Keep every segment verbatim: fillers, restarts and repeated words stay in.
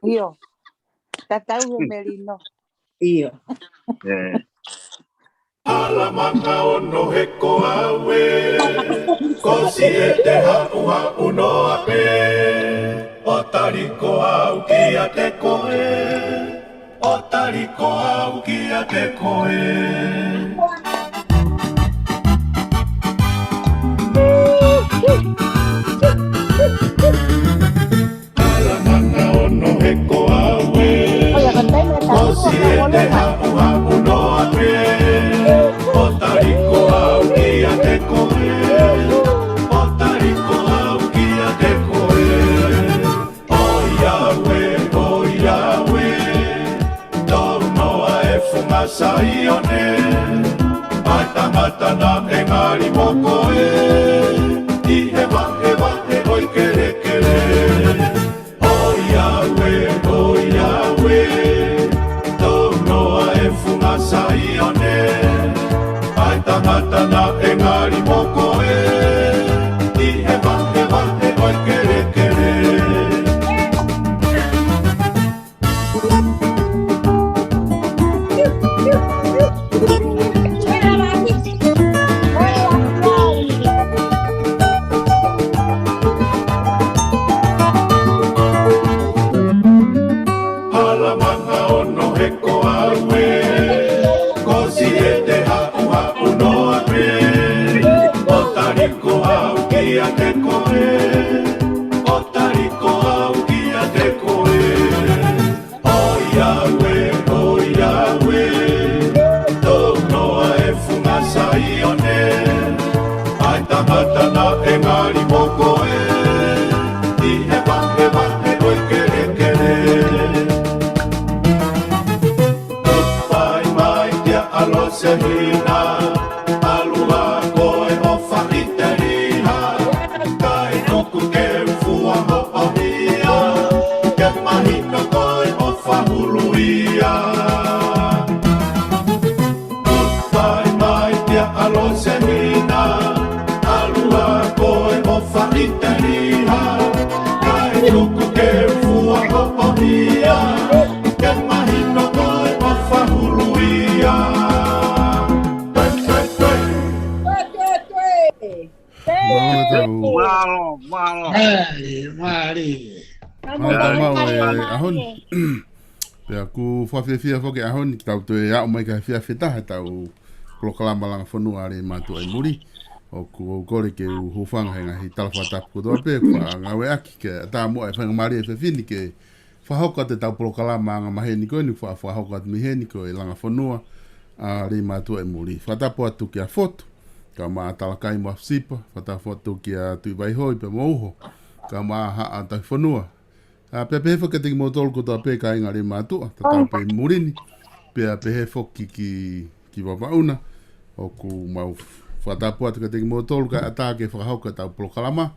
ʻIo. Tatau he melino. ʻIo. ʻAlamaka ono he ko au ē, ko Siete haʻuhaʻu noa pē, ʻo tali ko au kiate koe, ʻo tali ko au kiate koe. ʻAlamaka ono he ko au ē, ko Siete haʻuhaʻu noa pē, ʻo tali ko au kiate koe, ʻo tali ko au kiate koe. ʻOiauē, ʻoiauē, tau noa e funga Saione, ʻa e tangata naʻe ngali mo koe, ʻi he vahevahe ʻo e kelekele. ʻOiauē, ʻoiauē, tau noa e funga Saione, ʻa e tangata naʻe ngali mo koe, ʻi he vahevahe ʻo e kelekele. ʻAlamaka ono he ko au ē, ko Siete haʻuhaʻu noa pē, ʻo tali ko au kiate koe, ʻo tali ko au kiate koe. ʻOiauē, ʻoiauē, tau noa e funga Saione, ʻa e tangata naʻe ngali mo koe, ʻi he vahevahe ʻo e kelekele. Tuku fai mai kia ʻAlosehina, ʻalua ko e ʻofa ʻi te liha, kae tuku ke u fua hoʻo hia, ke mahino ko e ʻofa hulu ia. Tuku fai mai kia ʻAlosehina, ʻalua ko e ʻofa ʻi te liha, kae tuku ke u fua hoʻo hia, ke mahino ko e ʻofa hulu ia. Toe, toe, toe. Toe, toe, toe. Mālō, tau. Mālō, mālō. Mālō, mālō. Mālō, tau maʻu e ʻaho ni. Pea ʻoku fakafiefia foki e ʻaho ni, ke tau toe aʻu mai ki he efiafi ʻe taha ʻetau polokalama Langa Fonua ʻa e Leimātuʻa ʻi Muli. ʻOku ou kole ke u hūfanga he ngaahi tala fakatapu kotoa pē, ʻoku faʻa ngāueʻaki ke ʻatā muʻa e faingamālie ʻa e efiafi ni ke fakahoko atu ʻetau polokalama angamaheni ko eni, faʻa fakahoko atu mei heni ko e Langa Fonua ʻa e Leimātuʻa ʻi Muli. Fakatapu atu kia Fotu, kae ʻumaʻā Talakai mo ʻAfisipa, fakatapu atu kia Tuʻivaihoi pea mo Uho, kae ʻumaʻā Haʻa Tauhi Fonua. ʻA, pea pehē foki kiate kimoutolu kotoa pē kāinga Leimātuʻa, tatau pē ʻi muli ni, pea pehē foki ki, ki Vavaʻu na, ʻoku mau fakatapu atu kiate kimoutolu kae ʻatā ke fakahoko ʻetau polokalama.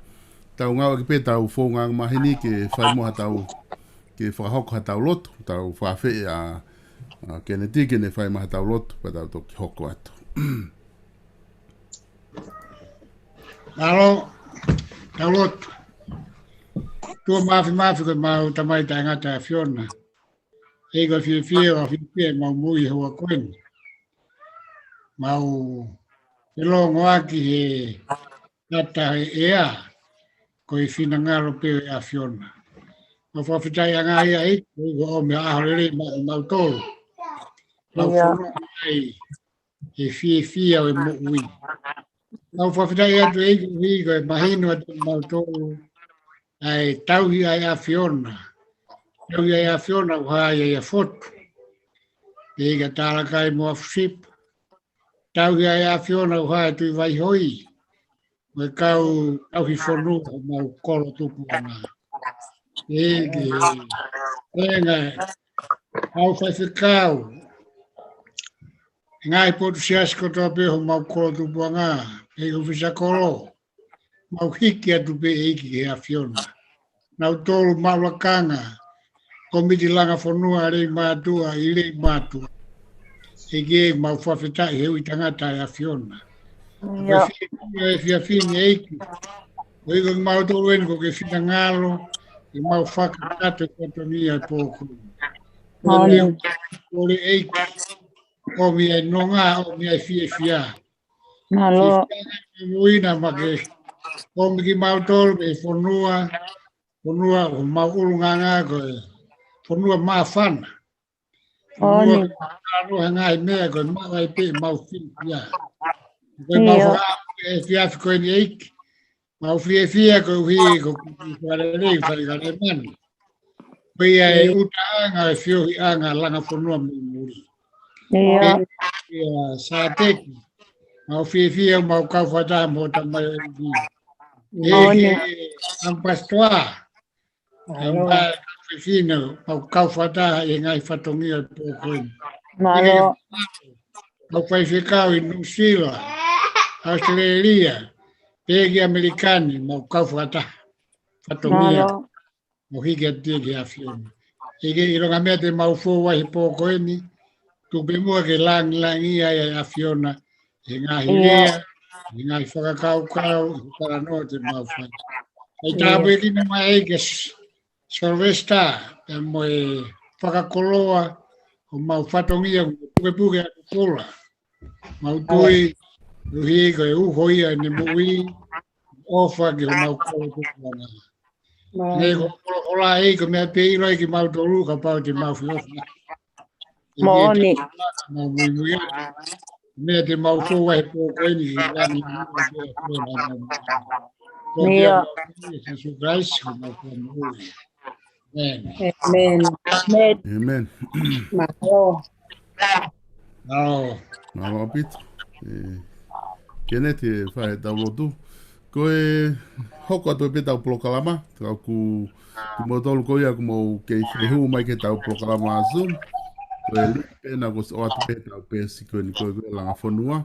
Tau ngāueʻaki pē ʻetau founga angamaheni ke fai mo haʻatau, ke fakahoko haʻatau lotu, tau fakaafeʻi ʻa, ʻa Keneti ke ne fai mai haʻatau lotu, pea tau toki hoko atu. Mālō, tau lotu. ʻOtua Māfimafi ko ʻemau Tamai taʻengata ʻa e ʻAfiona. ʻEiki ʻoku fiefia, ʻoku fiefia ʻemau moʻui he houa ko eni. Mau felōngoaki he ngata he ʻea, ko e finangalo pē ʻo e ʻAfiona. Mau fakafetaʻi angaʻia ʻEiki, ʻoku ʻomi ha ʻaho lelei maʻa kimautolu. Mau fononga ai he fiefia ʻo e moʻui. Mau fakafetaʻi atu ʻEiki, ʻEiki ko e mahino atu kimautolu ʻa e tauhi ʻa e ʻAfiona. Tauhi ʻa e ʻAfiona ʻoku hā ia ʻia Fotu, pea kia Talakai mo ʻAfisipa. Tauhi ʻa e ʻAfiona ʻoku hā ʻia Tuʻivaihoi, mo e kau tauhi fonua ʻo homau kolo tupuʻanga. ʻEiki, ʻEiki, kau faifekau, ngaahi potu siasi kotoa pē homau kolo tupuʻanga, ʻEiki, ʻofisa kolo, mau hiki atu pē ʻEiki ki he ʻAfiona. Nautolu maʻu lakanga, Kōmiti Langa Fonua ʻa e Leimātuʻa ʻi Leimātuʻa. ʻEiki, mau fakafetaʻi he ui tangata ʻa e ʻAfiona. Ko e fiefia ʻo e efiafi ni ʻEiki, ʻoku ʻikai ko kimautolu eni, ko e finangalo, ʻemau fakakakato e fatongia e pō ko eni. Mālō. Kole, kole ʻEiki, ʻomi ʻa e nonga, ʻomi ʻa e fiefia. Mālō. Fiefia ke muina ma ke ʻomi kimautolu mei he fonua, fonua ʻoku mau ʻulungaanga ko e fonua māfana. Fonua ʻoku ʻikai ke ʻi ai ha ngaahi meʻa ko e maʻu ai pē ʻemau fiefia. Ko ʻemau faka-, ʻi he efiafi ko eni ʻEiki, mau fiefia koeʻuhi ko e kiʻi fakalelei fai ka le mani. Ko ia e ʻutaʻanga e feohiʻanga langa fonua mei muli. ʻIo. Ko ia Sāteki, mau fiefia mau kau fakataha mo e tamai ʻEiki. ʻIo. ʻEiki ʻAmipasitoa, ʻAmipasitoa Fifino, mau kau fakataha ʻi he ngaahi fatongia e pō ko eni. Mālō. Mau faifekau ʻi Nuʻusila, ʻAositelēlia, pehē ki ʻAmelika ni, mau kau fakataha. Fatongia. Mālō. Mo hiki atu ki he ʻAfiona. ʻIkai ke ʻilonga meʻa te mau fou ai he pō ko eni, tuku pē muʻa ke langilangiʻia ʻa e ʻAfiona, he ngaahi lea, he ngaahi fakakaukau, he talanoa te mau fai. ʻAi tāpuekina mai ʻEiki Sylvester, pea mo e fakakoloa, ʻo mau fatongia, pukepuke ʻa e kula. Mau tui, koeʻuhi ko e uho ia ʻene moʻui, ʻofa ki homau kolo tukuʻanga. Mālō. Ko e koloa ʻEiki ko e meʻa pē ʻe ʻilo ai kimautolu kapau te mau feʻofaʻaki. Moʻoni. Mau muimui atu. Meʻa te mau fou ai he pō ko eni ki langi. ʻIo. Sīsū Kalaisi ko homau Fakamoʻui. ʻĒmeni. ʻĒmeni. ʻĒmeni. Mālō. Mālō. Mālō ʻaupito. ʻE, Keneti, ʻe fai ʻetau lotu. Ko e hoko atu pē ʻetau polokalama, ka ʻoku kimoutolu ko ia ʻoku mou kei fie hū mai ki heʻetau polokalama Zoom. Ko e link pē ena kuo ʻoatu pē heʻetau peesi ko eni ko e, ko e Langa Fonua.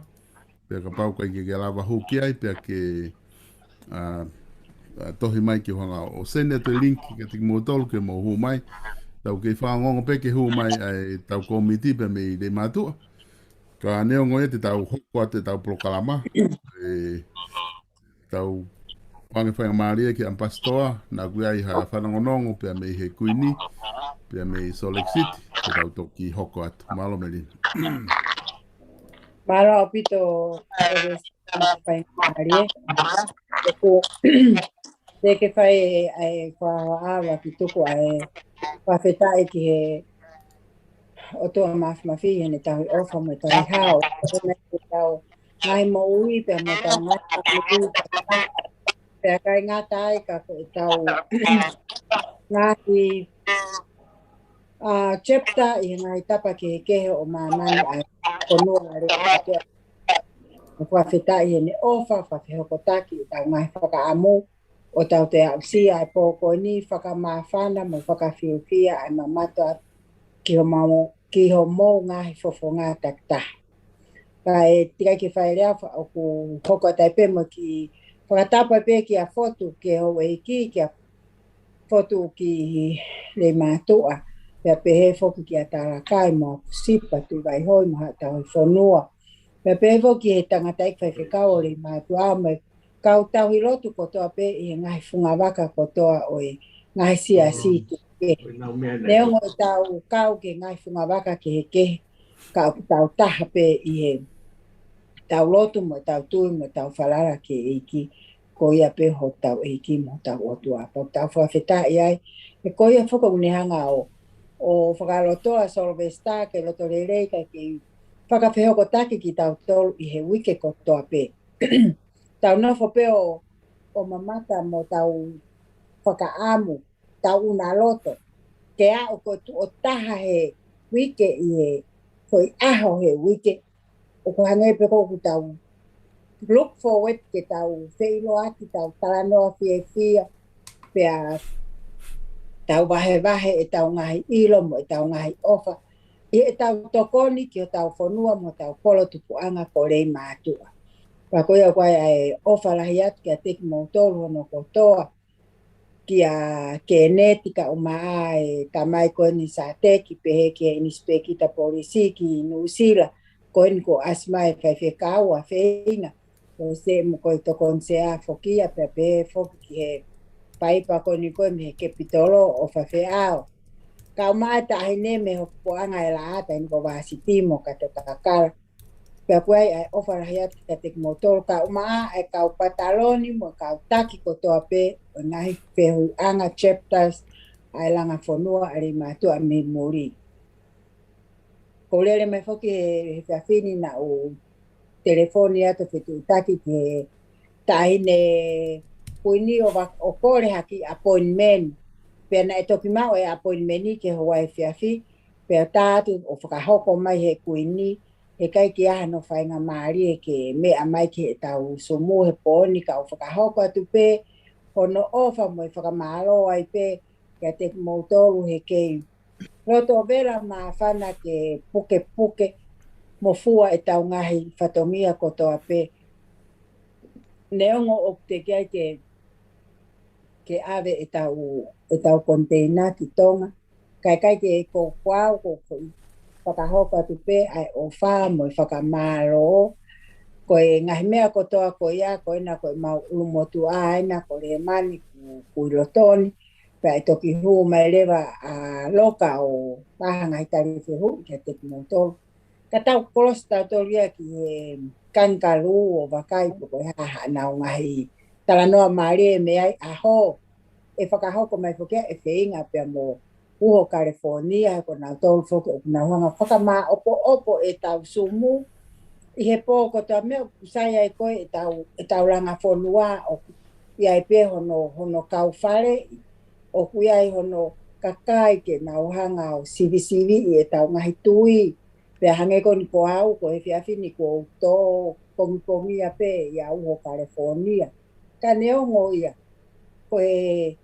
Pea kapau ʻoku ʻikai ke ke lava hū ki ai, pea ke, ʻa, ʻa, tohi mai ke u hanga ʻo send atu e link kiate kimoutolu ke mou hū mai. Tau kei fanongo pē ke hū mai ʻa ʻetau kōmiti pea mei Leimātuʻa. Ka neongo ia te tau hoko atu ʻetau polokalama. ʻE, tau pange faingamālie ki ʻAmipasitoa, naʻa ʻoku ʻi ai ha fanongonongo pea mei he Kuini, pea mei Salt Lake City, te tau toki hoko atu. Mālō Melina. Mālō ʻaupito, ʻe faingamālie. ʻOku, te ke fai ʻa e kua ava ki tuku ʻa e fakafetaʻi ki he ʻOtua Māfimafi ʻi heʻene tauhi ʻofa mo e tauhi hao. Ko e meʻa ʻetau ngaahi moʻui pea mo ʻetau ngaahi moʻui pea ʻikai ngata ai ka ko ʻetau ngaahi, ʻa, chapter ʻi he ngaahi tapa kehekehe ʻo māmani ʻa e fonua ʻa Leimātuʻa. ʻOku fakafetaʻi heʻene ʻofa, fakafehokotaki ʻetau ngaahi fakaʻamu, ʻo tau toe aʻusia e pō ko eni, fakamāfana mo fakafiefia ʻa e mamata ki homau, ki homou ngaahi fofonga takitaha. Ka ʻe ʻikai ke fai lea fa-, ʻoku hoko atu ai pē mo e kiʻi fakatapu ai pē kia Fotu, ki he houʻeiki, kia Fotu ki Leimātuʻa, pea pehē foki kia Talakai mo Sipa Tuʻivaihoi mo haʻa tauhi fonua. Pea pehē foki he tangataʻeiki faifekau ʻo Leimātuʻa mo e kau tauhi lotu kotoa pē ʻi he ngaahi fungavaka kotoa ʻo e ngaahi siasi kehekehe. Neongo ʻetau kau ki he ngaahi fungavaka kehekehe, ka ʻoku tau taha pē ʻi heʻetau lotu mo ʻetau tui mo ʻetau falala ki he ʻEiki, ko ia pē hotau ʻEiki mo hotau ʻOtua. Pea ʻoku tau fakafetaʻi ai, he ko ia foki ʻoku ne hanga ʻo, ʻo fakalotoa Sylvester ke loto lelei kae kei fakafehokotaki kitautolu ʻi he uike kotoa pē. Tau nofo pē ʻo, ʻo mamata mo tau fakaʻamu, tau ʻuna loto ke aʻu ko e tuʻo taha he uike ʻi he foʻi ʻaho he uike. ʻOku hangē pē ko ʻoku tau look forward ke tau feʻiloaki, tau talanoa fiefia, pea tau vahevahe ʻetau ngaahi ʻilo mo ʻetau ngaahi ʻofa ʻi heʻetau tokoni ki hotau fonua mo hotau kolo tupuʻanga ko Leimātuʻa. Pea ko ia ko e ʻofa lahi atu kiate kimoutolu hono kotoa, kia Keneti kae ʻumaʻā e tamai ko eni Sāteki, pehē ki he ʻinisipēkita polisi ki Nuʻusila, ko eni kuo ʻasi mai e faifekau ʻa Feina, ko e se mo ko e tokoni sea foki ia, pea pehē foki ki he faipa ko eni ko ē mei he Kepitolo ʻo Fafeʻao. Kau mai taʻahine mei he hoko ʻanga e laʻā, taʻahine ko Vasiti mo Kato Kakala. Pea ko ia ʻa e ʻofa lahi atu kiate kimoutolu, kau mai ʻa e kau pataloni mo e kau taki kotoa pē ʻo e ngaahi fehuʻiʻanga chapters ʻa e langa fonua ʻa Leimātuʻa mei muli. Ko e lele mai foki he, he efiafi ni naʻá ku telefoni atu ʻo fetuʻutaki ki he taʻahine kuini ʻo va-, ʻo kole ha kiʻi appointment. Pea naʻe toki maʻu e appointment ni ki he houa efiafi, pea tā atu ʻo fakahoko mai he kuini, heʻikai ke ʻi ai hano faingamālie ke meʻa mai ki heʻetau Zoom he pō ni, kau fakahoko atu pē hono ʻofa mo e fakamālō ai pē kiate kimoutolu he kei loto vela māfana ke pukepuke mo fua ʻetau ngaahi fatongia kotoa pē. Neongo ʻoku teʻeki ai ke, ke ʻave ʻetau, ʻetau container ki Tonga, ka ʻikai ke ko, ko au ko, ko e fakahoko atu pē ʻa e ʻofa mo e fakamālō. Ko e ngaahi meʻa kotoa ko ia, ko ena ko ʻemau ʻulumotuʻa ena ko Lemani ku, ku ʻi loto ni, pea ʻe toki hū mai leva ʻa Loka ʻo ʻai ha ngaahi tali fehuʻi kiate kimoutolu. Ka tau kolosi tautolu ia ki he kangaroo ʻo vakai pe ko e hā haʻanau ngaahi talanoa mālie mei ai. ʻAho ʻe fakahoko mai foki ʻa e feinga pea mo Uho California, he ko nautolu foki ʻoku nau hanga ʻo fakamāʻopoʻopo ʻetau Zoom ʻi he pō kotoa, meʻa ʻoku sai ai ko ē ʻetau, ʻetau langa fonua, ʻoku ʻi ai pē hono, hono kau faleʻi, ʻoku ʻi ai hono kakai ke nau hanga ʻo sivisiviʻi ʻetau ngaahi tui. Pea hangē ko eni ko au, ko e efiafi ni kuo u tō pongipongia pē ʻia Uho California. Ka neongo ia, ko e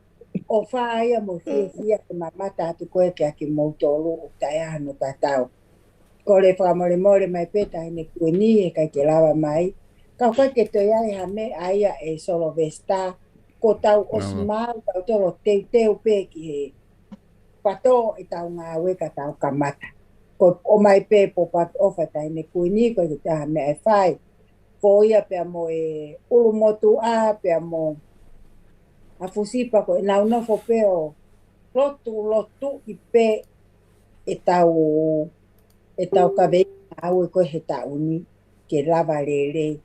ʻofa ia mo e fiefia ke mamata atu ko ē kiate kimoutolu ʻoku taʻe ʻi ai hano tatau. Kole fakamolemole mai pē taʻahine kuini heʻikai ke lava mai. Ka ʻoku ʻikai ke toe ʻi ai ha meʻa ia ʻe Solovesita, kuo tau ʻosi maau tautolu ʻo teuteu pē ki he pato ʻetau ngāue ka tau kamata. Ko e ʻomai pē pōpoaki ʻofa taʻahine kuini, ʻoku ʻikai ke toe ʻi ai ha meʻa ʻe fai. Ko ia pea mo e ʻulumotuʻa pea mo ʻAfusipa ko ʻenau nofo pē ʻo lotu, lotuʻi pē ʻetau, ʻetau kaveinga ngāue ko ē he taʻu ni ke lava lelei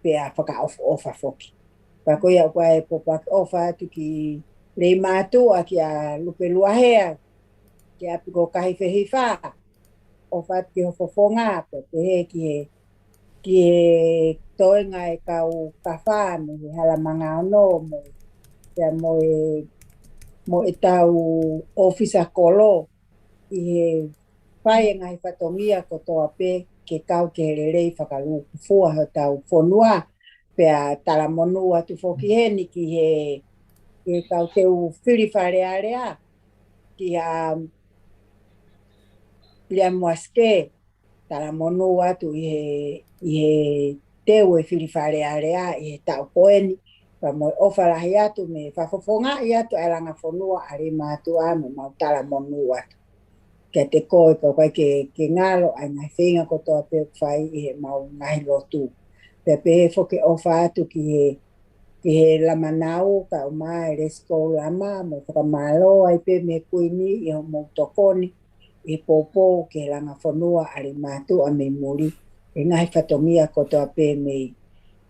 pea fakaʻofoʻofa foki. Pea ko ia ʻoku ʻai pōpoaki ʻofa atu ki Leimātuʻa, kia Lupe Luahea, kia ʻApikokahi Fehifa, ʻofa atu ki ho fofonga, pea pehē ki he, ki he toenga e kau kafa mei he Hala Mangaono mo, pea mo e, mo ʻetau ʻōfisa kolo ʻi he fai e ngaahi fatongia kotoa pē ke kau ki he lelei fakalūkufua hotau fonua. Pea talamonū atu foki heni ki he, ki he kau teu fili Fale Alea, kia Liam Waske, talamonū atu ʻi he, ʻi he teu e fili Fale Alea ʻi he taʻu ko eni, pea mo e ʻofa lahi atu mei he fakafofongaʻi atu ʻa e langa fonua ʻa Leimātuʻa, mo ʻemau talamonū atu kiate koe, pea ʻoku ʻikai ke, ke ngalo ʻa e ngaahi feinga kotoa pē ʻoku fai ʻi heʻemau ngaahi lotu. Pea pehē foki e ʻofa atu ki he, ki he Lamanau, kau mai Lesikou Lama, mo fakamālō ai pē mei he Kuini ʻi hoʻomou tokoni ʻi he poupou ki he langa fonua ʻa Leimātuʻa mei muli, ʻi he ngaahi fatongia kotoa pē mei,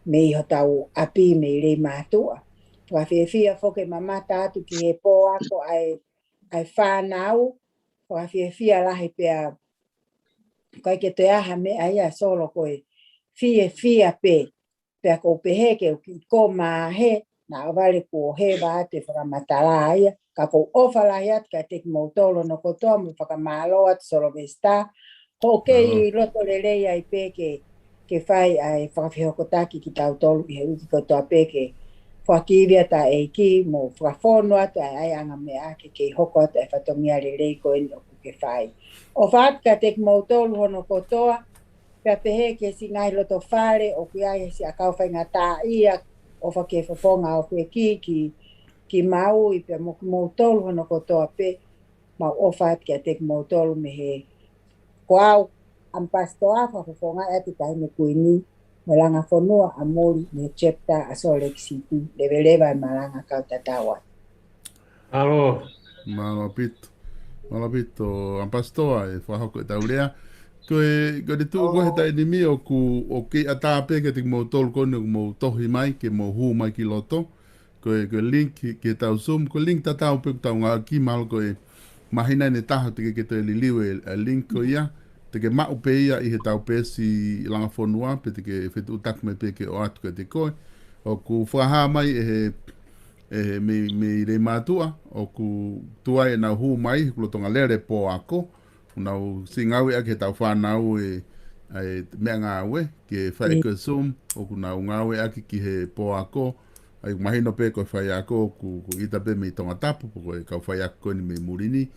mei hotau ʻapi mei Leimātuʻa. Fakafiefia foki e mamata atu ki he pō ako ʻa e, ʻa e fānau, fakafiefia lahi pea ʻoku ʻikai ke toe ʻi ai ha meʻa ia Solo ko e fiefia pē. Pea ʻoku ou pehē ke u kiʻi koma hē, naʻa vale kuo hē vā atu e fakamatala ia, ka ʻoku ou ʻofa lahi atu kiate kimoutolu hono kotoa mo fakamālō atu Solovesita, hoʻo kei loto lelei ai pē ke, ke fai ʻa e fakafehokotaki kitautolu ʻi he uike kotoa pē ke fakakivi atu ʻa e ʻEiki mo fakafonu atu ʻa e ʻaiʻanga meʻa ke kei hoko atu ʻa e fatongia lelei ko eni ʻoku ke fai. ʻOfa atu kiate kimoutolu hono kotoa, pea pehē ki he siʻi ngaahi loto fale ʻoku ʻi ai he siʻi ʻakau faingataʻaʻia, ʻofa ki he fofonga ʻo e ʻEiki ki, ki Maui pea mo kimoutolu hono kotoa pē, mau ʻofa atu kiate kimoutolu mei he, ko au, ʻAmipasitoa, fakafofongaʻi atu taʻahine Kuini mo e langa fonua ʻa muli mei he chapter ʻa Salt Lake City, leveleva e malanga kau tatau atu. Mālō. Mālō ʻaupito. Mālō ʻaupito, ʻAmipasitoa, ʻe fakahoko ʻetau lea. Ko e, ko e tuʻu ko ē he taimi ni ʻoku, ʻoku kei ʻatā pē kiate kimoutolu ko eni ʻoku mou tohi mai, ke mou hū mai ki loto. Ko e, ko e link ki, ki heʻetau Zoom, ko e link tatau pē ʻoku tau ngāueʻaki, mahalo ko e māhina ʻe taha teʻeki ke toe liliu e, e link ko ia, te ke maʻu pē ia ʻi heʻetau peesi Langa Fonua, pe te ke fetuʻutaki mai pē ke ʻoatu kiate koe. ʻOku fakahā mai ʻe he, ʻe he mei, mei Leimātuʻa, ʻoku tuai ʻenau hū mai, he ʻoku lolotonga lele pō ako, ʻoku nau siʻi ngāueʻaki heʻetau fānau e, e meʻangāue, ke fai ʻaki e Zoom, ʻoku nau ngāueʻaki ki he pō ako, ʻa ia ʻoku mahino pē ko e faiako, ʻoku, ʻoku ʻita pē mei Tongatapu, pe ko e kau faiako ko eni mei muli ni,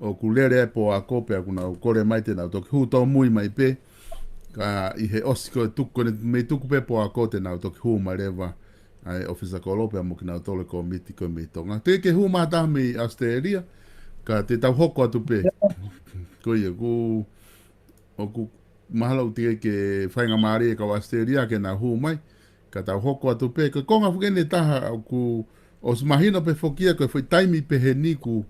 ʻoku lele e pō ako pea ʻoku nau kole mai te nau toki hū tōmui mai pē, ka ʻi he ʻosi ko e tuku, ko eni mei tuku pē pō ako te nau toki hū mai leva, ʻa e ʻōfisa kolo pea mo kinautolu e kōmiti ko ē mei Tonga. Teʻeki ke hū mai ha taha mei ʻAositelēlia, ka te tau hoko atu pē. Ko ia, ʻoku, ʻoku mahalo ʻoku teʻeki ke faingamālie e kau ʻAositelēlia ke nau hū mai, ka tau hoko atu pē. Ko e konga foki eni ʻe taha ʻoku ʻosi mahino pē foki ia ko e foʻi taimi pehē ni ʻoku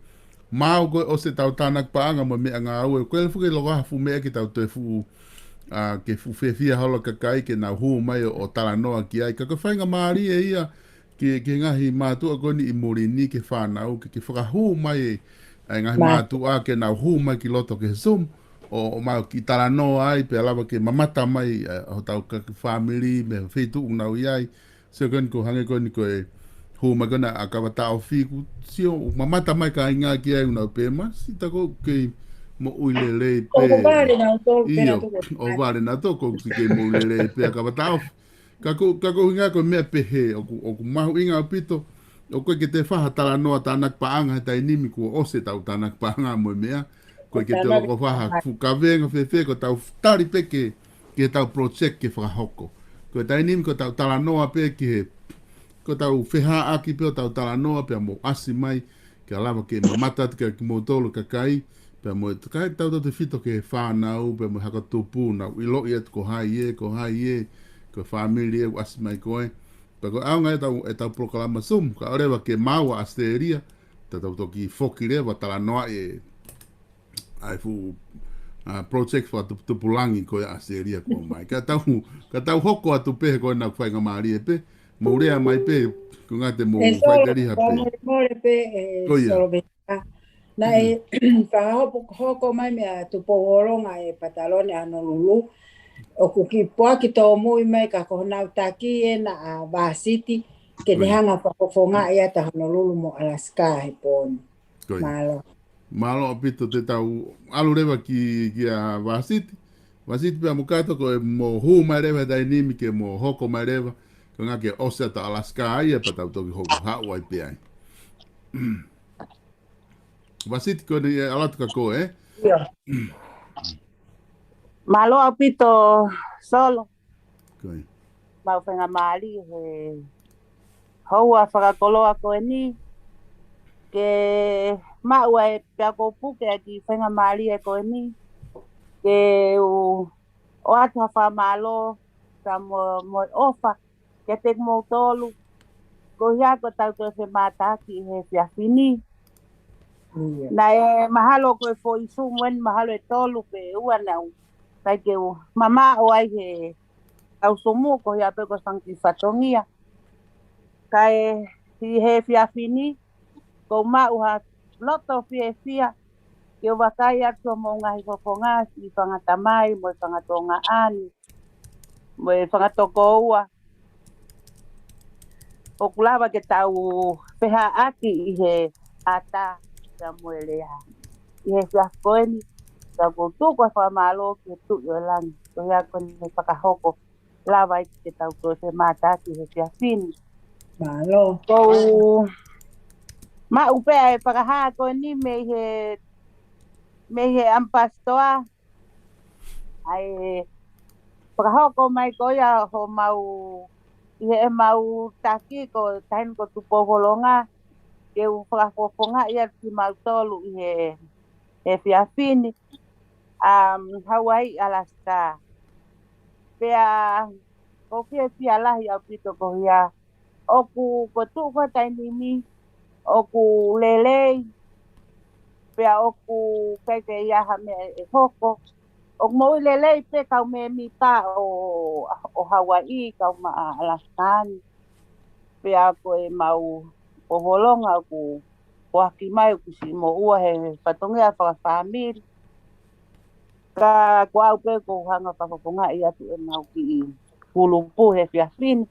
maʻu ko ē ʻosi ʻetau tānaki paʻanga mo e meʻangāue. Ko e lele foki e lokaha fuʻu meʻa ke tau toe fuʻu, ʻa, ke fuʻu fiefia holo e kakai ke nau hū mai ʻo, ʻo talanoa ki ai. Ka ko e faingamālie ia ki, ki he ngaahi mātuʻa ko eni ʻi muli ni ki he fānau, ke, ke fakahū mai e, ʻa e ngaahi mātuʻa ke nau hū mai ki loto ki he Zoom, ʻo, ʻo mau kiʻi talanoa ai, pea lava ke mamata mai, ʻa, hotau ka-, fāmili, mei he feituʻu ʻoku nau ʻi ai, Sio ko eni ko e hangē ko eni ko e hū mai ko ena ʻa Kavataʻofi ʻoku sio, mamata mai kāinga ki ai ʻoku nau pehē mai, siʻi ta ko ē kei moʻui lelei pē. ʻOku vale nautolu pē. ʻIo, nautolu. ʻOku vale nautolu ko e siʻi kei moʻui lelei pē ʻa Kavataʻofi. Ka ko, ka ko e ʻuhinga ko e meʻa pehē, ʻoku, ʻoku mahuʻinga ʻaupito, ʻoku ʻikai ke toe fai ha talanoa tānaki paʻanga he taimi ni kuo ʻosi ʻetau tānaki paʻanga mo e meʻa, ʻoku ʻikai ke toe loko fai ha fuʻu kavenga fēfē, ko ʻetau tali pē ke ki heʻetau project ke fakahoko. Ko e taimi ni ko ʻetau talanoa pē ki he, ko ʻetau fehaʻaki pē ʻo ʻetau talanoa pea mou ʻasi mai, ke lava ke mamata atu kia kimoutolu kakai, pea mo e kakai tautautefito ki he fānau, pea mo e hako tupu, nau ʻiloʻi atu ko hai ē, ko hai ē, ko e fāmili ē ʻoku ʻasi mai ko ē. Pea ko e ʻaonga ʻetau, ʻetau polokalama Zoom, kae ʻoua leva ke maʻu ʻa ʻAositelēlia, te tau toki foki leva talanoa e ʻa e fuʻu, ʻa, project fakatuputupulangi ko ē ʻa ʻAositelēlia kuo ʻomai. Ka tau, ka tau hoko atu pē he ko ena ʻoku faingamālie pē, mou lea mai pē, ko e ʻuhinga te mou faʻiteliha pē. Ko ia. Naʻe fakahoko, hoko mai meia Tupou Holonga e Patalone ʻa Honolulu, ʻoku kiʻi poaki tōmui mai ka ko honau taki ena ʻa Vāsiti, ke ne hanga fakafofongaʻi ʻa Honolulu mo Alaska he pō ni. Ko ia. Mālō. Mālō ʻaupito, te tau ʻalu leva ki, kia Vāsiti. Vāsiti pea mo Kato, ko e mou hū mai leva he taimi ni ke mou hoko mai leva. Ko e ʻuhinga ke ʻosi atu ʻa Alaska ai, pea tau toki hoko haʻu ai pē ai. Vāsiti ko eni ʻe ʻalu atu kia koe, ē? ʻIo. Mālō ʻaupito, Solo. Ko ia. Mau faingamālie he houa fakakoloa ko eni, ke maʻu ai pea ʻoku ou puke ʻa e kiʻi faingamālie ko eni, ke u ʻoatu ha fakamālō, ka mo, mo e ʻofa, kiate kimoutolu, koeʻuhi ko ʻetau toe femātaaki he efiafi ni. Naʻe mahalo ko e foʻi Zoom eni mahalo ʻe tolu pe ʻe ua naʻa ku ʻikai ke u mamaʻo ai he ʻetau Zoom koeʻuhi pē ko e fanga kiʻi fatongia. Kae ʻi he efiafi ni, ʻoku ou maʻu ha loto fiefia, ke u vakai atu homou ngaahi fofonga, siʻi fanga tamai, mo e fanga tuongaʻane, mo e fanga tokoua. ʻOku lava ke tau fehaʻaki ʻi he ʻatā pea mo e lea. ʻI he efiafi ko eni, ka ʻoku ou tuku ʻa e fakamālō ki he Tuʻi ʻo e langi, koeʻuhi ko ʻene fakahoko lava ai ke tau toe femātaaki he efiafi ni. Mālō. ʻOku ou maʻu pē ʻa e fakahā ko eni mei he, mei he ʻAmipasitoa, ʻa e fakahoko mai ko ia homau, ʻi heʻemau taki ko e taʻahine ko Tupou Holonga, ke u fakafofongaʻi atu kimautolu ʻi he, he efiafi ni, um, Hawaii, Alaska. Pea ʻoku ou fiefia lahi ʻaupito koeʻuhi, ʻoku, ko e tuʻu ko ē he taimi ni, ʻoku lelei, pea ʻoku ʻikai ke ʻi ai ha meʻa ʻe hoko. ʻOku moʻui lelei pē kau mēmipa ʻo, ʻo Hauaiʻi, kau maʻa Alaska ni. Pea ko ʻemau povolonga ʻoku foaki mai ʻoku siʻi moʻua he fatongia fakafāmili. Ka ko au pē ʻoku ou hanga ʻo fakafofongaʻi atu ʻemau kiʻi kulupu he efiafi ni.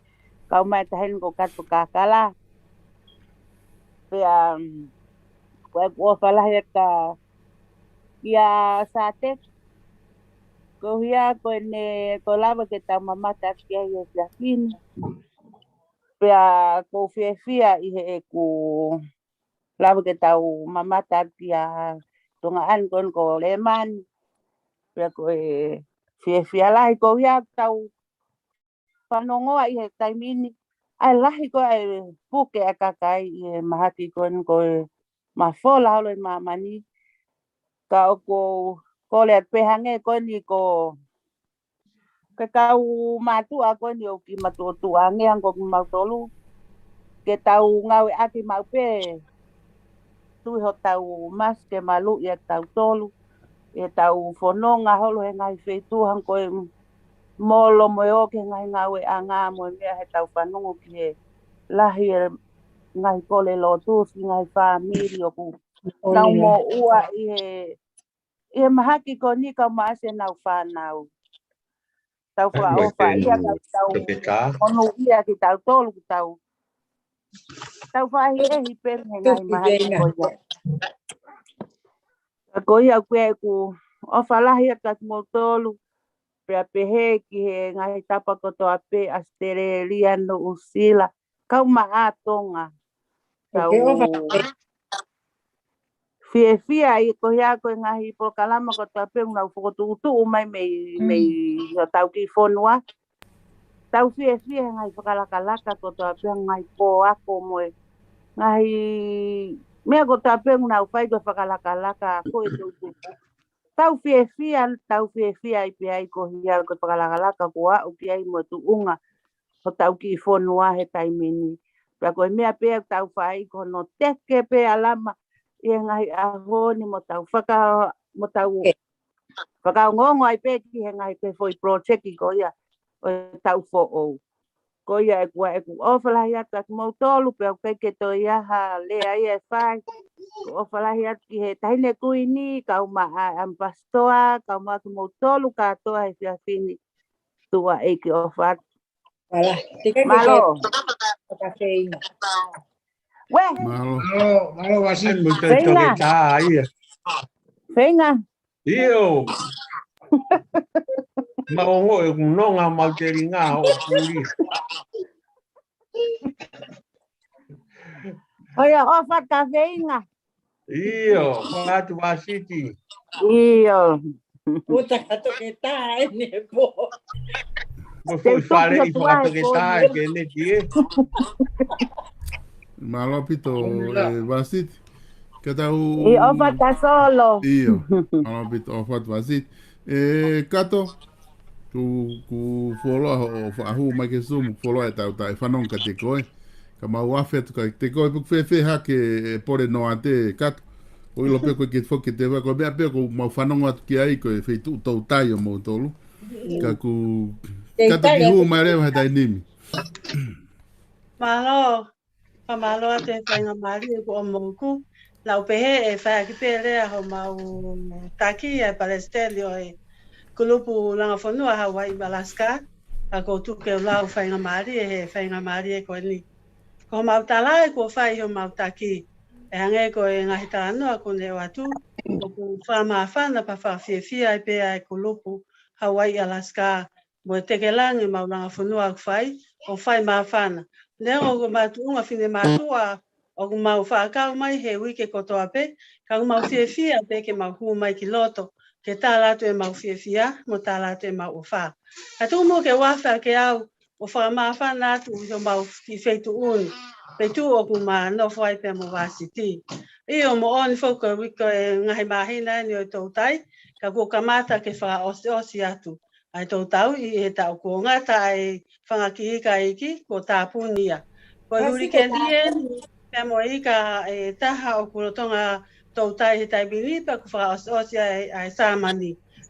Kau mai taʻahine ko Kato Kakala. Pea, um, ko ʻeku ʻofa lahi atu kia Sāteki. Ko ia ko ʻene ʻoku lava ke tau mamata atu ki ai he efiafi ni. Pea ʻoku ou fiefia ʻi heʻeku lava ke tau mamata atu kia Tonga ʻani ko ʻeni ko Lemani. Pea ʻoku ou fiefia lahi ko ia tau fanongoa ʻi he taimi ni. ʻA e lahi ko ē ʻa e puke ʻa e kakai ʻi he mahaki ko ʻeni ko e mafola holo ʻi māmani. Ka ʻoku ou kole atu pē hangē ko ʻeni ko e kau mātuʻa ko ʻeni ʻoku kiʻi matuʻotuʻa ange hangē ko kimautolu. Ke tau ngāueʻaki maʻu pē tui hotau masi ke maluʻi ʻa kitautolu. ʻEtau fononga holo he ngaahi feituʻu hangē ko e molo mo e ō ki he ngaahi ngāueʻanga mo e meʻa heʻetau fanongo ki he lahi e ngaahi kole lotu, siʻi ngaahi fāmili ʻoku nau moʻua ʻi he, ʻi he mahaki ko ʻeni kau maʻasi ʻenau fānau. Tau fakaʻofa ia ka tau monūʻia kitautolu, tau, tau faʻahi ʻehi pē he ngaahi mahaki ko ia. Ka ko ia ʻoku ʻeku ʻofa lahi atu kiate kimoutolu, pea pehē ki he ngaahi tapa kotoa pē, ʻAositelēlia, Nuʻusila, kau maʻa Tonga. Tau fiefia ʻi ko ia ko e ngaahi polokalama kotoa pē ʻoku nau fokotuʻutuʻu mai mei, mei hotau kiʻi fonua. Tau fiefia he ngaahi fakalakalaka kotoa pē, ngaahi pōako mo e ngaahi meʻa kotoa pē ʻoku nau fai ko e fakalakalaka ko e tau tupu. Tau fiefia, tau fiefia ai pē ai ko ia ko e fakalakalaka kuo aʻu ki ai mo e tuʻunga hotau kiʻi fonua he taimi ni. Pea ko e meʻa pē ʻoku tau fai ko hono teke pē ʻa Lama ʻi he ngaahi ʻaho ni mo tau faka-, mo tau fakaongoongo ai pē ki he ngaahi pē foʻi project ko ia ʻo e taʻu foʻou. Ko ia ʻeku, ʻeku ʻofa lahi atu kiate kimoutolu, pea ʻoku ʻikai ke toe ʻi ai ha lea ia ʻe fai. ʻOku ou ʻofa lahi atu ki he Taʻahine Kuini, kau maʻa ʻAmipasitoa, kau maʻa kimoutolu kātoa he efiafi ni. Tuʻa ʻEiki, ʻofa atu. Mālō. Mālō. Mālō, mālō, Vasiti. Feinga. Feinga. ʻIo. Mau ongoʻi ʻoku nonga mau telinga ʻo puli. ʻOi, ʻofa atu Feinga. ʻIo, ʻofa atu Vasiti. ʻIo. Uta ka toketā ʻeni pō. Mo foʻi fale ʻi fakatoketā ʻe ke ne tie. Mālō ʻaupito ʻe Vasiti. Ka tau ʻi ʻofa atu Solo. ʻIo. Mālō ʻaupito ʻofa atu Vasiti. ʻE Kato, kuo, kuo fuoloa hoʻo faʻa hū mai ki he Zoom, fuoloa ʻetau taʻe fanongo kiate koe. Ka mau afe atu kiate koe, pe ʻoku fēfē hake e pole noa te Kato. ʻOku ʻilo pē ko e ke foki te va, ko e meʻa pē ʻoku mau fanongo atu ki ai, ko e feituʻu toutai ʻo moutolu. Ka kuo, Kato, kiʻi hū mai leva he taimi ni. Mālō. Fakamālō atu he faingamālie kuo ʻomou ʻoku. Naʻa ku pehē ʻe fai ʻaki pē lea homau taki ʻa e palesiteni ʻo e kulupu Langa Fonua Hauaiʻi Alaska. Ka ʻoku ou tuku ke u lau faingamālie he faingamālie ko ʻeni. Ko homau tala ʻoku fai homau taki. ʻE hangē ko e ngaahi talanoa kuo ne ʻoatu. ʻOku fakamāfana pea fakafiefia ai pē ʻa e kulupu Hauaiʻi Alaska. Mo e tekelange mau Langa Fonua ʻoku fai, ʻoku fai māfana. Neongo ko e mātuʻunga finemātuʻa ʻoku mau fakakau mai he uike kotoa pē, ka ʻoku mau fiefia pē ke mau hū mai ki loto, ke tala atu ʻemau fiefia, mo tala atu ʻemau ʻofa. Ka tuku muʻa ke u afe ʻaki au, ʻo fakamāfana atu ʻi homau kiʻi feituʻu ni, feituʻu ʻoku ma nofo ai pea mo Vasiti. ʻIo moʻoni foki ko e uike ʻo e ngaahi māhina ʻeni ʻo e toutai, ka kuo kamata ke fakaʻosiʻosi atu. ʻA e toutai ʻi he taʻu kuo ngata ai fanga kiʻi ika iiki kuo tāpuni ia. Ko e hurikeni ʻeni, Pea mo e ika ʻe taha ʻoku lolotonga toutai he taimi ni, pea ʻoku fakaʻosiʻosi ai ʻa e Sāmani.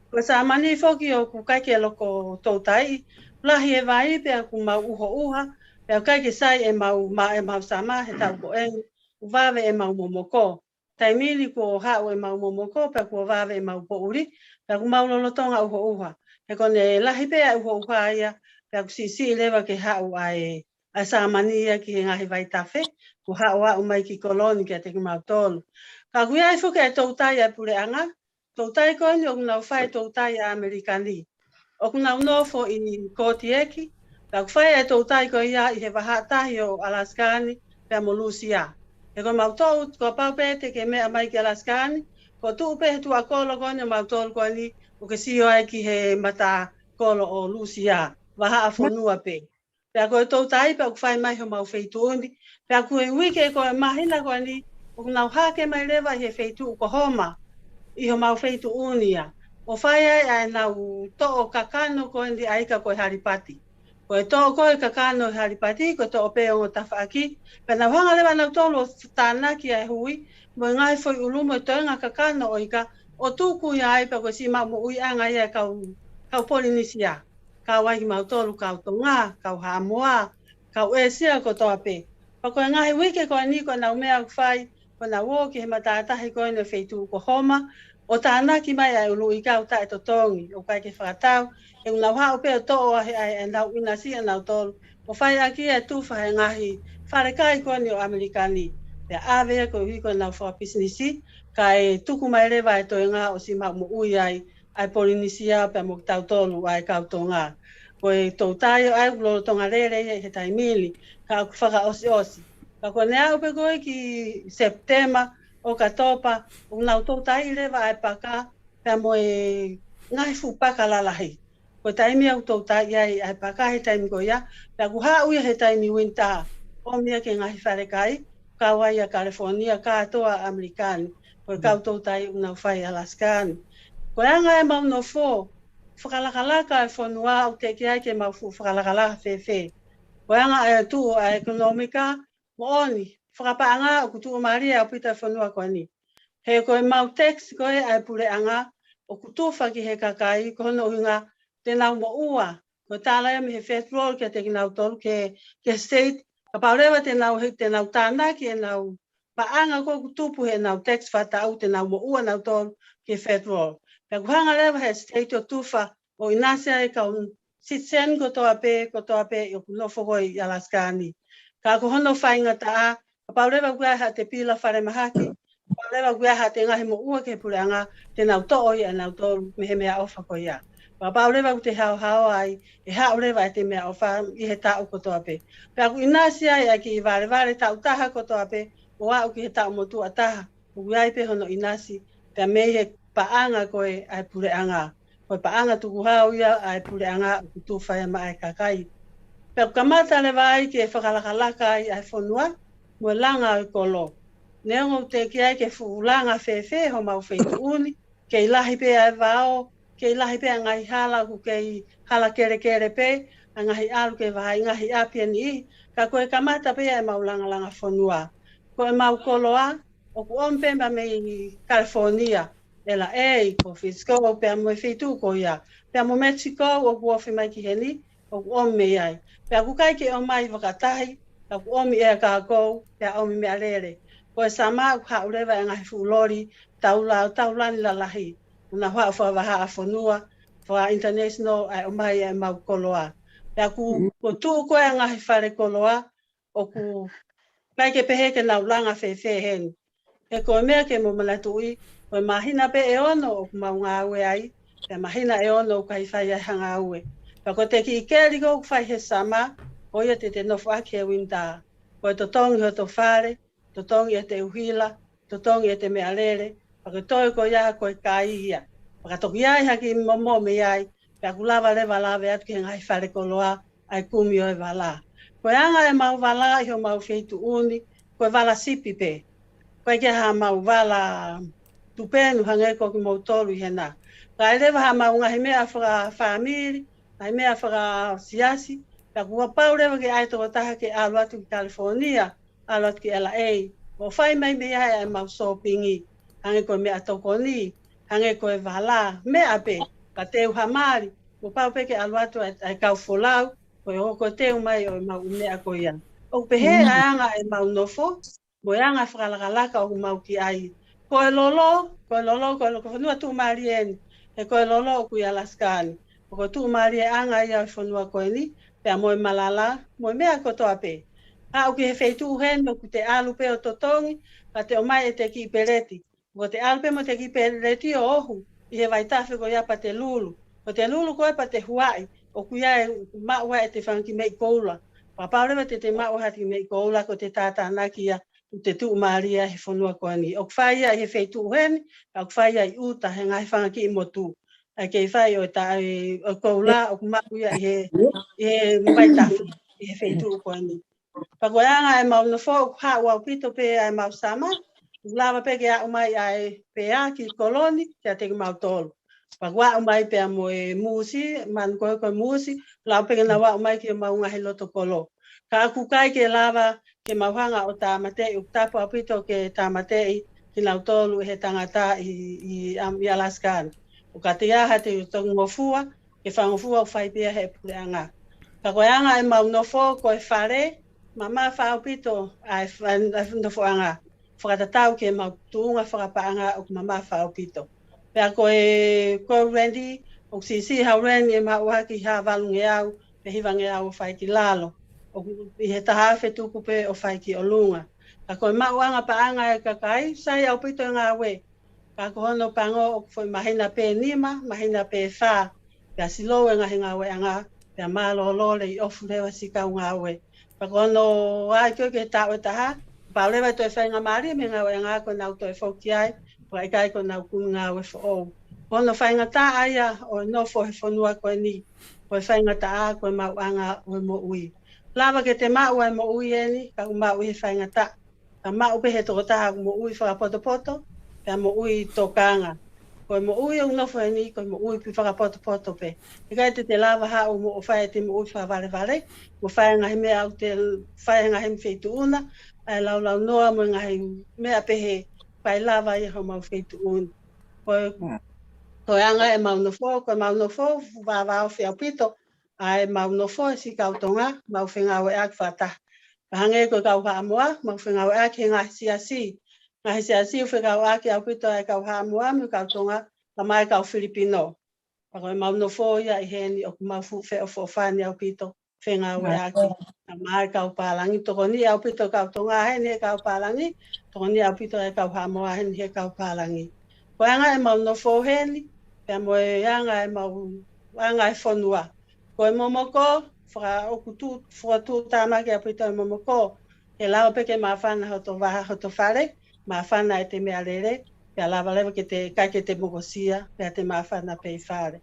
Ko e Sāmani foki ʻoku ʻikai ke loko toutai, lahi e vai pea ʻoku mau ʻuhoʻuha, pea ʻoku ʻikai ke sai ʻemau, ma, ʻemau sama he taʻu ko eni, ʻoku vave ʻemau momoko. Taimi ni kuo haʻu ʻemau momoko, pea kuo vave ʻemau poʻuli, pea ʻoku mau lolotonga ʻuhoʻuha. He ko ʻene lahi pē ʻa e ʻuhoʻuha ia, pea ʻoku siʻisiʻi leva ke haʻu ʻa e, ʻa e Sāmani ia ki he ngaahi vaitafe, kuo haʻu ʻo aʻu mai ki kolo ni kiate kimautolu. Ka ʻoku ʻi ai foki ʻa e toutai ʻa e puleʻanga, toutai ko eni ʻoku nau fai toutai ʻa ʻAmelika ni. ʻOku nau nofo ʻi Kōtieki, pea ʻoku fai ʻa e toutai ko ia ʻi he vahaʻa tahi ʻo ʻAlasika ni pea mo Lūsia. He ko ʻemau toʻu, kuo pau pē te ke meʻa mai ki ʻAlasika ni, ko e tuʻu pē he tuʻa kolo ko eni ʻomautolu ko eni, ʻoku ke sio ai ki he matakolo ʻo Lūsia, vahaʻa fonua pē. Pea ko e toutai pea ʻoku fai mai homau feituʻu ni. Pea ko e uike ko e māhina ko eni, ʻoku nau hake mai leva ʻi he feituʻu ko Homa, ʻi homau feituʻu ni ia, ʻo fai ai ʻa ʻenau toʻo kakano ko eni ʻa e ika ko e halipati. Ko e toʻo ko e kakano ʻi halipati, ko e toʻo pē ongo tafaʻaki. Pea nau hanga leva ʻanautolu ʻo tānaki ʻa e hui, mo e ngaahi foʻi ʻulu mo e toenga kakano ʻo ika, ʻo tuku ia ai pea ko e siʻi maʻu moʻuiʻanga ia ʻa e kau, kau Polinisia. Kau ai kimautolu, kau Tonga, kau Haʻamoa, kau ʻĒsia kotoa pē. Pea ko e ngaahi uike ko eni ko ʻenau meʻa ʻoku fai, ko ʻenau ō ki he matātahi ko eni ʻo e feituʻu ko Homa, ʻo tānaki mai ʻa e ʻulu ika ʻoku taʻetotongi, ʻoku ʻikai ke fakatau, he ʻoku nau haʻu pē ʻo toʻo ʻa e, ʻa e, ʻenau ʻinasi ʻanautolu, ʻo fai ʻaki ʻa e tufa he ngaahi falekai ko eni ʻo ʻAmelika ni. Pea ʻave ia koeʻuhi ko ʻenau fakapisinisi, kae tuku mai leva ʻa e toenga ʻo siʻi maʻu moʻui ai ʻa e Polinisia pea mo kitautolu ʻa e kau Tonga. Ko e toutai ʻa ia ʻoku lolotonga lele ia ʻi he taimi ni, ka ʻoku fakaʻosiʻosi. Ka ko ʻene aʻu pē ko ē ki Sepitema, ʻOkatopa, ʻoku nau toutai leva ʻa e paka, pea mo e ngaahi fuʻu paka lalahi. Ko e taimi ʻoku toutai ai ʻa e paka he taimi ko ia, pea ʻoku haʻu ia he taimi winter, ʻomi ia ki he ngaahi falekai, kau ai ʻa California, kātoa ʻAmelika ni, ko e kau toutai ʻoku nau fai ʻi Alaska ni. Ko e anga ʻemau nofo, fakalakalaka e fonua, ʻoku teʻeki ai ke mau fuʻu fakalakalaka fēfē. Ko e anga e tuʻu ʻa e ʻekonōmika, moʻoni, fakapaʻanga ʻoku tuʻumālie ʻaupito e fonua ko eni. He ko ʻemau tax ko ē ʻa e puleʻanga, ʻoku tufa ki he kakai, ko hono ʻuhinga te nau moʻua, ko e tala ia mei he federal kiate kinautolu ki he, ki he state, kapau leva te nau, he te nau tānaki ʻenau paʻanga ko ē ʻoku tupu heʻenau tax fakataʻu, te nau moʻua ʻanautolu ki he federal. Pea ʻoku hanga leva he state ʻo tufa, ʻo ʻinasi ai e kau citizen kotoa pē, kotoa pē ʻoku nofo ko ē ʻi Alaska ni. Ka ko hono faingataʻa, kapau leva ʻoku ʻi ai haʻate pila falemahaki, kapau leva ʻoku ʻi ai haʻate ngaahi moʻua ki he puleʻanga, te nau toʻo ia ʻe nautolu mei he meʻaʻofa ko ia. Kapau leva ʻoku te haohaoa ai, ʻe haʻu leva ʻete meʻaʻofa ʻi he taʻu kotoa pē. Pea ʻoku ʻinasi ai ʻa e kiʻi valevale taʻu taha kotoa pē, ʻo aʻu ki he taʻu motuʻa taha, ʻoku ʻi ai pē hono ʻinasi, pea mei he paʻanga ko ē ʻa e puleʻanga. Ko e paʻanga tukuhau ia ʻa e puleʻanga ʻoku tufa ia maʻa e kakai. Pea ʻoku kamata leva ai ke fakalakalaka ai ʻa e fonua, mo e langa ʻo e kolo. Neongo ʻoku teʻeki ai ke fuʻu langa fēfē homau feituʻu ni, kei lahi pē ʻa e vao, kei lahi pē ʻa e ngaahi hala, ʻoku kei hala kelekele pē, ʻa e ngaahi ʻalu ke vahaʻi ngaahi ʻapi ʻe niʻihi, ka ko e kamata pē ia ʻemau langalanga fonua. Ko ʻemau koloa, ʻoku ʻomi pē mei California, L A, ko Frisco, pea mo e feituʻu ko ia. Pea mo Mexico, ʻoku ofi mai ki heni, ʻoku ʻomi mei ai. Pea ʻoku ʻikai ke ʻomai fakatahi, ka ʻoku ʻomi ʻea kakou, pea ʻomi meʻalele. Ko e sama ʻoku haʻu leva e ngaahi fuʻu loli, taula, taulani lalahi. ʻOku nau haʻu fakavahaʻafonua, faka-international, ʻa e ʻomai ʻa ʻemau koloa. Pea ʻoku, ʻoku tuʻu ko ē ʻa e ngaahi fale koloa, ʻoku ʻikai ke pehē ke nau langa fēfē heni. He ko e meʻa ke mo manatuʻi, ko e māhina pē ʻe ono ʻoku mau ngāue ai, pea māhina ʻe ono ʻoku ʻikai fai ai ha ngāue. Pea ko ʻete kiʻi keli ko ē ʻoku fai he sama, ko ia te te nofo ʻaki he winter. Ko e totongi hoto fale, totongi ʻete ʻuhila, totongi ʻete meʻalele, pea ko e toe ko ia ko e kai ia. Pea ka toki ʻi ai ha kiʻi momo mei ai, pea ʻoku lava leva lave atu ki he ngaahi fale koloa, ʻa e kumi ʻo e vala. Ko e anga ʻemau vala ʻi homau feituʻu ni, ko e vala sipi pē. ʻOku ʻikai ke ʻi ai haʻamau vala tupenu hangē ko kimoutolu ʻi hena. Ka ʻi ai leva haʻamau ngaahi meʻa fakafāmili, ngaahi meʻa fakasiasi, pea kuo pau leva ke ʻai e tokotaha ke ʻalu atu ki California, ʻalu atu ki L A, ʻo fai mai mei ai ʻemau sōpingi, hangē ko e meʻatokoni, hangē ko e vala, meʻa pē, ka te u hā mali, kuo pau pē ke ʻalu atu ʻa e, ʻa e kau folau, ko e hoko teu mai ʻo ʻemau meʻa ko ia. ʻOku pehē ʻa e anga ʻemau nofo, mo e anga fakalakalaka ʻoku mau ki ai. Ko e lolo, ko e lolo, ko e lolo, ko e fonua tuʻumālie eni. He ko e lolo ʻoku ʻi Alaska ni. Ko e tuʻumālie ʻanga ia ʻo e fonua ko eni, pea mo e malala, mo e meʻa kotoa pē. Aʻu ki he feituʻu heni ʻoku te ʻalu pē ʻo totongi, ka te ʻomai ʻete kiʻi peleti. Ko te ʻalu pē mo ʻete kiʻi peleti ʻo ʻohu, ʻi he vaitafe ko ia pea te lulu. Ko te lulu ko ē pea te huaʻi, ʻoku ʻi ai e maʻu ai ʻete fanga kiʻi meʻi koula. Pea kapau leva te te maʻu ha kiʻi meʻi koula ko te tātānaki ia, ʻoku te tuʻumālie he fonua ko eni. ʻOku fai ia ʻi he feituʻu heni, ka ʻoku fai ia ʻi ʻuta he ngaahi fanga kiʻi motu. ʻA e kei fai ʻo e ta-, ʻo e koula, ʻoku maʻu ia ʻi he, ʻi he vaitafe, ʻi he feituʻu ko eni. Pea ko e anga ʻemau nofo ʻoku haʻu ʻaupito pē ʻa ʻemau summer, ʻoku lava pē ke aʻu mai ʻa e pea ki Koloni, kiate kimautolu. Pea ʻoku aʻu mai pea mo e mūsi, manu ko ē ko e mūsi, lava pē ke nau aʻu mai ki homau ngaahi loto kolo. Ka ʻoku ʻikai ke lava ke mau hanga ʻo tāmateʻi, ʻoku tapu ʻaupito ke tāmateʻi kinautolu ʻe he tangata ʻi, ʻi, ʻi Alaska ni. ʻOku ʻikai te ʻi ai ha toe tokongofua, ke fakangofua ʻo fai pē ia ʻe he puleʻanga. Ka ko e anga ʻemau nofo, ko e fale, mamafa ʻaupito ʻa e fa-, ʻa e nofoʻanga. Fakatatau ki heʻemau tuʻunga fakapaʻanga ʻoku mamafa ʻaupito. Pea ko e, ko e rent, ʻoku siʻisiʻi ha rent ʻe maʻu ʻaki ha valungeau, pe hivangeau ʻo fai ki lalo. ʻOku ʻi he taha afe tuku pē ʻo fai ki ʻolunga. Ka ko e maʻuʻanga paʻanga ʻa e kakai, sai ʻaupito e ngāue. Ka ko hono pango ʻoku foʻi māhina pē nima, māhina pē fā, pea silou e ngaahi ngāueʻanga, pea mālōlō lei ʻofu leva siʻi kau ngāue. Pea ko hono ʻai ko ē ki he taʻu ʻe taha, pau leva ʻe toe faingamālie mei he ngāueʻanga ko ʻenau toe foki ai, pea ʻikai ko ʻenau kumi ngāue foʻou. Ko hono faingataʻa ia ʻo e nofo he fonua ko eni, ko e faingataʻa ko e maʻuʻanga ʻo e moʻui. Lava ke te maʻu ʻa e moʻui eni, ka ʻoku maʻu ʻi he faingataʻa. Ka maʻu pē he tokotaha ʻoku moʻui fakapotopoto, pea moʻui tokanga. Ko e moʻui ʻoku nofo heni, ko e moʻui pē fakapotopoto pē. ʻIkai te te lava haʻu mo ʻo fai ʻete moʻui fakavalevale, mo fai ngaahi meʻa ʻoku te fai ngaahi feituʻu na, ʻa e laulaunoa mo e ngaahi meʻa pehē, ʻikai lava ia homau feituʻu na. Ko e, ko e anga ʻemau nofo, ko ʻemau nofo, vāvāofi ʻaupito, ʻa ʻemau nofo ʻa siʻi kau Tonga, mau fengāueʻaki fakataha. Ka hangē ko e kau Haʻamoa, mau fengāueʻaki he ngaahi siasi. Ngaahi siasi ʻoku fekauʻaki ʻaupito ʻa e kau Haʻamoa mo e kau Tonga, ka mai kau Filipino. Pea ko ʻemau nofo ia ʻi heni ʻoku mau fuʻu feʻofoʻofani ʻaupito, fengāueʻaki. Ka mai kau pālangi, tokoni ʻaupito kau Tonga heni he kau pālangi, tokoni ʻaupito ʻa e kau Haʻamoa heni he kau pālangi. Ko e anga ʻemau nofo heni, pea mo e anga ʻemau, anga e fonua. Ko e momoko, faka-, ʻoku tu-, fakatuʻutāmaki ʻaupito e momoko. He lava pē ke māfana hoto vaha, hoto fale, māfana ʻete meʻalele, pea lava leva ke te, ʻikai ke te mokosia, pea te māfana pē ʻi fale.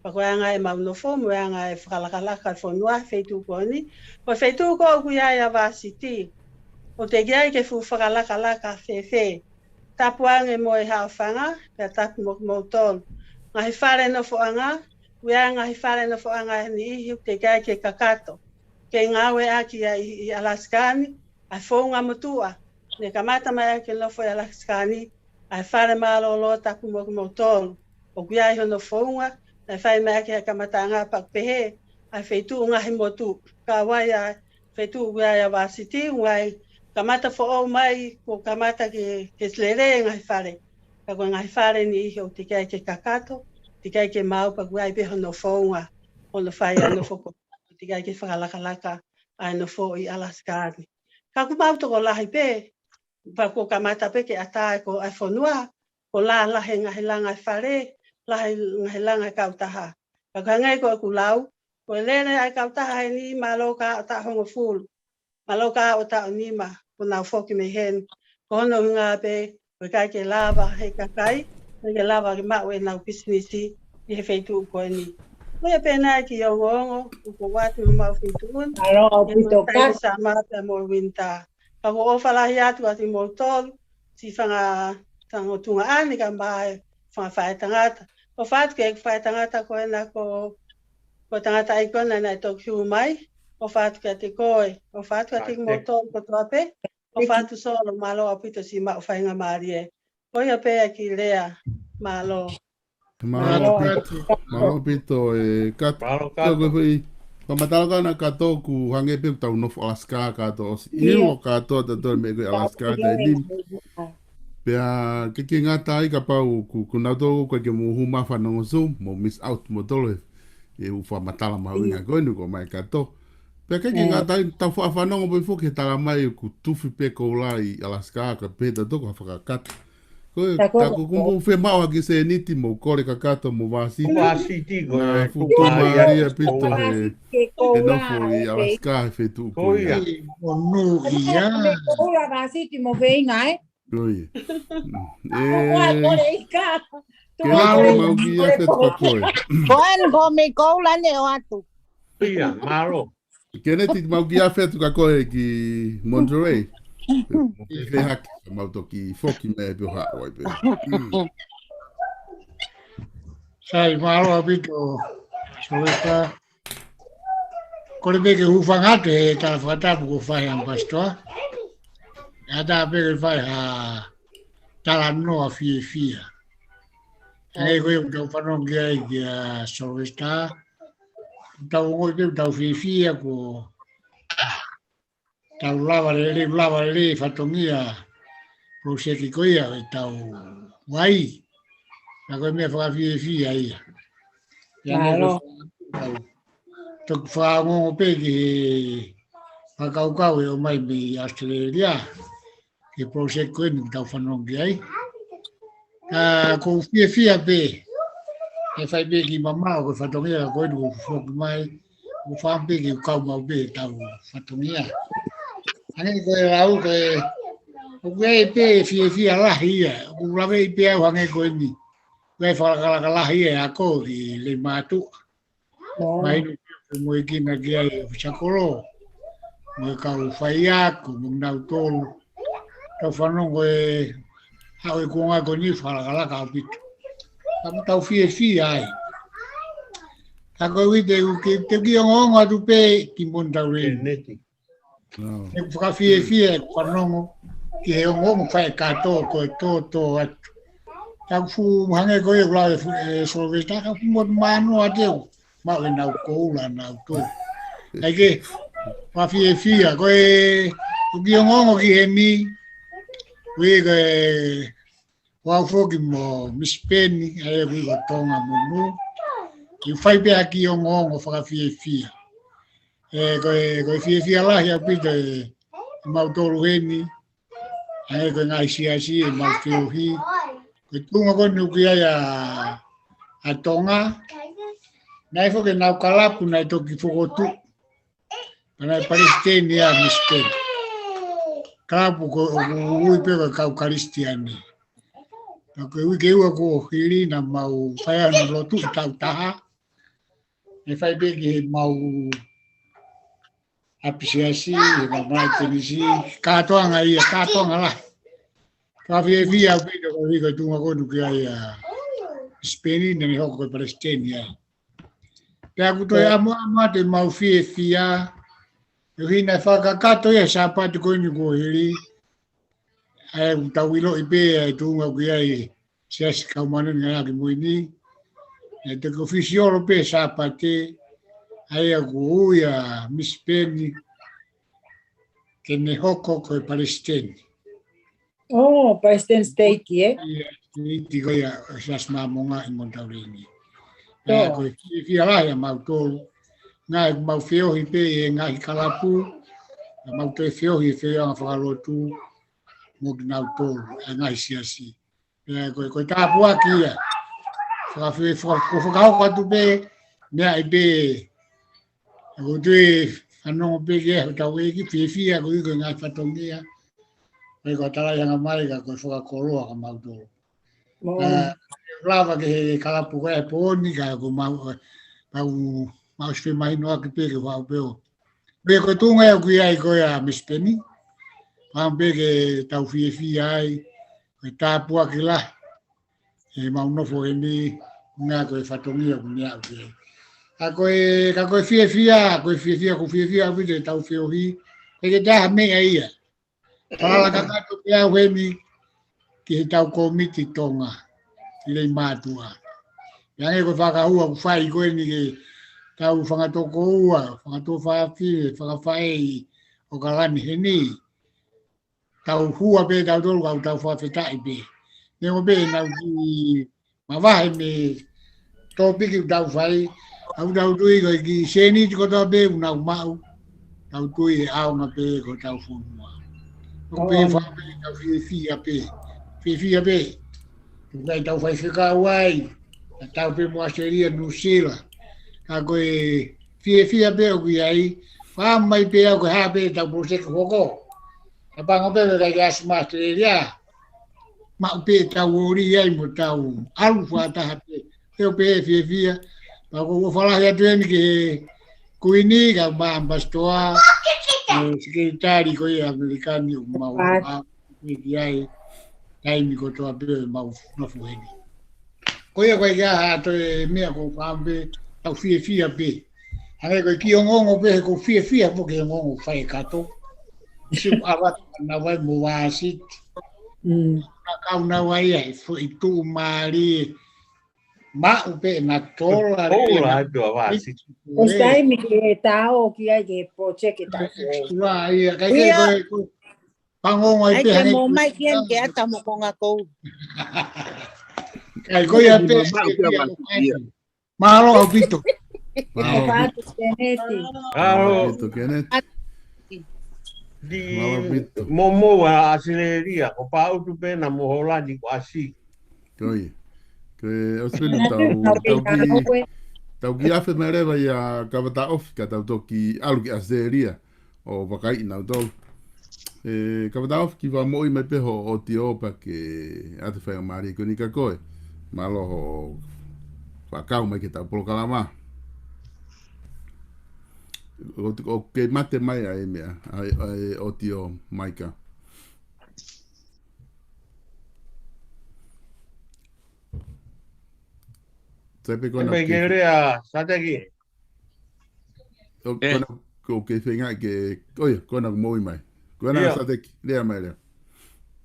Pea ko e anga ʻemau nofo, mo e anga e fakalakalaka e fonua, feituʻu ko eni. Ko e feituʻu ko ē ʻoku ʻi ai ʻa Vāsiti. ʻOku teʻeki ai ke fuʻu fakalakalaka fēfē. Tapu ange mo e haʻofanga, pea tapu mo kimoutolu. Ngaahi fale nofoʻanga, ʻoku ʻi ai ngaahi fale nofoʻanga ʻe niʻihi ʻoku teʻeki ai ke kakato. Kei ngāueʻaki ia ʻi, ʻi Alaska ni, ʻa e founga motuʻa. Ne kamata mai ʻaki e nofo ʻi Alaska ni, ʻa e fale mālōlō tapu mo kimoutolu. ʻOku ʻi ai hono founga, naʻe fai mai ʻaki ʻa e kamataʻanga pea ʻoku pehē, ʻa e feituʻu ngaahi motu. Ka ʻoku ʻi ai ʻa e feituʻu ʻoku ʻi ai ʻa Vāsiti, ʻoku ʻi ai kamata foʻou mai, kuo kamata ke, ke lele e ngaahi fale. Ka ko e ngaahi fale ʻe niʻihi ʻoku teʻeki ai ke kakato, teʻeki ai ke maau pea ʻoku ʻi ai pē hono founga, hono fai ʻa e nofo ko, teʻeki ai ke fakalakalaka ʻa e nofo ʻi Alaska ni. Ka ʻoku mau tokolahi pē, pea kuo kamata pē ke ʻatā e ko ʻa e fonua, ko e lalahi e ngaahi langa e fale, lahi e ngaahi langa e kautaha. Ka ʻoku hangē ko ʻeku lau, ko e lele ʻa e kautaha heni mālō ka ʻo taʻu hongofulu. Mālō ka ʻo taʻu nima, kuo nau foki mei heni. Ko hono ʻuhinga pē, ʻoku ʻikai ke lava he kakai, ʻikai ke lava ke maʻu ʻenau pisinisi ʻi he feituʻu ko eni. Ko ia pē nai e kiʻi ongoongo, ʻoku ou ʻoatu homau feituʻu ni. Mālō ʻaupito, Taimi Summer pea mo Winter. Ka ʻoku ou ʻofa lahi atu kiate kimoutolu, siʻi fanga, fanga tuongaʻane kae ʻumaʻā e fanga faʻētangata. ʻOfa atu ki he faʻētangata ko ena ko, ko e tangataʻeiki ko ena naʻe toki hū mai. ʻOfa atu kiate koe, ʻofa atu kiate kimoutolu kotoa pē. ʻOfa atu Solo, mālō ʻaupito siʻi maʻu faingamālie. Ko ia pē ʻa e kiʻi lea, mālō. Mālō ʻaupito, mālō ʻaupito e Kato. Mālō Kato. Ko e fakamatala ko ena Kato, ʻoku hangē pē ʻoku tau nofo Alaska kātoa ʻosi. ʻIo. ʻIlo kātoa ʻa tautolu e meʻa ko ē ʻi Alaska taimi ni. Pea ʻikai ke ngata ai kapau ʻoku, ʻoku nau tō ko ē ke mou hū mai fanongo Zoom, mou miss out moutolu e, e ʻū fakamatala mahuʻinga ko eni kuo ʻomai ʻe Kato. Pea ʻikai ke ngata ai, tau faʻa fanongo pē foki he talamai ʻoku tufi pē koula ʻi Alaska, ka pehē ʻe tautolu ko ha fakakata. Ko e, tā ko e, tā ko e, kuo mou fiemaʻu ha kiʻi sēniti, mou kole kia Kato mo Vāsiti. Vāsiti ko e, fuʻu mālie ʻaupito he, he nofo ʻi Alaska he feituʻu ko ia. Ko ia. Ko ia. Ko ia. Keneti, mau kiʻi afe atu kia koe. Ko eni ko e meʻi koula ne ʻoatu. Ia, mālō. Keneti, mau kiʻi afe atu kia koe ki Monterey. Fehake, mau toki foki mai pē ʻo haʻu ai pē. Sai, mālō ʻaupito, Sylvester. Kole pē ke u hūfanga atu he tala fakatapu kuo fai ʻe Pasitoa. ʻE ʻatā pē ke fai ha talanoa fiefia. Hangē ko ia ʻoku tau fanongo ki ai kia Sylvester. Tau ongoʻi pē ʻoku tau fiefia kuo tau lava lelei, lava lelei e fatongia project ko ia ʻo e tau vai. Ka ko e meʻa fakafiefia ia. Ia ne ko e tau toki fakaongoongo pē ki he fakakaukau ʻe ʻomai mei ʻAositelēlia ki he project ko eni ʻoku tau fanongo ki ai. Ka ʻoku ou fiefia pē, ʻe fai pē kiʻi mamaʻo ko e fatongia ko eni ʻoku foki mai, ʻoku ou fakaʻamu pē ke u kau maʻu pē ʻetau fatongia. Hangē ko e lau ko ē, ʻoku ʻi ai pē e fiefia lahi ia, ʻoku ou laveʻi pē au hangē ko eni. ʻOku ʻi ai e fakalakalaka lahi ia ʻa e ako ki Leimātuʻa. Mahino ke moʻui kina ki ai ʻa e ʻofisa kolo, mo e kau faiako, mo kinautolu. Tau fanongo e haʻu e kuonga ko eni fakalakalaka ʻaupito. Ka ʻoku tau fiefia ai. Ka ko e ʻuhi te u kiʻi, te u kiʻi ongoongo atu pē ki Monterey. Keneti. ʻOku fakafiefia e fanongo ki he ongoongo fai ʻe Kato ko e tōtō atu. Ka ʻoku fuʻu hangē ko ia ʻoku lau ʻe Sylvester, ka ʻoku fuʻu motu manoa te u maʻu ʻenau koula nautolu. ʻAi ke, fakafiefia, ko e, ʻoku kiʻi ongoongo ki heni, ui ko e, ʻoku ou foki mo Miss Penny, ʻa ia ʻoku ui ko Tonga Monu. ʻOku fai pē ha kiʻi ongoongo fakafiefia. ʻE, ko e, ko e fiefia lahi ʻaupito ʻe, ʻe mautolu heni. ʻA ia ko e ngaahi siasi ʻe mau feohi. Ko e tuʻunga ko eni ʻoku ʻi ai ʻa, ʻa Tonga. Naʻe foki ʻenau kalapu naʻe toki fokotuʻu. Pea naʻe palesiteni ʻa Miss Penny. Kalapu ko ē ʻoku ui pē ko e kau Kalisitiane. Ka ko e uike ua kuo hili naʻa mau fai ʻa e lotu ʻi Tautaha. ʻE fai pē ki he mau ʻapisiasi, he mau malaʻe tenisi, kātoanga ia, kātoanga lahi. Fakafiefia ʻaupito ko e ʻuhi ko e tuʻunga ko eni ʻoku ʻi ai ʻa Miss Penny, naʻa ne hoko ko e palesiteni ai. Pea ʻoku toe ʻamuʻamu atu ʻemau fiefia, ʻuhi naʻe fakakakato ia he Sāpate ko eni kuo hili, ʻa ia ʻoku tau ʻiloʻi pē ʻa e tuʻunga ʻoku ʻi ai e Siasi Kau Māʻoniʻoni ʻi he Ngaahi ʻAho Kimui ni, naʻe toki ʻōfisiolo pē Sāpate, ʻa ia kuo ui ʻa Miss Penny ke ne hoko ko e palesiteni. ʻO, palesiteni siteiki, ē? Ia, siteiki ko ia ʻo e Siasi Māmonga ʻi Monterey ni. Pea ko e fiefia lahi ʻa mautolu. Ngaahi ʻoku mau feohi pē ʻi he ngaahi kalapu, ʻa mau toe feohi he feohiʻanga fakalotu, mo kinautolu, ʻa e ngaahi siasi. Pea ko e, ko e tāpuaki ia. Fakafie-, faka-, ko e fakahoko atu pē, meʻa ʻi pē, ʻoku ou tui fanongo pē ki ai hotau ʻEiki, fiefia ko e ʻuhi ko e ngaahi fatongia. Ko e ko e talaiʻanga mai ka ko e fakakoloa kia mautolu. Moʻoni. Ka, lava ki he kalapu ko ē he pō ni ka ko mau, mau, mau ʻosi femahinoʻaki pē ke fau pē ʻo. Pea ko e tuʻunga ia ʻoku ʻi ai ko ē ʻa Miss Penny. Fau pē ke tau fiefia ai, ko e tāpuaki lahi. ʻEmau nofo heni, ngā ko e fatongia ʻoku ne aʻu ki ai. Ka ko e, ka ko e fiefia, ko e fiefia, ko e fiefia ʻaupito ʻetau feohi, ʻikai ke toe ʻi ai ha meʻa ia. Falala kakato pē au heni ki he tau kōmiti Tonga, ki Leimātuʻa. Pea hangē ko e fakahua ʻoku fai ko eni ke tau fanga tokoua, fanga tuofāfine, fanga faʻē ʻi ʻAokalani heni. Tau hua pē tautolu kau tau fakafetaʻi pē. Neongo pē ʻenau kiʻi mavahe mei he tōpiki ʻoku tau fai, ʻoku tau tui ko e kiʻi sēniti kotoa pē ʻoku nau maʻu, tau tui ʻe ʻaonga pē ki hotau fonua. ʻOku pē fai pē tau fiefia pē, fiefia pē. Tuku ai tau faifekau ai, ʻa tau pē mo ʻAositelēlia, Nuʻusila. Ka ko e fiefia pē ʻoku ʻi ai, fakaʻamu mai pē au ko e hā pē tau pōseke hoko. Ka pango pē ka ʻi ʻAsi mo ʻAositelēlia. Maʻu pē tau ōli ai mo tau ʻalu fakataha pē. Te u pē fiefia. Pea ko u ʻofa lahi atu eni ki he Kuini, kau mai ʻAmipasitoa, mo e sekelitali ko ia ʻAmelika ni ʻoku mau ʻa, ki ai, taimi kotoa pē ʻoku mau nofo heni. Ko ia ko e ʻikai ha toe meʻa ko u fakaʻamu pē, tau fiefia pē. Hangē ko e kiʻi ongoongo pē he ko u fiefia foki he ongoongo fai kato. Siʻi ʻavatu naʻa nau ʻai mo Vāsiti. Mm. Ka kau nau ʻai ai, foʻi tuʻumālie. Maʻu pē na tola. Tola atu ʻa Vāsiti. Ko e taimi ke tau ki ai ke project e tau. Extra, ia, kai ke ko e, ko e pango ai pē hangē. Ai ke mo mai ki ai ke ata mo konga kou. Kai ko ia pē. Mālō ʻaupito. Mālō. Mālō ʻaupito, Keneti. Mālō ʻaupito, Keneti. Mālō ʻaupito. Mo mo a ʻAositelēlia, ko Pautu pē na mo Holani ko ʻAsi. Ko ia. Ko e ʻAositelēlia tau, tau kiʻi, tau kiʻi afe mai leva ia Kavataʻofi ka tau toki ʻalu ki ʻAositelēlia ʻo vakaiʻi nautolu. ʻE, Kavataʻofi kiʻi fakamoʻui mai pē hoʻo ʻotiō pea ke ʻoatu e faingamālie ko eni kia koe. Mālō hoʻo fakakau mai ki heʻetau polokalama. ʻOku, ʻoku kei mate mai ʻa e meʻa, ʻa e, ʻa e ʻotiō, Maika. Sai pē ko ena. Ē, ke lea, Sateki. ʻO, ē. Ko ena ʻoku kei feinga ke, ʻo ia, ko ena kuo moʻui mai. Ko ena, ia. Sateki, lea mai lea.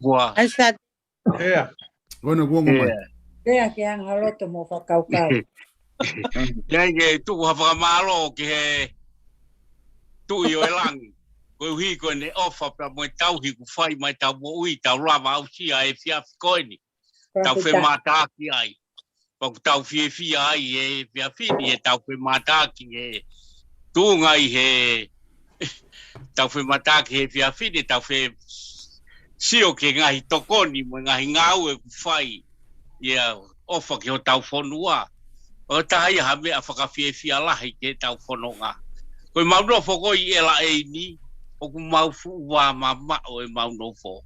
Ua. ʻAi Sat- Ia. Ko ena kuo ongo mai. Ia. Lea ke anga loto mo fakakaukau. Ia ke tuku ha fakamālō ki he Tuʻi ʻo e langi. Koeʻuhi ko ʻene ʻofa pea mo e tauhi kuo fai mai ʻetau moʻui, tau lava aʻusia e efiafi ko eni. Tau femātaaki ai. Pea ʻoku tau fiefia ai he efiafi ni, he tau femātaaki he tuʻunga ʻi he tau femātaaki he efiafi ni, tau fe sio ki he ngaahi tokoni mo e ngaahi ngāue kuo fai ʻi he ʻofa ki hotau fonua. ʻOku taha ia ha meʻa fakafiefia lahi ki heʻetau fononga. Ko ʻemau nofo ko ē ʻi ʻElaʻeini, ʻoku mau fuʻu vā mamaʻo ʻemau nofo.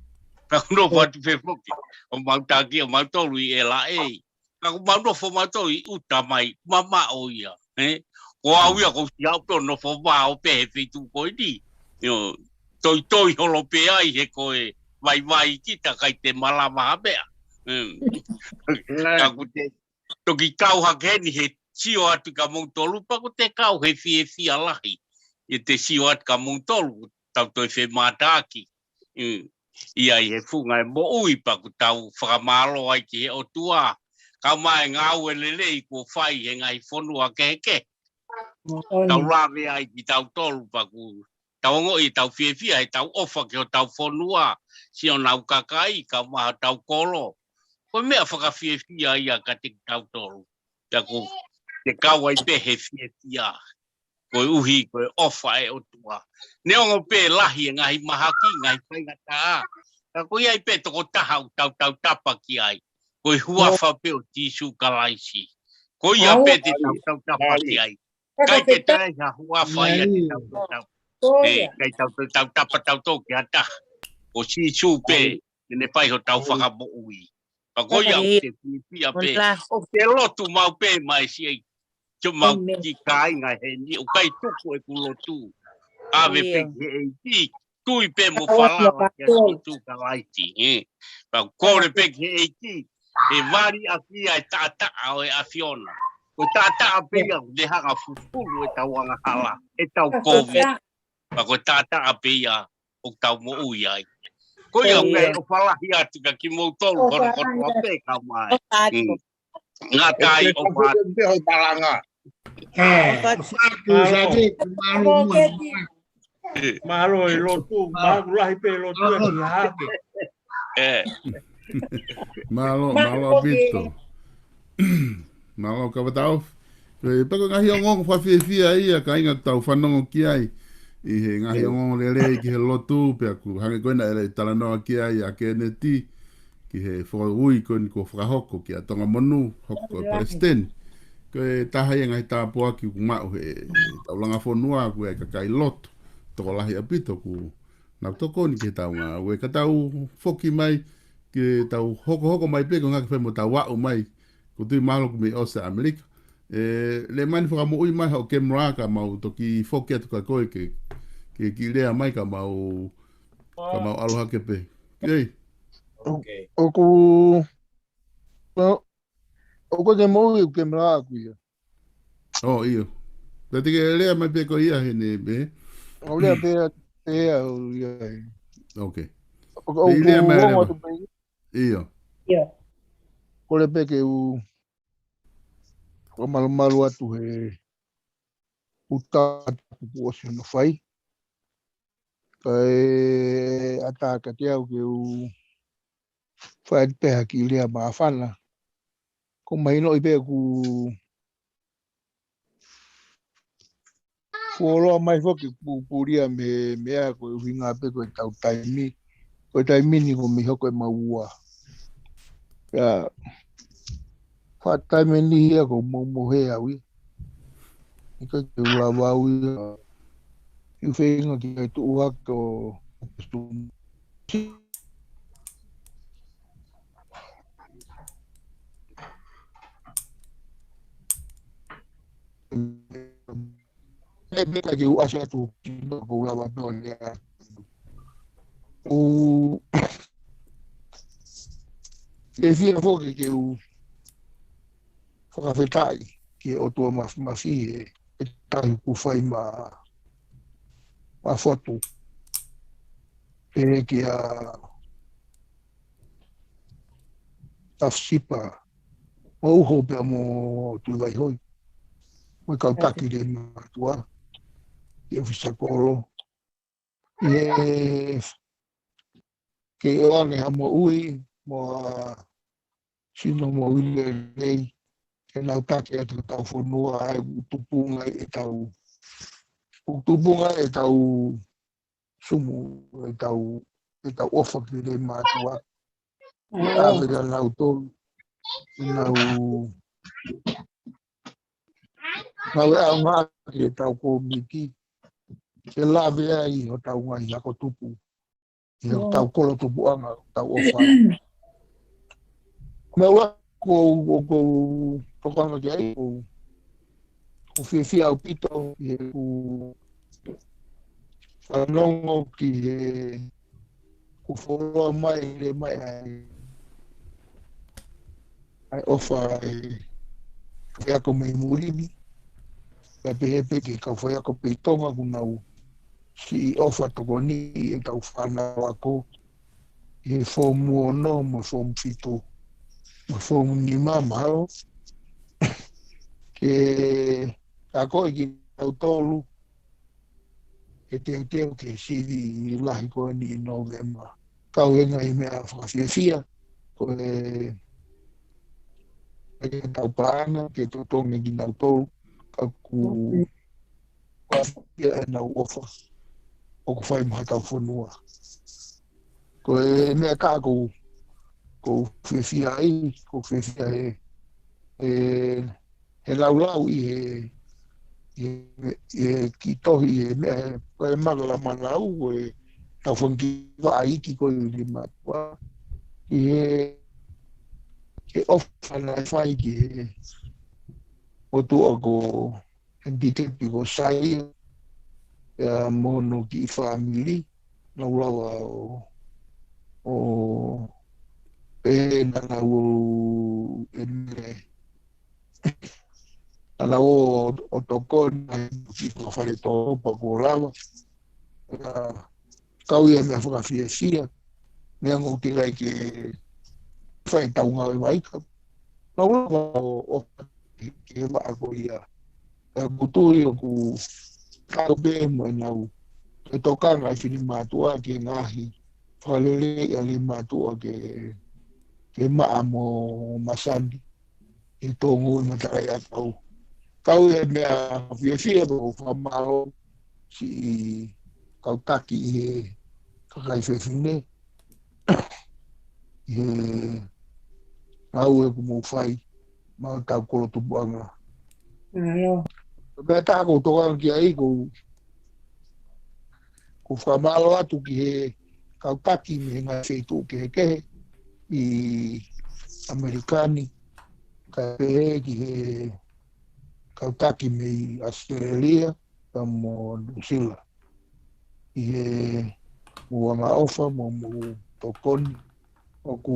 Pea ʻoku nofo atu pē foki ʻo mau taki ʻo mautolu ʻi ʻElaʻei. Ka ʻoku mau nofo mautolu ʻi ʻuta mai, mamaʻo ia, ē? Ko au ia, ko u siʻi aʻu pē ʻo nofo vā ʻo pehē he feituʻu ko eni. ʻIo, toitoi holo pē ai he ko e vaivai kita ʻikai te malava ha meʻa. Em. Ka ʻoku te toki kau hake heni he sio atu kia moutolu pea ʻoku te kau he fiefia lahi. ʻI heʻete sio atu kia moutolu, tau toe femātaaki. Em. ʻI ai he funga e moʻui pea ʻoku tau fakamālō ai ki he ʻOtua. Kau mai e ngāue lelei kuo fai he ngaahi fonua kehekehe. Moʻoni. Tau lave ai kitautolu pea ʻoku tau ongoʻi ʻetau fiefia, heʻetau ʻofa ki hotau fonua, siʻonau kakai, kau mai hotau kolo. Ko e meʻa fakafiefia ia kiate kitautolu. Pea ʻoku te kau ai pē he fiefia. Koeʻuhi, ko e ʻofa e ʻOtua. Neongo pē lahi e ngaahi mahaki, ngaahi faingataʻa. Ka ko ia ai pē tokotaha ʻoku tau tautapa ki ai. Ko e huafa pē ʻo Sīsū Kalaisi. Ko ia pē te tau tautapa ki ai. ʻIkai ke toe ʻi ai ha huafa ia te tau tautapa. ʻIkai tau toe tautapa tautolu ki ha taha. Ko Sīsū pē, te ne fai hotau fakamoʻui. Pea ko ia ʻoku te fiefia pē. ʻOku te lotu mau pē mai siʻi. Ke mau kiʻi kāinga heni, ʻoku ʻikai tuku ʻeku lotu. ʻAve pē ki he ʻEiki, tui pē mo falala kia Sīsū Kalaisi, ē. Pea kole pē ki he ʻEiki, ʻe vali ʻaki ia e taʻataʻa ʻo e ʻAfiona. Ko e taʻataʻa pē ia, ʻoku ne hanga fufulu ʻetau angahala, ʻetau kovi. Pea ko e taʻataʻa pē ia, ʻoku tau moʻui ai. Ko ia, ʻoku ʻofa lahi atu kia kimoutolu, hono kotoa pē ka mai. Ngata ai, ʻofa atu. Pē ho malanga. Mālō e lotu, mālō lahi pē lotu e ki hake. Mālō, mālō ʻaupito. Mālō Kavatau. Pea ko e ngaahi ongoongo fakafiefia ia, kāinga, ʻoku tau fanongo ki ai ʻi he ngaahi ongoongo lelei ki he lotu, pea ʻoku hangē ko ena ʻe lava ʻo talanoa ki ai ʻa Keneti, ki he fakaui ko eni kuo fakahoko kia Tonga Monū, hoko ko e palesiteni. Ko e taha ia e ngaahi tāpuaki ʻoku maʻu he tau langa fonua, ko e kakai lotu tokolahi ʻaupito ʻoku nau tokoni ki he tau ngāue. Ka tau foki mai, ke tau hokohoko mai pē ko e ngaahi fai mo tau aʻu mai, ko tui mahalo ʻoku mei ʻosi ʻAmelika. ʻE, Lēmani, fakamoʻui mai hoʻo kemela ka mau toki foki atu kia koe ke, ke kiʻi lea mai ka mau, ka mau ʻalu hake pē. Kei. ʻOku, ʻoku te moʻui ʻeku kemela ʻaku ia. ʻIo. Tati ke lea mai pē ko ia heni, ē? ʻO lea pē, pē ʻo ia. Ok. ʻOku, ʻoku lea mai, lea mai. ʻIo. Kole pē ke u fakamalumalu atu he uta atu kuo ʻosi hono fai. Kae ʻatā kiate au ke u fai atu pē ha kiʻi lea māfana. ʻOku mahinoʻi pē ʻoku fuoloa mai foki pūpulia mei he meʻa ko e ʻuhinga pē ko e tau taimi. Ko e taimi ni ʻoku mei hoko e maua. Pea faʻa taimi ni ia ʻoku ou momohe au ia. ʻIkai ke u lava au ia. ʻIkai feinga ke tuʻu hake ʻo ʻE meka ke u ʻasi atu ki no ko lava no lea. ʻOku fiefia foki ke u fakafetaʻi ki he ʻOtua Mafimafi he, he tahi kuo fai ma, ma fotu. Pehē kia Tafisipa, mo Uho pea mo Tuʻivaihoi. Mo e kau taki Leimātuʻa, ki he ʻofisa kolo. ʻI he kei ʻoange ha moʻui, mo ha sino moʻui lelei, ke nau taki atu ki hotau fonua, ʻa e ʻoku tupunga ʻetau, ʻoku tupunga ʻetau sumu, ʻetau, ʻetau ʻofa ki Leimātuʻa. ʻAve kia nautolu, nau, nau ʻe ʻaonga ki heʻetau kōmiti, ke lave ai hotau ngaahi ako tupu, ʻi hotau kolo tupuʻanga, tau ʻofa. Meʻa ʻoku ou, ʻoku ou tokanga ki ai, ʻoku ou fiefia ʻaupito ʻi heʻeku fanongo ki he kuo fuoloa mai, lea mai ʻa e, ʻa e ʻofa ʻa e faiako mei muli ni. Pea pehē pē ki he kau faiako pē ʻi Tonga ʻoku nau siʻi ʻofa tokoni ʻi heʻetau fānau ako ʻi he foomu ono mo e foomu fitu mo e foomu nima mahalo. Ke akoʻi kinautolu ke teuteu ki he sivi lahi ko eni ʻi Nōvema. Kau he ngaahi meʻa fakafiefia, ko e, ʻe ke tau paʻanga, ke totongi kinautolu, ka ʻoku ʻoku fiefia ʻenau ʻofa ʻoku fai maʻa hotau fonua. Ko e meʻa ka ʻoku, ʻoku ou fiefia ai, ʻoku ou fiefia he, he, he laulau ʻi he, ʻi he, ʻi he kiʻi tohi ʻi he meʻa, he, ko e maka la manau, ko e tau fanga kiʻi vaʻa iiki ko eni matua. ʻI he, he ʻofa naʻe fai ki he motuʻa ko Andy Tepi ko Saia, ʻa ia mo hono kiʻi fāmili, nau lava ʻo, ʻo, ʻe naʻa nau ʻo, ʻe mele, naʻa nau ʻo, ʻo tokoni, ki he fale tō pa ko lava, ʻa, kau ia meʻa fakafiefia, Neongo ʻoku teʻeki ai ke fai ʻetau ngāue vai, ka ʻoku lava ʻo, ʻo ke maʻa ko ia. Ka ʻoku ou tui ʻoku kau pē mo ʻenau tokanga ʻa e finemātuʻa ki he ngaahi fakaleleiʻi ʻa e finemātuʻa ke, ke maʻa mo masani ʻi he tōnounou matalaʻiʻakau. Kau he meʻa fiefia mo fakamālō siʻi kau taki ʻi he kakai fefine ʻi he ngāue ʻoku mou fai maʻa hotau kolo tupuʻanga. Mālō. Pea tā ʻoku ou tokanga ki ai, ʻoku ou, ʻoku ou fakamālō atu ki he kau taki mei he ngaahi feituʻu kehekehe ʻi ʻAmelika ni, kae pehē ki he kau taki mei ʻAositelēlia, pea mo Nuʻusila. ʻI he mou angaʻofa mo mou tokoni, ʻoku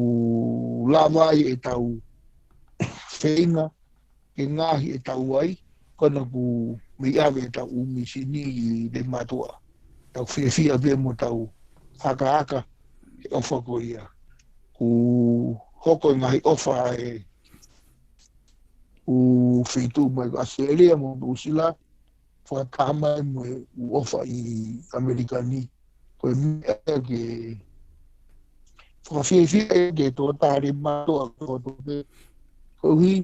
lava ai ʻetau feinga ke ngaohi ʻetau vai, ko ena ʻoku mei ʻave ʻetau ʻū mīsini ʻi he finemātuʻa. Tau fiefia pē mo tau hakaʻaka he ʻofa ko ia. Kuo hoko e ngaahi ʻofa ʻa e ʻū feituʻu mai ʻAositelēlia mo Nuʻusila, fakataha mai mo e ʻū ʻofa ʻi ʻAmelika ni. Ko e meʻa ke fakafiefia ʻe he tokotaha finemātuʻa kotoa pē. Koeʻuhi,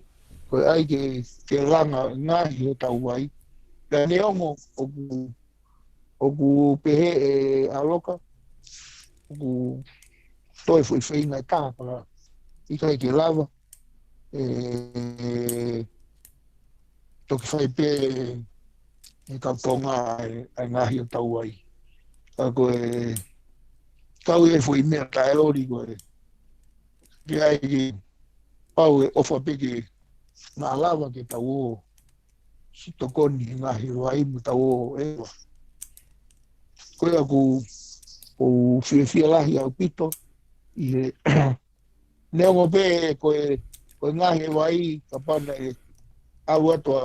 ko e ʻai ke, ke langa ngaohi hotau vai. Pea neongo ʻoku, ʻoku pehē ʻe ʻAloka, ʻoku toe foʻi feinga ʻe taha pea ʻikai ke lava, ʻe toki fai pē ʻe he kau Tonga ʻa e, ʻa e ngaohi hotau vai. Ka ko e kau ʻi he foʻi meʻa taʻeloli ko e, ke ʻai ke pau e ʻofa pē ke malava ke tau ō siʻi tokoni he ngaohi vai mo tau ō ʻeva. Ko ia ʻoku, ʻoku ou fiefia lahi ʻaupito ʻi he neongo pē ko e, ko e ngaohi e vai, kapau naʻe ʻalu atu ʻa,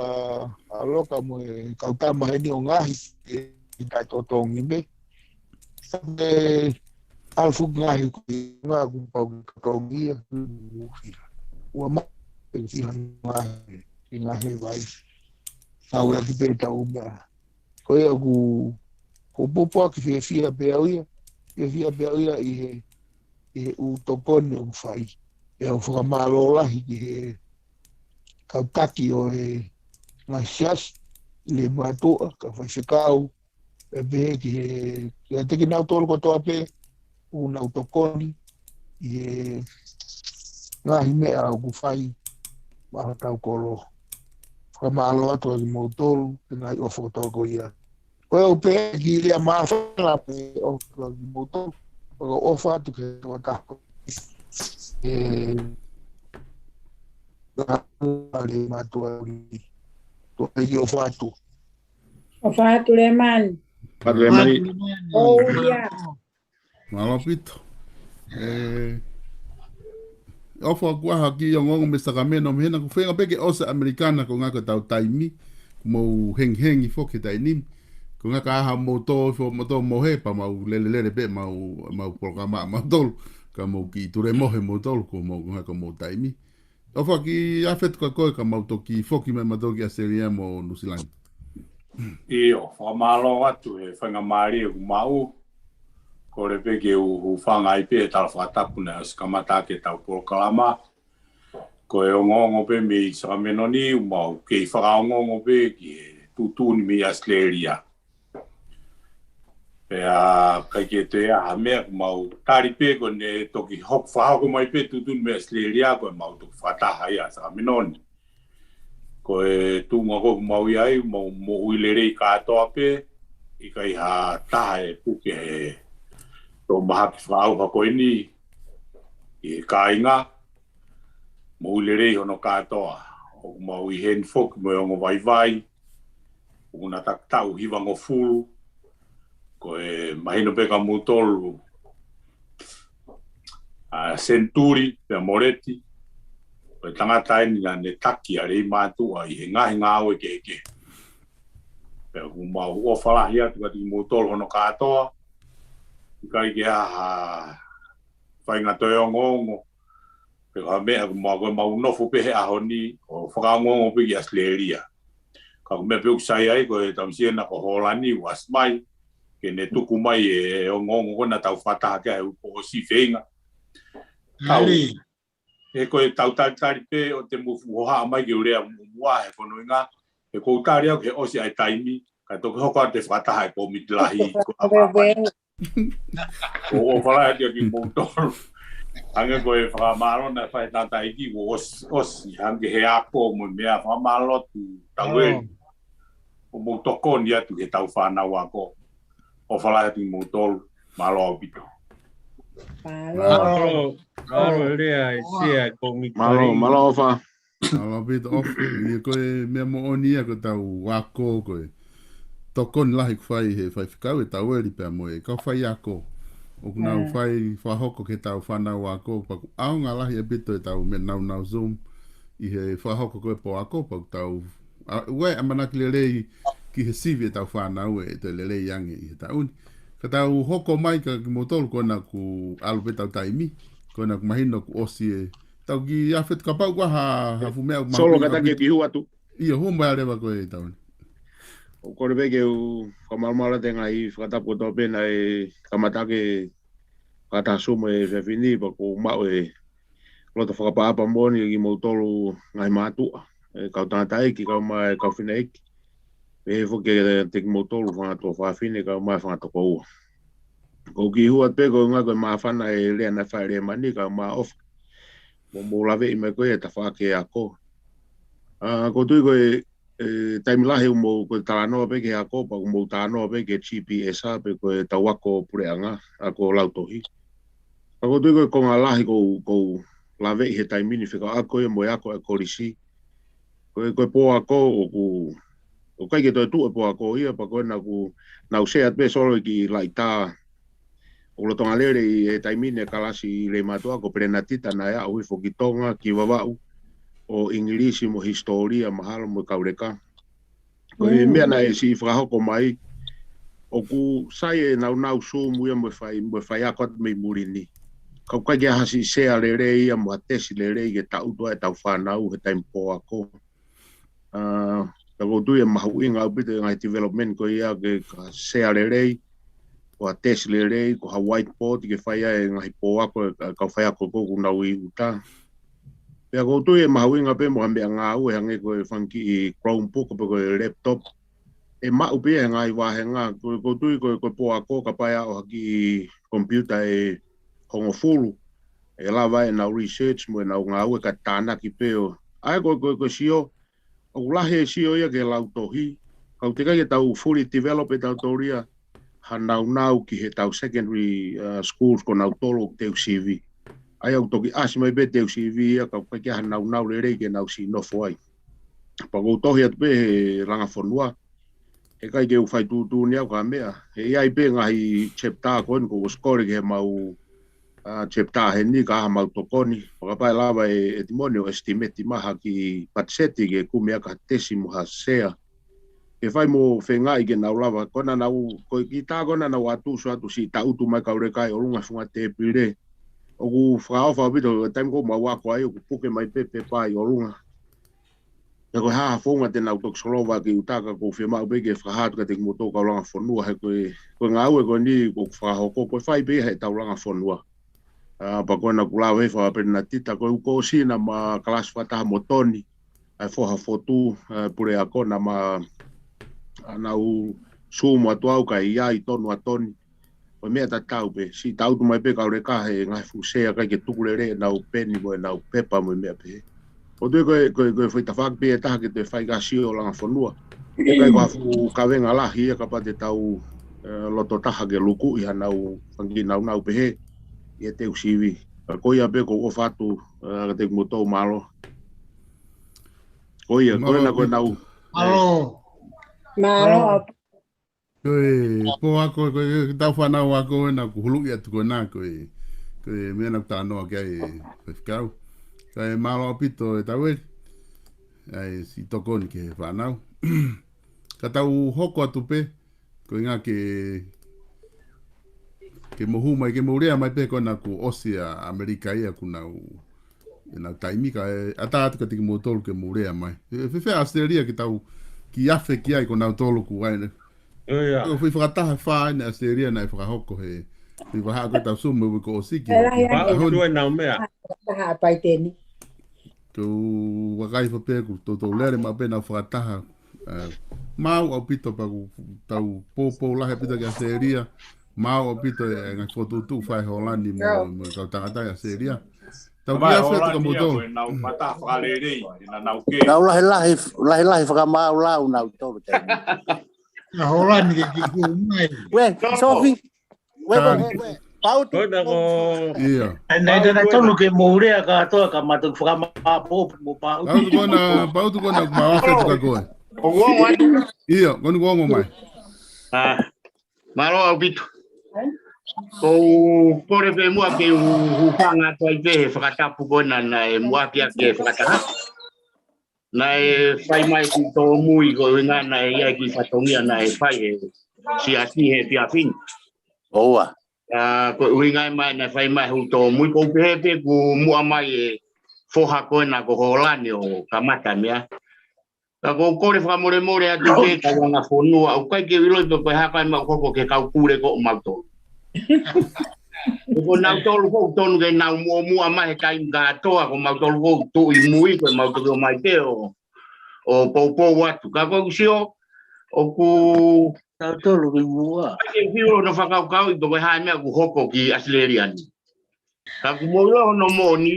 ʻAloka mo e kau tama heni ʻo ngaohi, ʻe, ʻe taʻetotongi pē. Ka ko e ʻalu fuʻu ngaohi ko e ngaahi kuo pau ke totongi ia, ʻoku fila. ʻOua ma, ʻe fila ngaohi, ke ngaohi e vai. Tau ʻaki pē ʻetau meʻa. Ko ia ʻoku, ʻoku ou pōpoaki fiefia pē au ia, fiefia pē au ia ʻi he, ʻi he ʻū tokoni ʻoku fai. Pea ʻoku ou fakamālō lahi ki he kau taki ʻo e ngaahi siasi, ʻi he finemātuʻa, kau faifekau, pea pehē ki he, kiate kinautolu kotoa pē, ʻoku nau tokoni ʻi he ngaahi meʻa ʻoku fai maʻa hotau kolo. Fakamālō atu ʻa kimoutolu, he ngaahi ʻofa kotoa ko ia. Ko ia ʻoku pehē ki lea māfana pē ʻofa atu ʻa kimoutolu, ʻoku ou ʻofa atu ki he tokotaha. ʻE, ngaahi mātuʻa uli. Toe ʻofa atu. ʻOfa atu Lemani. ʻOfa atu Lemani. ʻOu ia. Mālō ʻaupito. ʻE, ʻofa ʻaupito ki he ongoongo mei Sacramento, mei hena ʻoku feinga pē ke ʻosi ʻAmelika na ko e ngaahi ko ʻetau taimi, kuo mou hengihengi foki he taimi ni. Ko e ngaahi ka ʻaha mou tō, fo mou tō mohe, pea mau lelelele pē, mau, mau polokalama mautolu, ka mou kiʻi tulemohe moutolu, ko mou, ko e ngaahi ko mou taimi. ʻOfa ki Iafeti ka ko e ka mau toki foki mai mautolu ki ʻAositelēlia mo Nuʻusila ni. ʻIo, fakamālō atu he faingamālie kuo maʻu. Kole pē ke u hūfanga ai pē he tala fakatapu naʻe ʻosi kamata ʻaki ʻetau polokalama. Ko e ongoongo pē mei Sacramento ni, ʻoku mau kei fakaongoongo pē ki he tuʻutuʻuni mei ʻAositelēlia. Pea ʻikai ke toe ʻi ai ha meʻa, ʻoku mau tali pē ko ʻene toki hoko, fakahoko mai pē tuʻutuʻuni mei ʻAositelēlia, ko ʻemau toki fakataha ia ʻa Sacramento ni. Ko e tuʻunga ko ē ʻoku mau ʻi ai, mau moʻui lelei kātoa pē, ʻikai ha taha ʻe puke he tō mahaki fakaʻauha ko eni, ʻi he kāinga, moʻui lelei hono kātoa. ʻOku mau ʻi heni foki mo e ongo vaivai, ʻoku na takitaʻu hivangofulu, ko e mahino pē kia moutolu, ʻa Senituli pea Moleti, ko e tangata eni naʻa ne taki ʻa Leimātuʻa ʻi he ngaahi ngāue kehekehe. Pea ʻoku mau ʻofa lahi atu kiate kimoutolu hono kātoa, ʻikai ke ʻi ai ha faʻahinga toe ongoongo. Pe ko ha meʻa ko e meʻa ko ē ʻemau nofo pē he ʻaho ni, ʻo fakaongoongo pē ki ʻAositelēlia. Ka ko e meʻa pē ʻoku sai ai ko e tamasiʻi ena ko Hōlani ʻoku ʻasi mai, ke ne tuku mai e ongoongo ko ena tau fakataha ki ai he uike ʻosi feinga. Tau, he ko e tau talitali pē ʻo te mou fuʻu hohaʻa mai ke u lea muʻomuʻa he ko hono ʻuhinga, he ʻoku ou tali au ki he ʻosi ʻa e taimi, ka toki hoko atu e fakataha e kōmiti lahi, ko e ʻapaʻapa. ʻOku ou ʻofa lahi atu kimoutolu. Hangē ko e fakamālō naʻe fai ʻe he tangataʻeiki kuo ʻosi, ʻosi, hangē he ako mo e meʻa, fakamālō atu Taueli. ʻOku mou tokoni atu ki heʻetau fānau ako. ʻOfa lahi atu kimoutolu. Mālō ʻaupito. Mālō. Mālō, mālō lea e sea e kōmiti. Mālō, mālō ʻofa. Mālō ʻaupito ʻofa. ʻIo, ko e meʻa moʻoni ia ko ʻetau ako ko e tokoni lahi ʻoku fai ʻe he faifekau ʻe Taueli pea mo e kau faiako. ʻOku nau fai fakahoko ki heʻetau fānau ako, pea ʻoku ʻaonga lahi ʻaupito ʻetau meʻa naunau Zoom ʻi he fakahoko ko e pō ako, pea ʻoku tau, ʻa, ʻoku ʻi ai e ʻamanaki lelei ki he sivi ʻetau fānau ʻe toe lelei ange ʻi he taʻu ni. Ka tau hoko mai kia kimoutolu ko ena kuo ʻalu pē ʻetau taimi, ko ena kuo mahino kuo ʻosi e tau kiʻi afe atu kapau ʻoku ʻi ai ha, ha fuʻu meʻa ʻoku mahino. Solo ka taki ki hua atu. ʻIo, hū mai leva koe Taueli. ʻOku ou kole pē ke u fakamalumalu atu e ngaahi fakatapu kotoa pē naʻe kamata ke fakataha Zoom he efiafi ni, pea ʻoku ou maʻu e loto fakaʻapaʻapa moʻoni kimoutolu ngaahi mātuʻa, e kau tangataʻeiki, kae ʻumaʻā e kau fineʻeiki. Pehē foki kiate kimoutolu fanga tuofāfine, kae ʻumaʻā e fanga tokoua. ʻOku ou kiʻi hū atu pē ko e ʻuhinga ko e māfana e lea naʻe fai ʻe Lemani, kae ʻumaʻā ʻofa. Mo mou laveʻi mai ko ia e tafaʻaki ako. ʻA, ʻoku ou tui ko e, e, taimi lahi ʻoku mou ko e talanoa pē ki he ako, pea ʻoku mou talanoa pē ki he GPS ʻa pe ko ʻetau ako puleʻanga, ako lautohi. Ka ʻoku ou tui ko e konga lahi ʻoku ou, ʻoku ou laveʻi he taimi ni fekauʻaki ia mo e ako ʻa e kolisi. Ko e, ko e pō ako ʻoku, ʻoku ʻikai ke toe tuʻu e pō ako ia, pea ko ena kuo nau sea atu pē Solo e kiʻi laʻitā. ʻOku lolotonga lele ʻi he taimi ni e kalasi ʻi Leimātuʻa ko Pelenatita naʻe aʻu hifo ki Tonga, ki Vavaʻu, ʻo ʻIngilisi mo hisitōlia mahalo mo e kauleka. Ko e meʻa naʻe siʻi fakahoko mai, ʻoku sai e naunau Zoom ia mo e fai, mo e faiako atu mei muli ni. Ka ʻoku ʻikai ke ʻi ai ha siʻi sea lelei ia mo ha tesi lelei ke taʻutu ai ʻetau fānau he taimi pō ako. ʻA, ka ʻoku ou tui ʻe mahuʻinga ʻaupito e ngaahi development ko ia ke ka sea lelei, ko ha tesi lelei, ko ha whiteboard ke fai ai e ngaahi pō ako e ka-, kau faiako ko ē ʻoku nau ʻi ʻuta. Pea ʻoku ou tui ʻe mahuʻinga pē mo ha meʻa ngāue hangē ko e fanga kiʻi Chromebook pe ko e laptop. ʻE maʻu pē ia he ngaahi vāhenga, ko, ʻoku ou tui ko, ko e pō ako kapau ʻe aʻu ha kiʻi computer ʻe hongofulu, ʻe lava ʻenau research mo ʻenau ngāue kae tānaki pē ʻo. ʻA ia ko, ko, ko e sio, ʻoku lahi e sio ia ki he lautohi, ka ʻoku teʻeki ai ke tau fully develop ʻe tautolu ia ha naunau ki heʻetau secondary, uh, schools ko nautolu ʻoku teu sivi. ʻA ia ʻoku toki ʻasi mai pē teu sivi ia ka ʻoku ʻikai ke ʻi ai ha naunau lelei ke nau siʻi nofo ai. Pea ʻoku ou tohi atu pē he langa fonua, heʻikai ke u fai tuʻutuʻuni au ki ha meʻa. He ʻi ai pē ngaahi chapter ko eni ʻoku ou ʻosi kole ki heʻemau, ʻa, chapter heni ka ʻi ai haʻamau tokoni. Pea kapau ʻe lava ʻe, ʻe Timoni ʻo estimate mai ha kiʻi patiseti ke kumi ʻaki ha tesi mo ha sea. Ke fai mo feingaʻi ke nau lava. Ko ena nau, ko e kiʻi tā ko ena nau ʻatu, sio atu siʻi taʻutu mai kauleka ʻi ʻolunga he funga tēpile. ʻOku fakaʻofa ʻaupito, taimi ʻoku mau ako ai, ʻoku puke mai pē pepa ʻi ʻolunga. Pea ko e hā ha founga te nau toki solova ki ʻuta ka ʻoku ou fiemaʻu pē ke fakahā atu kiate kimoutolu kau langa fonua he ko e, ko e ngāue ko eni ʻoku fakahoko, ʻoku fai pē ia heʻetau langa fonua. ʻA, pea ko ena kuo lave fakapelenatita, ko e uike ʻosi naʻa ma kalasi fakataha mo Toni, ʻa e foha Fotu, ʻa e puleako naʻa ma, ʻa, nau Zoom atu au kae ʻi ai tonu ʻa Toni. Ko e meʻa tatau pē, siʻi taʻutu mai pē kauleka he ngaahi fuʻu sea ʻikai ke tuku lelei ʻenau peni mo ʻenau pepa mo e meʻa pehē. ʻOku ou tui ko e, ko e, ko e foʻi tafaʻaki pē ʻe taha ke toe fai ki ha sio langa fonua. ʻIkai ko ha fuʻu kavenga lahi ia kapau te tau, ʻe, loto taha ke lukuʻi haʻanau fanga kiʻi naunau pehē ʻi he teu sivi. Ka ko ia pē ʻoku ou ʻofa atu, ʻe, kiate kimoutolu, mālō. Ko ia, ko ena ko ʻenau. Mālō. Mālō. Ko e pō ako, ko e, ko e tau fānau ako ena ʻoku huluʻi atu ko ena, ko e, ko e meʻa naʻa ku talanoa ki ai e faifekau. Kae mālō ʻaupito ʻe Taueli. ʻA e siʻi tokoni ki he fānau. Ka tau hoko atu pē, ko e ʻuhinga ke Ke mou hū mai, ke mou lea mai pē ko ena kuo ʻosi ʻa ʻAmelika ia kuo nau, ʻenau taimi kae ʻatā atu kiate kimoutolu ke mou lea mai. ʻE, fēfē ʻAositelēlia ke tau kiʻi afe ki ai ko nautolu kuo ʻai ʻene. ʻIo. Ko e foʻi fakataha ʻe fā ʻeni ʻAositelēlia naʻe fakahoko he, he vahaʻa ko ē tau Zoom mo e uike kuo ʻosi ki he, ki he Pau ʻaho ni. Tuʻu ʻenau meʻa. Fakataha ʻa Paiteni. Ko e vakai fa pē kuo toutou lele maʻu pē ʻenau fakataha. ʻE, maau ʻaupito pea kuo tau poupou lahi ʻaupito ki ʻAositelēlia. Maau ʻaupito e ngaahi fokotuʻutuʻu fai ʻe Hōlani mo, mo e kau tangata ʻi ʻAositelēlia. Tau kiʻi afe atu kia moutolu. Nau lahilahi, lahilahi fakamaau lau nautolu. Hōlani ke kiʻi kuo mai. Uē, Sofi. Uē, uē, uē, uē. Pautu. ʻIo. Naʻe, naʻe tonu ke mou lea kātoa ka mātou fakamaau pō mo Pautu. Pautu ko ena, Pautu ko ena, mau afe atu kia koe. ʻIo, ko eni kuo ongo mai. Mālō ʻaupito. ʻOku ou kole pē muʻa ke u hūfanga atu ai pē he fakatapu ko ena naʻe muʻaki ʻaki e fakataha. Naʻe fai mai ki tōmui ko e ʻuhinga naʻe ʻi ai e kiʻi fatongia naʻe fai he siasi he efiafi ni. ʻOua. ʻA, ko e ʻuhinga ia naʻe fai mai ʻi tōmui, ʻoku ou pehē pē kuo muʻa mai e foha ko ena ko Hōlani ʻo kamata meʻa. Ka ʻoku ou kole fakamolemole atu pē kau anga fonua, ʻoku ʻikai ke u ʻiloʻi pe ko e hā e meʻa ʻoku hoko ki he kau pule ko mautolu. Ko nautolu ʻoku tonu ke nau muʻomuʻa mai he taimi kātoa, ko mautolu ʻoku tuʻu ʻi mui, ko mautolu ʻoku ō mai pē ʻo, ʻo poupou atu. Ka ʻoku ou sio, ʻoku nautolu ki muʻa. ʻIkai ke u ʻilo hono fakakaukauʻi pe ko e hā e meʻa ʻoku hoko ki ʻAositelēlia ni. Ka ʻoku mou ʻilo hono moʻoni,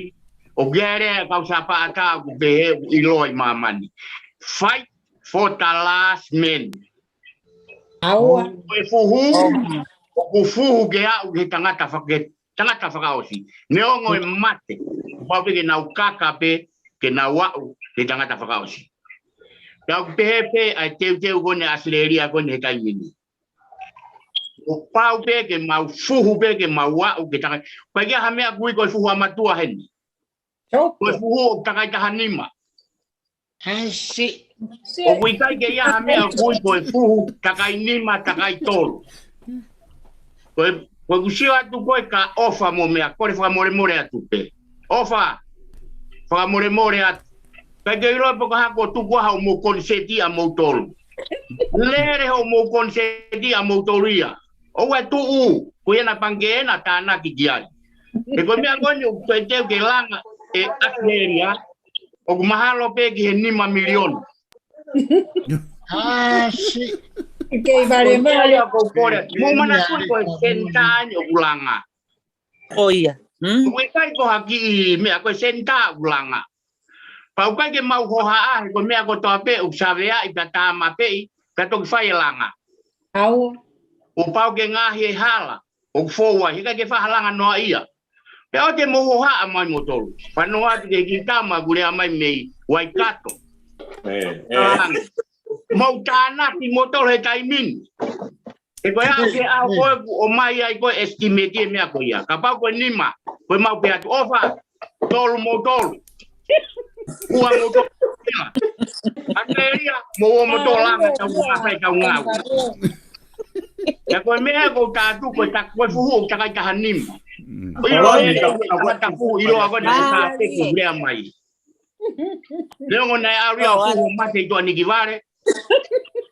ʻoku ʻi ai e lea ʻa e kau Sapaata ʻoku pehē ʻoku ʻiloa ʻi māmani. Fight for the last man. ʻAua. Ko e fuhu, ʻoku fuhu ke aʻu ki he tangata faka-, tangata fakaʻosi. Neongo e mate, kuo pau pē ke nau kaka pē, ke nau aʻu ki he tangata fakaʻosi. Ka ʻoku pehē pē ʻa e teuteu ko eni ʻa ʻAositelēlia ko eni he taimi ni. Kuo pau pē ke mau fuhu pē ke mau aʻu ki he tangata. ʻIkai ke ʻi ai ha meʻa ʻoku ui ko e fuhu ʻa mātuʻa heni. Ko e fuhu ʻoku takai taha nima. I see. ʻOku ʻikai ke ʻi ai ha meʻa ʻoku ui ko e fuhu takai nima, takai tolu. Ko e, ko ʻeku sio atu ko ē kia ʻOfa mo meʻa, kole fakamolemole atu pē. ʻOfa, fakamolemole atu. ʻIkai ke u ʻilo pe ko e hā kuo tuku ai hoʻomou koniseti ʻa moutolu. Lele hoʻomou koniseti ʻa moutolu ia. ʻOua ʻe tuʻu, ko ia naʻa Pangikē naʻa tānaki ki ai. He ko e meʻa ko eni ʻoku teuteu ke langa ʻe ʻAositelēlia, ʻoku mahalo pē ki he nima miliona. I see. Kei vale mai. Ko ia ʻoku ou kole. Mou manatuʻi ko e senitā eni ʻoku langa. ʻOku ʻikai ko ha kiʻi meʻa, ko e senitā ʻoku langa. Pea ʻoku ʻikai ke mau hohaʻa, he ko e meʻa kotoa pē ʻoku saveaʻi pea tāmateʻi, pea toki fai e langa. ʻOku pau ke ngaohi e hala ʻoku fou ai, he ʻikai ke fai ha langa noaʻia. Pea ʻoua te mou hohaʻa mai moutolu. Fanongo atu ki he kiʻi tama ʻoku lea mai mei Waikato. Mou tānaki moutolu he taimi ni. He ko e ʻaho ke ʻaho ko ē ʻoku ʻomai ai ko e estimate e meʻa ko ia. Kapau ko e nima, ko e mau pehē atu ʻOfa, tolu moutolu. Ua moutolu. ʻAositelēlia, mou ō moutolu langa tau ngāue, tau ngāue. Ia ko e meʻa ʻoku ou tala atu ko e ta-, ko e fuhu ʻoku takai taha nima. ʻIloa e, ʻoku takai taha fuhu, ʻiloa ko e takai taha teki lea mai. Neongo naʻe ʻalu ia ʻo fuhu mate ʻi Tuʻanikivale.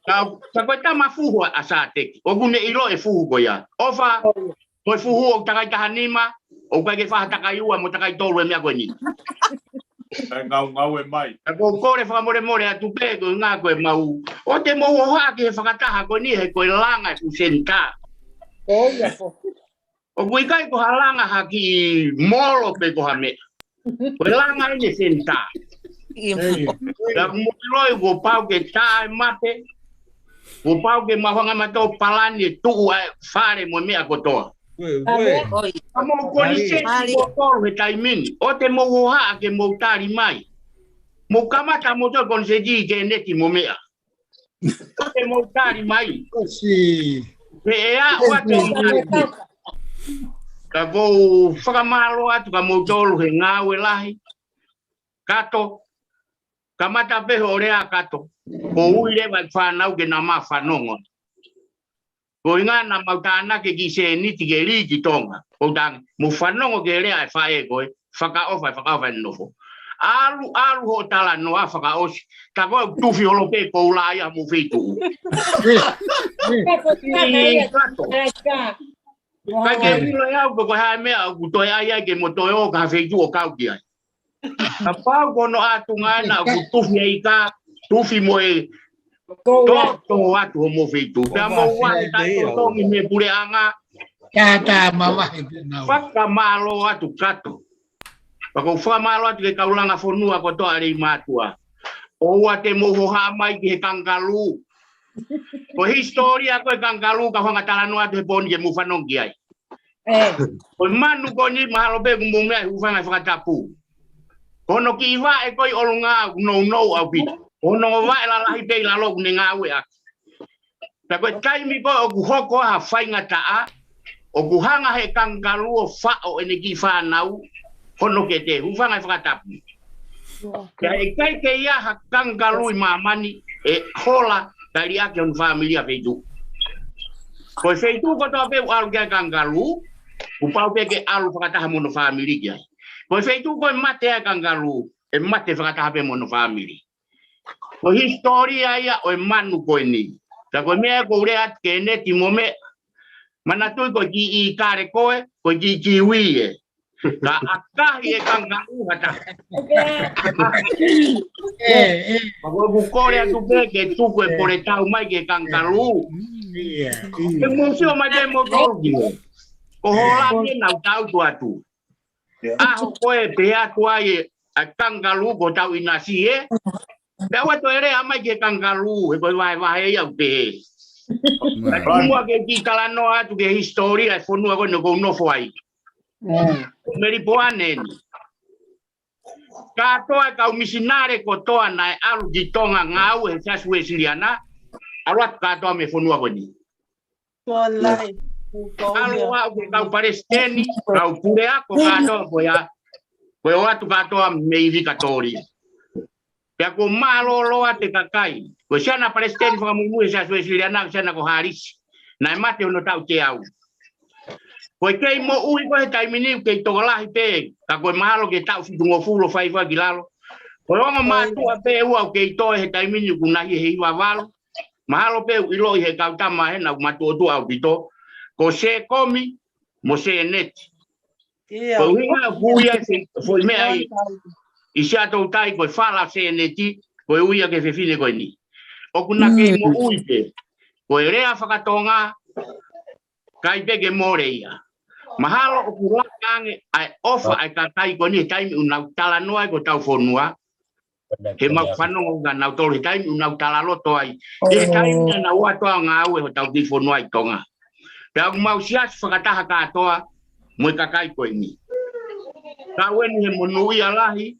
Ka, ka ko e tama fuhu ʻa Sateki. ʻOku ne ʻilo e fuhu ko ia. ʻOfa, ko e fuhu ʻoku takai taha nima, ʻoku ʻikai ke fai ha takai ua mo takai tolu e meʻa ko eni. Kae ngāue mai. Ka ʻoku ou kole fakamolemole atu pē, ko e ʻuhinga ko e mau. ʻOua te mou hohaʻa ki he fakataha ko eni, he ko e langa ʻeku senitā. ʻOku ʻikai ko ha langa ha kiʻi molo pe ko ha meʻa. Ko e langa eni e senitā. Pea ʻoku mou ʻiloʻi kuo pau ke tā e mate. Kuo pau ke mau hanga mautolu palani e tuʻu ʻa e fale mo e meʻa kotoa. Ka mou koniseti moutolu he taimi ni. ʻOua te mou hohaʻa ke mou tali mai. Mou kamata moutolu koniseti ʻi Keneti mo meʻa. ʻOua te mou tali mai. He ʻe aʻu atu e ngaahi. Ka ʻoku ou fakamālō atu kia moutolu he ngāue lahi. Kato. Kamata pē hoʻo lea Kato. Ko e ui leva e fānau ke nau fanongo. Ko e ʻuhinga naʻa mau tānaki e kiʻi sēniti ke lī ki Tonga. Ko u tangi, mou fanongo ki he lea ʻa e faʻē ko ē, fakaʻofa, fakaʻofa e nofo. ʻAlu, ʻalu hoʻo talanoa fakaʻosi. Tā ko ē ʻoku tufi holo pē koula ia mo feituʻu. Kato. Kae ke ʻilo ʻe au pe ko e hā e meʻa ʻoku toe ʻai ai ke mo toe ō ki ha feituʻu ʻo kau ki ai. Kapau ko hono ʻatunga ena ʻoku tufi e ika, tufi mo e toto atu hoʻomo feituʻu. Pea mo vahe taʻetotongi mei he puleʻanga. Fakamālō atu Kato. Pea ko u fakamālō atu ki he kaulanga fonua kotoa ʻa Leimātuʻa. ʻOua te mou hohaʻa mai ki he kangalū. Ko e hisitōlia ko e kangalū ka u hanga talanoa atu he pō ni ke mou fanongo ki ai. Ko e manu ko eni mahalo pē ʻoku mou meaʻi, hūfanga he fakatapu. Ko hono kiʻi vaʻe ko ē ʻi ʻolunga ʻoku nounou ʻaupito. Ko hono vaʻe lalahi pē ʻi lalo ʻoku ne ngāueʻaki. Pea ko e taimi ko ē ʻoku hoko ai ha faingataʻa, ʻoku hanga he kangalū ʻo faʻo ʻene kiʻi fānau hono kete, hūfanga he fakatapu. Pea ʻikai ke ʻi ai ha kangalū ʻi māmani ʻe hola kae liʻaki hono fāmili ʻa e feituʻu. Ko e feituʻu kotoa pē ʻoku ʻalu ki ai e kangalū, kuo pau pē ke ʻalu fakataha mo hono fāmili ki ai. Ko e feituʻu ko ē ʻe mate ai e kangalū, ʻe mate fakataha pē mo hono fāmili. Ko e hisitōlia ia ʻo e manu ko eni. Ka ko e meʻa ko u lea atu ki he neti mo meʻa. Manatuʻi ko e kiʻi ʻīkale ko ē, ko e kiʻi kiwi ē. Ka ʻakahi e kangalū ha taha. Ka ko ʻeku kole atu pē ke tuku e pole tau mai ki he kangalū. Ke mou sio mai pē moutolu ki ai. Ko hola pē naʻa ku tau atu. ʻAho ko ē pehē atu ai ʻa e kangalū ko hotau ʻinasi ē. Pea ʻoua toe lea mai ki he kangalū, he ko e vahevahe ia ʻoku pehē. Ka kimuʻa ke u kiʻi talanoa atu ki he hisitōlia e fonua ko eni ʻoku ou nofo ai. Melipoane eni. Kātoa e kau misinale kotoa naʻe ʻalu ki Tonga ngāue he Siasi Uēsiliana, ʻalu atu kātoa mei he fonua ko eni. ʻAlu ʻo aʻu ki he kau palesiteni, kau puleako kātoa ko ia, ko e ō atu kātoa mei Vikatōlia. Pea kuo mālōlō atu e kakai. Ko e siana palesiteni fakamuimui he Siasi Uēsiliana, ko e siana ko Hālisi. Naʻe mate hono taʻu teau. Ko e kei moʻui ko ē he taimi ni ʻoku kei tokolahi pē, ka ko e mahalo ke taʻu fitungofulu ʻo fai fua ki lalo. Ko e ongo mātuʻa pē ʻoku kei toe he taimi ni ʻoku nau ʻi he hiva valu. Mahalo pē ʻoku ʻiloʻi he kau tama hena ʻoku matuʻotuʻa ʻaupito. Ko Sēkomi mo Sēneti. Ko e ʻuhinga ʻoku ui ai e foʻi meʻa ʻi Siaʻatoutai ko e fala Sēneti, ko e ui ia ki he fefine ko eni. ʻOku na kei moʻui pē. Ko e lea faka-Tonga, ʻikai pē ke mole ia. Mahalo ʻoku laka ange ʻa e ʻofa ʻa e kakai ko eni he taimi ʻoku nau talanoa ai ki hotau fonua. He mau fanongo ʻa nautolu he taimi ʻoku nau talaloto ai. ʻI he taimi naʻa nau ō atu ʻo ngāue hotau kiʻi fonua ʻi Tonga. Pea ʻoku mau siasi fakataha kātoa mo e kakai ko eni. Kau eni he monūʻia lahi,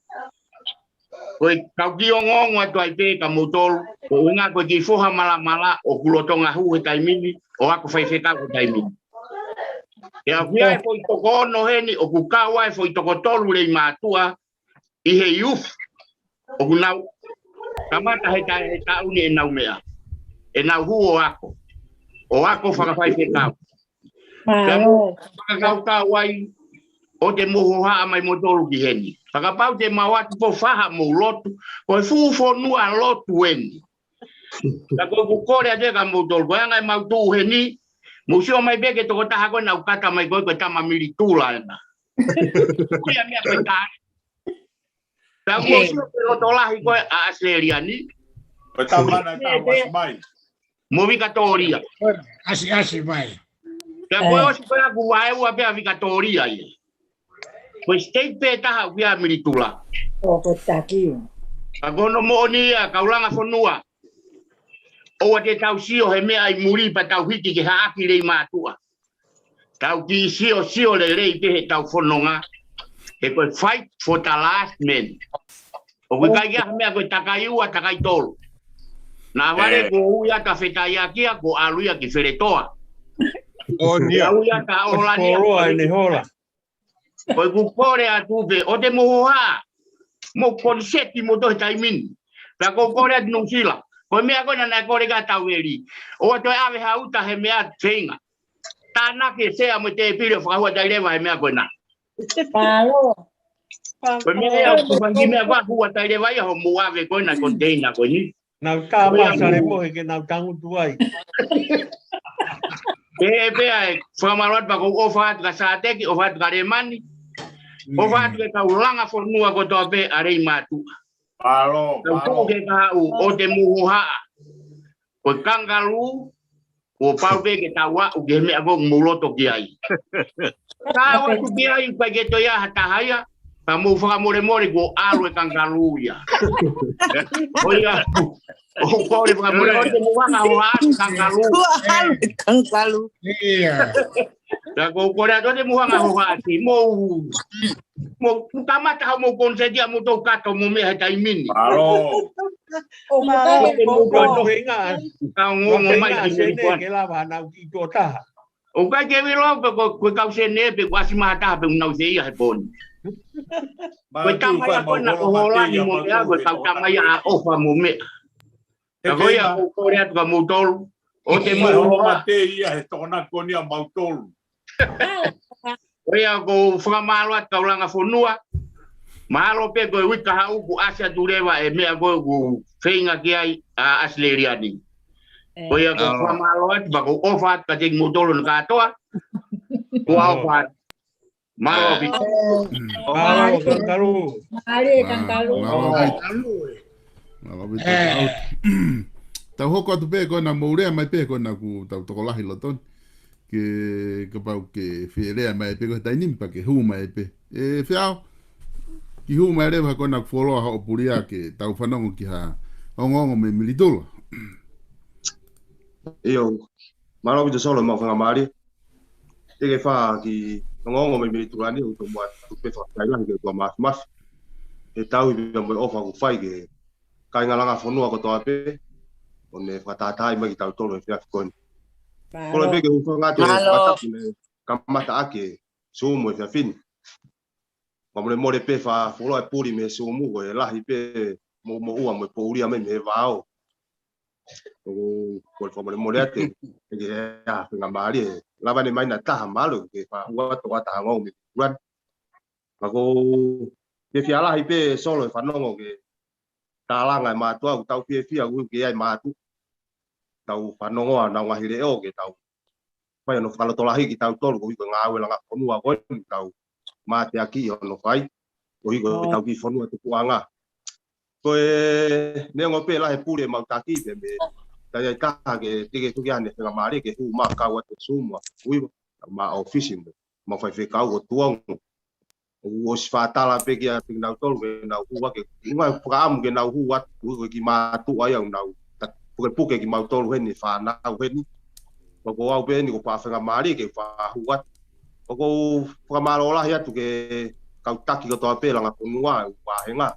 ko e kau kiʻi ongoongo atu ai pē kia moutolu, ko e ʻuhinga ko e kiʻi foha malamala ʻoku lolotonga hū he taimi ni, ʻo ako faifekau he taimi ni. Pea ʻoku ʻi ai e foʻi toko ono heni, ʻoku kau ai e foʻi toko tolu Leimātuʻa, ʻi he youth, ʻoku nau kamata he taʻu, he taʻu ni ʻenau meʻa. ʻEnau hū ʻo ako. ʻO ako fakafaifekau. Pea mo fakakaukau ai, ʻoua te mou hohaʻa mai moutolu ki heni. Fakapapau te mau ō atu pē ʻo fai haʻamou lotu, ko e fuʻu fonua lotu eni. Ka ko ʻeku kole atu kia moutolu, ko e anga ʻemau tuʻu heni, mou sio mai pē ki he tokotaha ko ē naʻa ku kata mai ko ē ko e tama Militula ena. Ko ia meʻa ko e tā. Pea mou sio ki he loto lahi ko ē ʻa ʻAositelēlia ni. Ko e tama na ka ʻosi mai. Mo Vikatōlia. ʻAsi, ʻasi mai. Pea ko e ʻosi ko ē ʻaku vaeua pē ʻa Vikatōlia ia. Ko e state pē taha ʻoku ʻia Militula. ʻO ko taki. Ka ko hono moʻoni ia, kaulanga fonua. ʻOua te tau sio he meʻa ʻi muli pea tau hiki ke haʻaki Leimātuʻa. Tau kiʻi sio, sio lelei pē heʻetau fononga. He ko e fight for the last man. ʻOku ʻikai ke ʻi ai ha meʻa ko e takai ua, takai tolu. Naʻa vale ko ui atu ʻa Fetaiaki ia, ko ʻalu ia ki Feletoa. ʻO nia. Ko ui atu ʻa ʻOlani ia, ko ʻene hola. Ko ʻeku kole atu pē, ʻoua te mou hohaʻa. Mou koniseti moutolu he taimi ni. Pea ko e kole atu Nuʻusila. Ko e meʻa ko ena naʻe kole ki ai ʻa Taueli. ʻOua toe ʻave ha uta he meʻa feinga. Tānaki e sea mo e tēpile ʻo fakahū atu ai leva he meʻa ko ena. Mālō. Ko e meʻa ia ʻoku fanga kiʻi meʻa fakahū atu ai leva ia hoʻomou ʻave ko ena container ko eni. Nau tā Ko ia masa le mo- mohe ke nau tangutu ai. Pea, pea, ʻe fakamālō atu pea ʻoku ou ʻofa atu kia Sāteki, ʻofa atu kia Lemani. ʻOfa atu ki he kau langa fonua kotoa pē ʻa Leimātuʻa. Mālō, Tau mālō. tuku ke kahaʻu, ʻoua te mou hohaʻa. Ko e kangalū, kuo pau pē ke tau aʻu ki he meʻa ko ē ʻoku mou loto ki ai. Ka ʻoua ʻe tuku ai, ʻikai ke toe ʻi ai ha taha ia, ka mou fakamolemole kuo ʻalu e kangalū ia. Ko ia, ʻoku ou kole fakamolemole, ʻoua te mou hanga ʻo hohaʻa e kangalū. Kuo ʻalu e kangalū. Ia. Ka ʻoku ou kole atu, ʻoua te mou hanga ʻo hohaʻa, mou, mou, mou kamata haʻamou konisēti ʻa moutolu kato mo meʻa he taimi ni. Mālō. ʻO Mālō. Mālō. Mou Mālō. Ka ongoongo mai Mālō. ki Sene Melbourne. Ke lava nau ki tuʻo taha. ʻOku ʻikai ke vilo pe ko, ko e kau Sene pe ko ʻasi mā taha pe ʻoku nau feia he pō ni. Ko e Mālō, tama ia ko ena ʻo Holani mo meʻa, ko e kau tama ia ʻa ʻofa mo meʻa. Ka ko ia ʻoku ou kole atu kia moutolu. ʻOua te mou hohaʻa. Mate ia he tokona ko eni ʻa mautolu. Ko ia ʻoku ou fakamālō atu kau langa fonua. Mahalo pē ko e uike kahaʻu kuo ʻasi atu leva e meʻa ko ē ʻoku feinga ki ai ʻa ʻAositelēlia ni. Ko ia ʻoku ou fakamālō atu, pea ʻoku ou ʻofa atu kiate kimoutolu hono kātoa. Kuo ʻofa atu. Mālō ʻaupito. Mālō, kangalū. Mālō, kangalū. Mālō ʻaupito. Mālō ʻaupito. Tau, tau hoko atu pē ko ena mou lea mai pē ko ena kuo tau tokolahi loto ni. Ke kapau ke fie lea mai pē ko e taimi ni pea ke hū mai pē. ʻE Feao, ke hū mai leva ko ena kuo fuoloa hoʻo pulia ke tau fanongo ki ha ongoongo mei Militula. ʻIo, mālō ʻaupito Solo, mau fakamālō. Te ke fai ha kiʻi ongoongo mei Militula ni, ʻoku tau mua atu pē fakafetaʻi lahi ki he ʻOtua Māfimafi. He tauhi pea mo e ʻofa kuo fai ki he kāinga langa fonua kotoa pē, ʻo ne fakatahatahaʻi mai kitautolu he efiafi ko eni. Mālō. Kole pē ke u hūfanga atu he Mālō. fakatapu ne kamata ʻaki e Zoom he efiafi ni. Fakamolemole pē fakafuoloa e puli mei he Zoom, ko e lahi pē mo, moʻua mo e poʻuli ia mei, mei he vao. ʻOku ou kole fakamolemole atu, ʻe ke hea fenga mālie. Lava ne mai na taha mālō, ke fakahū atu ʻa e taha ngau mei Militula ni. Ka ʻoku ou fiefia lahi pē Solo he fanongo ki he tālanga e mātuʻa, ʻoku tau fiefia, ʻoku ke ʻi ai mātuʻa. Tau fanongo ʻa honau ngaahi leʻo, ke tau fai hono fakalotolahi kitautolu, koeʻuhi ko e ngāue langa fonua ko eni, tau mateaki hono fai, koeʻuhi ko ʻetau kiʻi fonua tupuʻanga. Ko e neongo pē lahi e puli ʻemau taki pē mei, ka ʻi ai taha ke te ke tuku ʻa e fenga mālie ke hū mai kau atu Zoom, ui, ma ʻōfisi mo, mau faifekau ʻo tuongo. ʻOku ʻosi fakatala pē kiate kinautolu ke nau hū ake. ʻUhinga fakaʻamu ke nau hū atu, ko e kiʻi mātuʻa ia ʻoku nau ta-, pukepuke kimautolu heni, fānau heni. Ka ko au pē eni ʻoku ou fakaʻamu fenga mālie ke fakahū atu. ʻOku ou fakamālō lahi atu ki he kau taki kotoa pē langa fonua, ʻū vāhenga.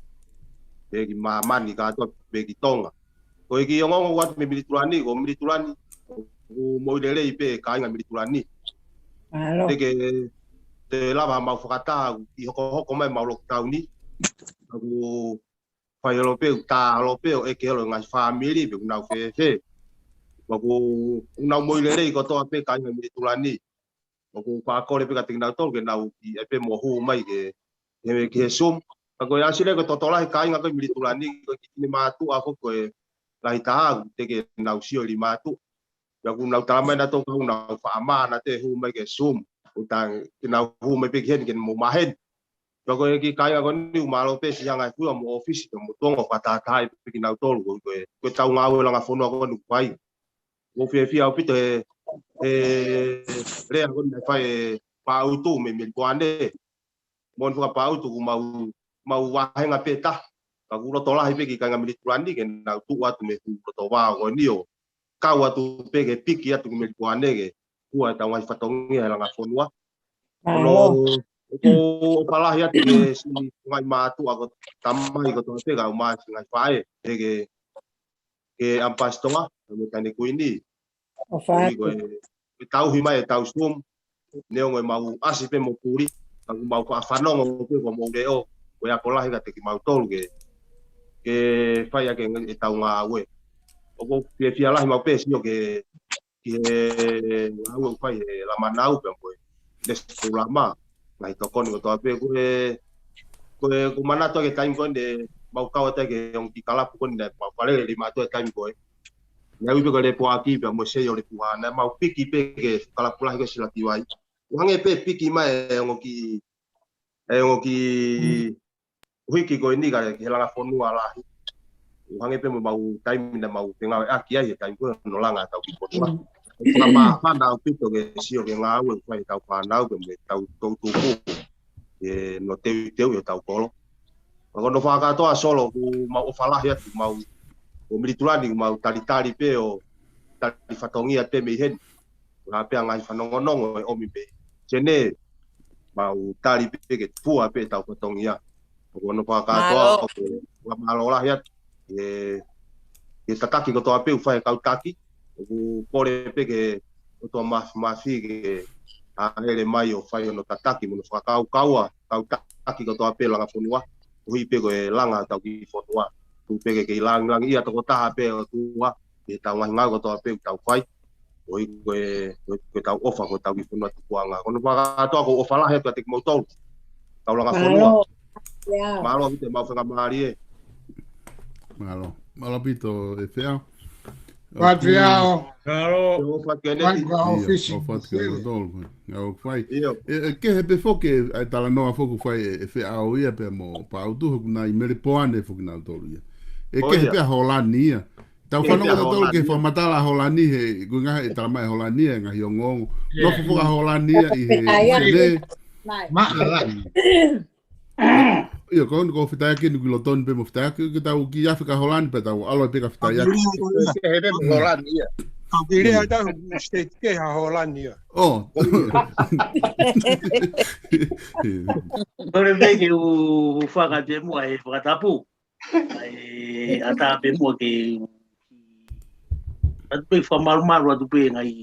Pea ki māmani kātoa pē ki Tonga. Ko e kiʻi ongoongo atu mei Militula ni, ko Militula ni, ʻoku moʻui lelei pē kāinga Militula ni. Mālō. Te ke, te lava mau fakataha, ʻi hokohoko mai mau lockdown ni. ʻOku fai holo pē, ʻoku tā holo pē, ʻo ʻeke holo ngaahi fāmili, pe ʻoku nau fēfē. ʻOku, ʻoku nau moʻui lelei kotoa pē kāinga Militula ni. ʻOku ou fakakole pē kiate kinautolu ke nau ʻi ai pē mo hū mai ke, ke, ki he Zoom. Ka ko e ʻasi leva ko e tokolahi kāinga ko ē Militula ni, ko e kiʻi mātuʻa foki ko e lahi taha, ʻoku teʻeki ke nau sio ʻi Leimātuʻa. Pea ʻoku nau tala mai nautolu ʻoku nau faʻa mā nautolu ʻo hū mai ki he Zoom. ʻOku ta, ke nau hū mai pē ki heni ke mou maheni. Pea ko e kiʻi kāinga ko eni ʻoku mālō pē siʻi hanga ʻe he ʻOtua mo e ʻōfisi, pea mo tuongo fakatahatahaʻi pē kinautolu ko, ko e, ko ʻetau ngāue langa fonua ko eni ʻoku fai. ʻOku ou fiefia ʻaupito he, he lea ko eni naʻe fai ʻe Pāutu mei Melipone. Moʻoni fakaPāutu ʻoku mau, mau vāhenga pē taha. Ka ʻoku loto lahi pē kiʻi kāinga Militula ni ke nau tuʻu atu mei he fuʻu loto vao ko eni ʻo kau atu pē ke piki atu ki Melipone ke hū ʻetau ngaahi fatongia he langa fonua. Mālō. ʻOku ou ʻofa lahi atu ki he siʻi ngaahi mātuʻa ko e tamai kotoa pē kae ʻumaʻā siʻi ngaahi faʻē, pea ki he, ki he ʻAmipasitoa, mo e Taʻahine Kuini. ʻOfa atu. Ko e, ko e tauhi mai ʻetau Zoom, neongo ʻemau ʻasi pē mo puli, ka ʻoku mau faʻa fanongo pē ko hoʻomou leʻo, ko e ako lahi kiate kimautolu ke, ke fai ʻaki ʻetau ngāue. ʻoku ou fiefia lahi maʻu pē sio ki he, ki he ngāue ʻoku fai ʻe Lamanau pea mo e Lesi Pulama, ngaahi tokoni kotoa pē. Ko e, ko e, ʻoku ou manatu ki he taimi ko ē ne mau kau atu ai ki he ongo kiʻi kalapu ko ē ne mau fale lima atu he taimi ko ē. Naʻe ui pē ko e Lepoaki pea mo e Sei ʻo Lepuha, naʻa mau piki pē ki he kalapu lahi ko ē Silativai. ʻO hangē pē piki mai e ongo kiʻi, e ongo kiʻi hiki ko eni ka ki he langa fonua lahi. ʻO hangē pē mo mau taimi naʻa mau fengāueʻaki ai he taimi ko ē hono langa ʻetau kiʻi fonua. ʻOku fakamāfana ʻaupito ke sio ki he ngāue ʻoku fai ʻe heʻetau fānau pea mo ʻetau toʻutupu, ʻi hono teuteu ʻi hotau kolo. Ka ko hono fakakātoa Solo, ʻoku mau ʻofa lahi atu, mau, ʻo Militulani, mau talitali pē ʻo tali fatongia pē mei heni. Ko e hā pē ʻa e ngaahi fanongonongo ʻe ʻomi mei Senē, mau tali pē ke fua pē ʻetau fatongia. Ko hono fakakātoa, Mālō. ʻoku ou fakamālō lahi atu ki he, ki he tataki kotoa pē ʻoku fai ʻe he kau taki. ʻOku ou kole pē ki he ʻOtua Māfimafi ke hāʻele mai ʻo fai hono tataki mo hono fakakaukaua kau taki kotoa pē langa fonua. Koeʻuhi pē ko e langa ʻetau kiʻi fonua. Tuku pē ke kei langilangiʻia tokotaha pē ʻe he ʻOtua ʻi heʻetau ngaahi ngāue kotoa pē ʻoku tau fai. Koeʻuhi ko e, ko e, ko ʻetau ʻofa ko ʻetau kiʻi fonua tupuʻanga. Ko hono fakakātoa ʻoku ou ʻofa lahi atu kiate kimoutolu kau langa fonua. Mālō. Mālō ʻaupito, mau fakamālie. Mālō. Mālō ʻaupito, ʻe Feʻao. ʻOfa atu Feʻao. Mālō. ʻOfa atu Keneti. ʻIo, ʻofa atu kiate kimoutolu. Ngāue ʻoku fai. ʻIo. ʻE, ʻe kehe pē foki ʻa e talanoa foki ʻoku fai ʻe, ʻe Feʻao ia pea mo Pāutu, he ʻoku nau ʻi Melepoane foki nautolu ia. ʻE kehe pē ʻa Hōlani ia. Tau fanongo tautolu ki he fakamatala ʻa Hōlani he, ko e ngaahi ʻe talamai ʻe Hōlani e ngaahi ongoongo. Nofo foki ʻa Hōlani ia ʻi he Senē. ʻIo, ko eni ko Fetaiaki eni, ʻoku ou lotoni pē mo Fetaiaki, ke tau kiʻi afe kia Hōlani pea tau ʻalu pē kia Fetaiaki. Ke he pē mo Hōlani ia. Kau kiʻi lea atu, state ke ha Hōlani ia. ʻO. Kole pē ke u fakate muʻa he fakatapu. ʻAi, ʻatā pē muʻa ke atu pē fakamalumalu atu pē ngaahi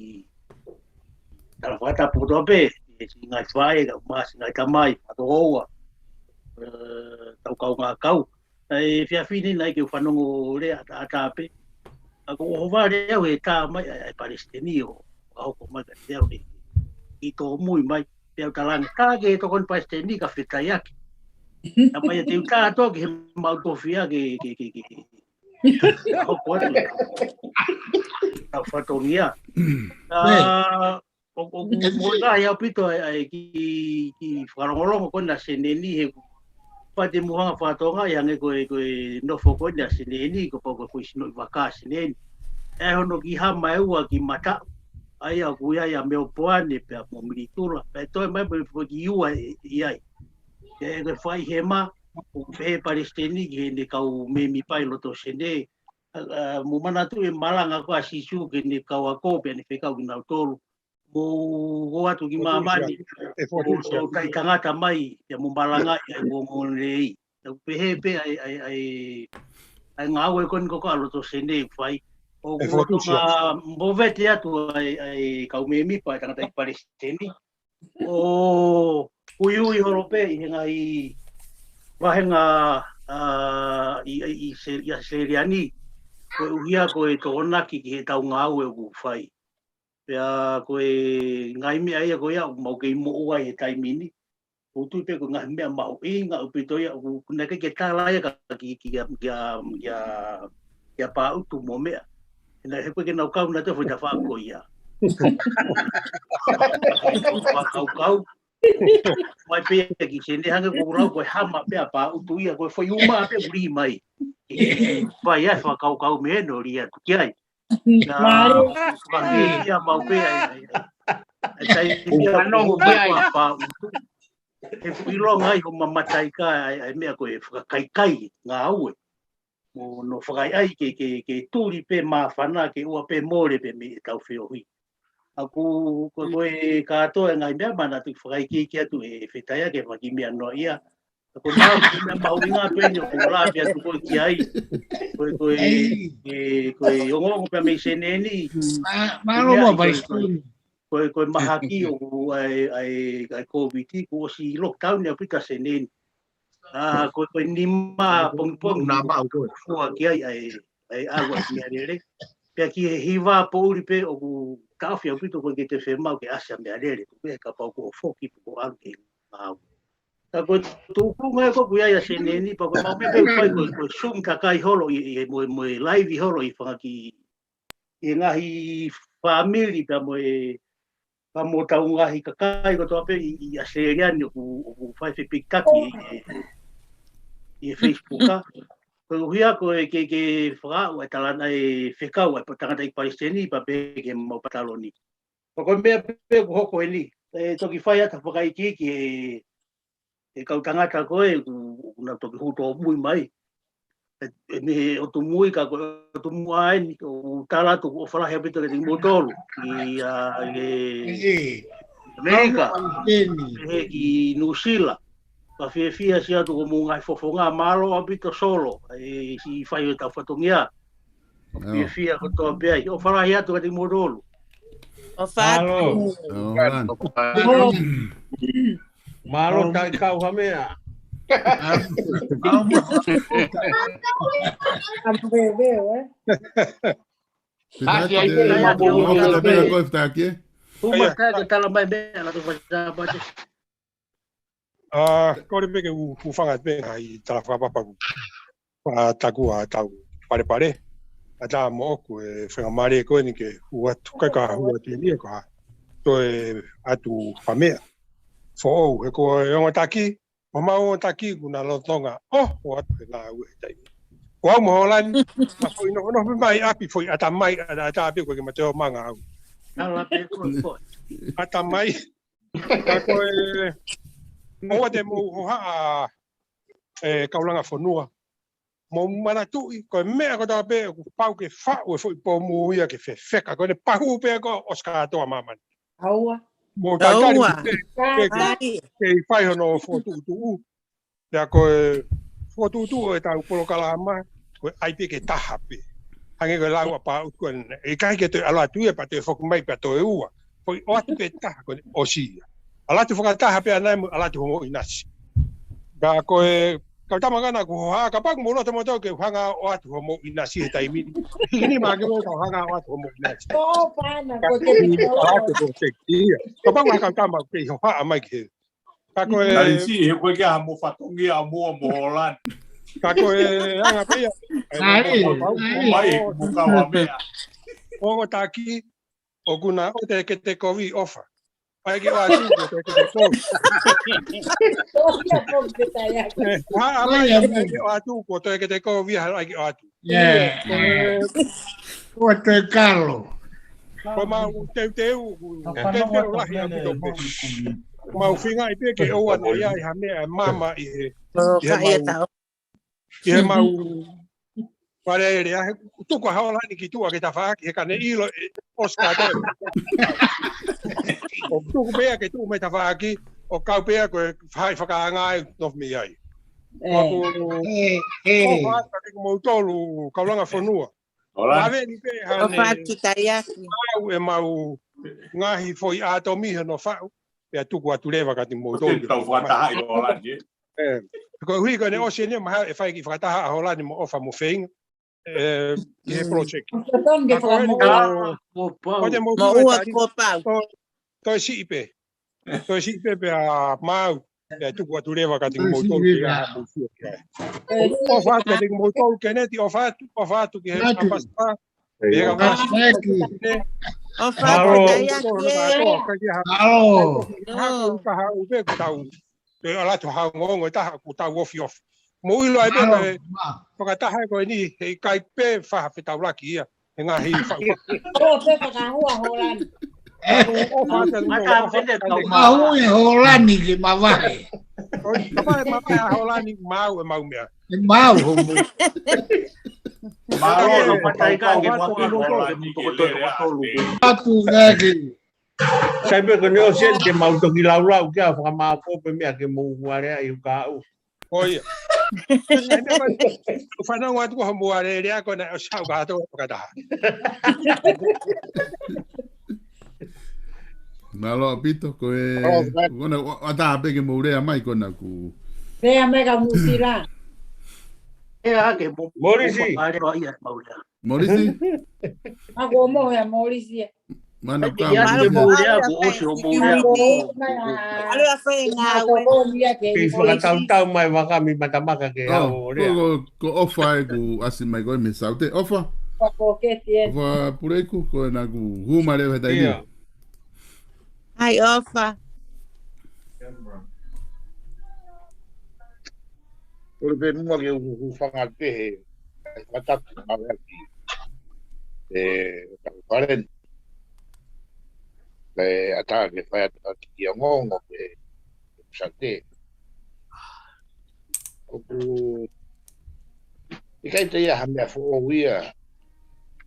tala fakatapu kotoa pē, ʻe siʻi ngaahi faʻē, kau mā siʻi ngaahi tamai, fakatokoua, ʻe, tau kaungā kau. ʻAi, efiafi ni naʻe ʻikai ke u fanongo lea ʻatā, ʻatā pē. ʻA ko hoʻo vale au he tā mai ʻa e, ʻa e palesiteni ʻo, ʻa hoko mai kiate au he, ʻi tōmui mai, pea u talaange, tā ke tokoni palesiteni kia Fetaiaki. Ka mai ia te u tā toki he mau tofia ke, ke, ke, ke, ke. Hoko atu. Tau fatongia. ʻA, ʻo, ʻo, ʻoku lahi ʻaupito ʻa e, ʻa e kiʻi, kiʻi fakalongolongo ko ena Senē ni he ʻoku pate muhanga fakatonga ia hangē ko e, ko e nofo ko ena Senē ni, ko e pau ko e foʻi sinoʻi vaka Senē ni. ʻE hono kiʻi hama ʻe ua ki mataʻu. ʻA ia ʻoku ʻi ai ʻa Melepoane pea mo Militula. Pea toe mai mo e foʻi kiʻi ua ʻe, ʻi ai. ʻE, ko e fai he mā, ʻoku pehē palesiteni ki heʻene kau mēmipa ʻi loto Senē. ʻA, ʻa, mou manatu e malanga ko ē ʻa Sīsū ki heʻene kau ako pea ne fekau kinautolu. Mou ō atu ki māmani, mou, mou taʻetangata mai, pea mou malangaʻi ʻa e ongoongolelei. Tau pehē pē ʻa e, ʻa e, ʻa e, ʻa e ngāue ko eni ko ē ʻa loto Senē ʻoku fai. ʻOku tonga movete atu ʻa e, ʻa e kau mēmipa ʻa e tangataʻeiki palesiteni. ʻO uiui holo pē ʻi he ngaahi vāhenga, ʻa, ʻi, ʻi, ʻi Se-, ʻi ʻAositelēlia ni, koeʻuhi ko e tokonaki ki heʻetau ngāue ʻoku fai. Pea ko e ngaahi meʻa ia ko ia ʻoku mau kei moʻua ai he taimi ni. ʻOku ou tui pē ko e ngaahi meʻa mahuʻinga ʻaupito ia, ʻoku, ʻoku ʻikai ke tala ia ka ki, ki, kia, kia, kia, kia Pāutu mo meʻa. He naʻe, he ʻoku ʻikai ke nau kau nautolu he foʻi tafaʻaki ko ia. Fakakaukau. Mai pē ia ki Senē hangē ko ʻeku lau ko e hama pē ʻa Pāutu ia, ko e foʻi uma pē ʻoku lī mai. Fai ai fakakaukau mei heni ʻo lī atu ki ai. Mālō. Ka, ka, ia mau pē ai, ai, ai. Ai, tai, ia, fanongo ko, ki ai. Pā, Pāutu. He ʻoku ʻilonga ai hoʻo mamata ai ka, ai, ai meʻa ko e fakakaikai ngāue. Mo hono fakaʻaiʻai ke, ke, ke tuli pē māfana ke ʻoua pē mole pē mei heʻetau feohi. ʻA ko, ko, ko e kātoa e ngaahi meʻa manatu fakaikiiki atu ʻe Fetaiaki he fakameʻa noa ia. Ko e meʻa, meʻa mahuʻinga pē eni ʻoku ou lave atu ko ē ki ai. Ko e, ko e, e, ko e ongoongo pē mei Senē ni. Mā, mālō mo Palesitine. Ko e, ko e mahaki ʻoku ʻa e, ʻa e, ʻa e Kōviti, kuo ʻosi lockdown ʻaupito Senē ni. ʻA, ko e, ko e nima pongipongi naʻa mau ko ē fua ki ai, ʻa e, ʻalu ʻa e meʻalele. Pea ki he hiva poʻuli pē ʻoku taʻofi ʻaupito ko e ke te fiemaʻu ke ʻasi ʻa e meʻalele. Ko e kapau ko e foki pe ko e ʻalu ke ngāue. Ka ko e tuʻunga ē ko ē ʻoku ʻi ai ʻa Seneni, pea ko e mau meʻa pē ʻoku fai ko e, ko e Zoom kakai holo ʻi, ʻi, mo e, mo e live holo ʻi he fanga kiʻi, ʻi he ngaahi fāmili pea mo e, pea mo hotau ngaahi kakai kotoa pē ʻi, ʻi ʻAositelēlia ni ʻoku, ʻoku fai fepikitaki ʻi, ʻi, ʻi he Facebook, ā. Ko e ʻuhinga ko e ke, ke fakaaʻu ʻa e talanoa ʻa e fekau ʻa e tangataʻeiki palesiteni pea pehē ki he mau pataloni. Pea ko e meʻa pē ʻoku hoko eni. ʻE toki fai atu ha fakaikiiki ʻe, ʻe he kau tangata ko ē, ʻoku, ʻoku nau toki hū tōmui mai. ʻE, ʻe mei he ʻotu mui ka ko e ʻotu mui eni, ʻoku tala atu ʻoku ʻofa lahi ʻaupito kiate kimoutolu. ʻI, ā, ʻi ʻAmelika, ʻi he ki Nuʻusila. Ka fiefia siʻi atu ko hoʻomou ngaahi fofonga, mālō ʻaupito Solo, ʻe siʻi fai ʻo ʻetau fatongia. Fiefia kotoa pē ai. ʻOfa lahi atu kiate kimoutolu. ʻOfa atu. Mālō. Mālō, taʻe kau ha meʻa. Fitaki, ʻai pē ia mo e fitaki, ē? Uma ka ke tala mai meʻa, la tu fai sa pate. ʻA, kole pē ke u, u fanga pē ngaahi tala fakapapau. ʻA, taku ʻa tau palepale. ʻA tā moʻoku e fengamālie ko eni ke u atu kai ka u atu eni ko ha. Toe atu pa meʻa. Foʻou, he ko e ongo taki, ʻo mau ongo taki, kuna lotonga, ʻo, ʻo atu he ngāue he taimi. Ko au mo Holani, ma foʻi nofo nofo mai ʻapi foʻi ʻatamai, ʻata, ʻata pē ko e ke mate o manga au. Ala pē ko, ko. ʻAtamai, Ka ko e, ʻoua te mou hohaʻa, ʻe, kaulanga fonua. Mou manatuʻi, ko e meʻa kotoa pē, ʻoku pau ke faʻu e foʻi pomu ia ke fefeka. Ko ʻene pahū pē ko ʻosi kātoa māmani. ʻAua. Mou talitali ʻAua. Ke, ke, ke, ke ʻi fai hono fokotuʻutuʻu. Pea ko e fokotuʻutuʻu ʻo ʻetau polokalama, ko e ʻai pē ke taha pē. Hangē ko e lau ʻa Pāuti ko ē, ʻe ʻikai ke toe ʻalu atu ia pea toe foki mai pea toe ua. Foʻi ʻoatu pē taha ko e ʻosi ia. ʻAlu atu fakataha pē ʻanai mo ʻalu atu hoʻomou ʻinasi. Ka ko e, kau tama ngana ʻoku hohaʻa kapau ʻoku mou loto moutolu ke u hanga ʻo ʻoatu hoʻomou ʻinasi he taimi ni. Hiki nima ke mou kau hanga ʻo ʻoatu hoʻomou ʻinasi. Ko pana, ko te ʻAlu atu ko te kia. Kapau ʻoku kau tama ʻoku kei hohaʻa mai ki he Ka ko e Talisi, he ko e kia mo fatongia mo, mo Holani. Ka ko e anga pē ia. ʻAi, mo, mo, ʻai. Mai, mo kau a meʻa. Ongo taki, ʻoku na ʻote ke te kovi ʻofa. ʻAi ke ʻoatu, ko te ke te kovi. ʻOfa ko te tai ake. ʻE, ha, a mai, ʻai ke ʻoatu, ko te ke te kovi, ha, ʻai ke ʻoatu. Yeah. Ko e, ko e kalo. Ko mau teuteu, teuteu lahi ʻaupito pē. Mau feingaʻi pē ke ʻoua naʻa ʻi ai ha meʻa ʻe mama ʻi he, ʻi he mau, ʻi he mau fale ele, ʻa he tuku ʻa Holani ki tuʻa ke tafaʻaki, he ka ne ʻilo ʻe ʻosi kātoa. ʻO tuku pē ia ke tuʻu mei tafaʻaki, ʻo kau pē ia ko e faʻahi fakaanga ʻe nofo mei ai. ʻOku, ʻofa atu kiate kimoutolu, kaulanga fonua. Laveni pē hane ʻofa atu ki Taiaki. Mau ʻe mau ngaahi foʻi ʻātomi hono faʻu, pea tuku atu leva kiate kimoutolu. Tau fakataha ʻi Holani, ē? ʻE, koeʻuhi ko ʻene ʻosi eni mahalo ʻe fai kiʻi fakataha ʻa Holani mo ʻofa mo feinga. ʻE, ki he project. Ko te mau, ko te mau, ko ua ko Pau. Ko, ko e siʻi pē. Ko e siʻi pē pea mau. Pea tuku atu leva kiate kimoutolu ke ʻa mou sio ki ai. ʻOfa atu kiate kimoutolu Keneti, ʻofa atu, ʻofa atu ki he ʻapasipa. ʻOfa atu ki Taiaki, ē. Haʻu ka haʻu pē ko tau. Te ala tu hau ongo taha ko tau ofi ofi. Mo ʻilo ai pē ko e fakataha ko eni, he ʻikai pē faha fetaulaki ia. He ngaahi faʻu. ʻO pē fakahua Holani. ʻOfa atu mo ʻofa atu. Fakahua e Holani ke mavahe. ʻOi, kapau ʻe mavahe ʻa Holani mau ʻe mau meʻa. ʻE mau hoʻomou. Mālō, ʻofa atu, ʻofa atu, ʻofa atu. Atu, ngake. Sai pē ko ʻene ʻosi eni te mau toki laulau kia fakamāʻopoʻopo e meʻa ke mou hualea ʻi hukaʻu. ʻOi. Fanongo atu ko hoʻomou alēlea ko ena ʻosi haʻu kātoa fakataha. Mālō ʻaupito ko e, kona, ʻo, ʻatā pē ke mou lea mai kona ku. Lea mai ka Nuʻusila. Ea ke mo- Morisi. Mo- ʻAle loa ia mau lea. Morisi? Ako mo ya Morisi. Mano Ke ia ke mau lea ko ʻosi o mau lea ko. ʻAle a fai ngāue. Kei fakatautau mai vaka mi matamaka ke au o lea. Ko ʻOfa e ku asi mai ko e me saute. ʻOfa. Ko ke tie. ʻOfa Puleiku ko e na ku huma lea he taimi. Ia. Hai ʻOfa. Ko le pe mua ke u- u fanga te he. Ai fataki ma lea ki. E tau paren. Pe ata ke fai atu ki a ngongo pe. Sa te. ʻOku ʻikai te ia ha meʻa foʻou ia.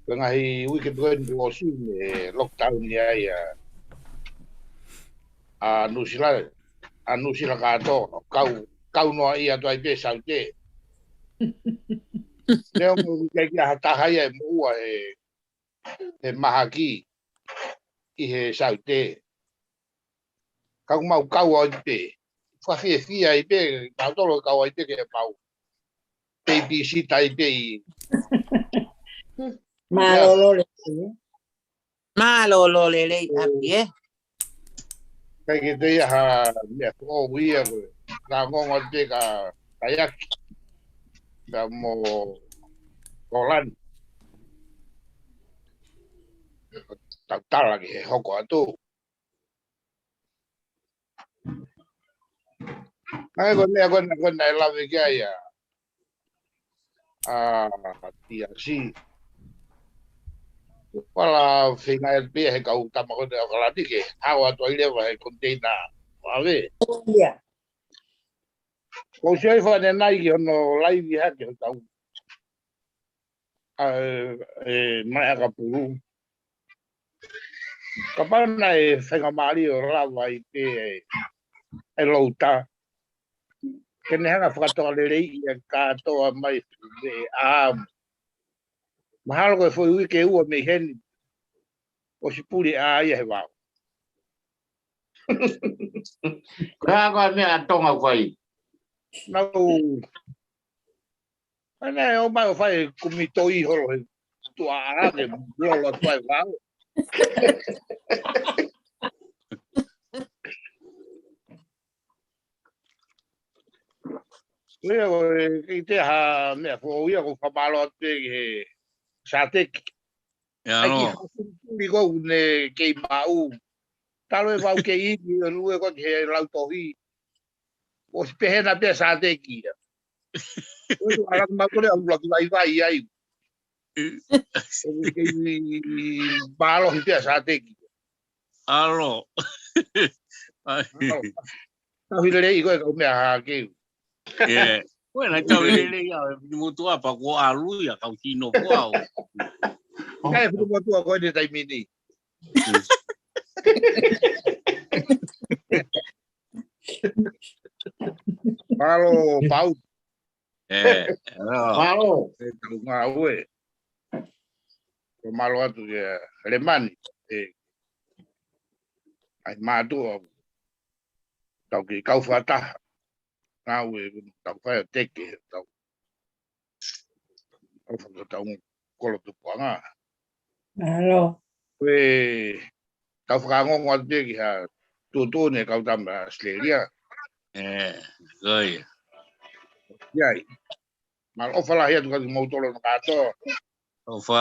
Ko e ngaahi uike pē ko eni kuo ʻosi ne lockdown ia ia. ʻA Nuʻusila, ʻa Nuʻusila kātoa, kau, kau noa ia atu ai pē saute. Neongo ʻikai ke ʻi ai ha taha ia ʻe moʻua he, he mahaki ʻi he saute. Ka ʻoku mau kau ai pē. Fakafiefia ai pē, mau tolo kau ai pē ke mau. Babysitter ai pē ʻi. Mālōlō lelei. Mālōlō lelei ʻapi ē. ʻIkai ke te ia ha meʻa foʻou ia ko e. Ka ngongo ai pē ka kaiaki. Ka mo Kolani. Tau tala ki he hoko atu. Naʻe ko e meʻa ko ena ko ena e lave ki ai ʻa ʻa Tiasi. Pala feinga e pia he kau tama ko ena ʻAokalani ke hao atu ai leva he container. Vave. Ia. Ko si ai fane nai ki hono laivi hake ho tau. ʻA e mai aka pulu. Kapau naʻe fenga mali o lava i te e louta. Ke ne hanga fakatoa lelei ia kātoa mai e ʻamu. Mahalo ko e foʻi uike ua mei heni. ʻOsi puli ʻa ia he vao. Ko e hā ko e meʻa ʻa Tonga ʻoku fai? Nau Ana e o mai o fai kumi toi holo he tuʻa ake lolo atu ai vao. Ia ko e kei te ha meʻa foʻou ia ko fakamālō atu pē ki he Sateki. Ia Ai ki no. ha suli ko ne kei maʻu. Talo e vau kei iwi o lue ko ki he lautohi. ʻOsi pehena pea Sateki ia. ʻOsi ala ma kole au laki vai vai ai. ʻOsi kei mālohi pea Sateki. Alo. Ai. Tau hi lelei ko e kau meʻa hake. Ia. Ko e na tau lelei ia, ni motu apa ko alu ia, kau tino ko au. Kai fuku motu a ko e te taimi ni. Mālō Pau. E, alo. Mālō. E tau ngāue. Ko mālō atu kia Lemani. E. Ai mātua. Tau ki kau fakataha. Ngāue tau fai o teke. Tau. Tau fakatau kolo tupuanga. Mālō. Ko e tau fakangongo atu pē ki ha tuʻutuʻuni e kau tama Australia. E, ko ia. Ia ai. Mālō ʻofa lahi atu ka ki mau tolo na kātoa. ʻOfa.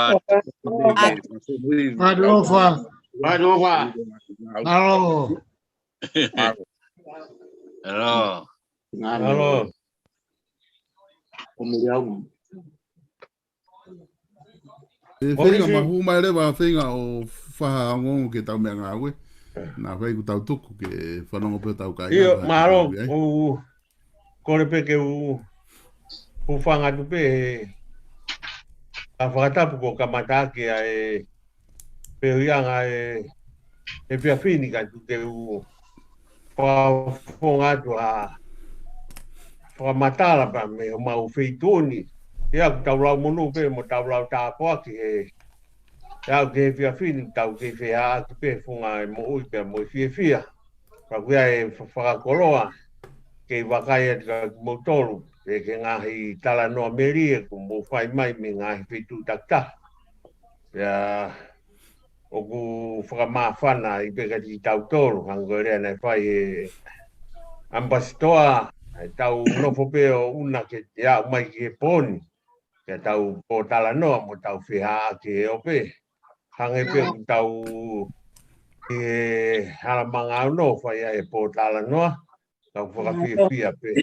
Mālō ʻofa. Mālō ʻofa. Mālō. Alo. Mālō. Alo. Ko muli au. E feinga ma hū mai leva feinga ʻo faha ongo ke tau meʻa ngāue. Na fai ku tau tuku ke fanongo pē tau kai. Io, mālō, ʻo kole pē ke u, u fanga atu pē he, a fakatapu ko kamata ake ʻa e, pē ui anga e, e pia fini ka tu ke u, pa fonga atu a, fakamatala pa me o mau feitoni. Ia ku tau lau monu pē mo tau lau tāpoaki he, ia ku ke pia fini tau ke fea atu pē funga e mo ui pē mo fiefia. Ka kuia e fa-, fakakoloa, kei vakai atu ka ki moutolu. pe ki he ngaahi talanoa melie kuo mou fai mai mei he ngaahi feituʻu takitaha. Pea ʻoku fakamāfana ai pē kiate kitautolu, hangē ko e lea naʻe fai ʻe he ʻamipasitoa, ʻe tau nofo pē ʻo ʻuna ke te aʻu mai ki he pō ni, ke tau pōtalanoa mo tau fehaʻaki he ope. Hangē pē ʻoku tau ʻi he hala mangauno fai ai e pōtalanoa, tau fakafiefia pē.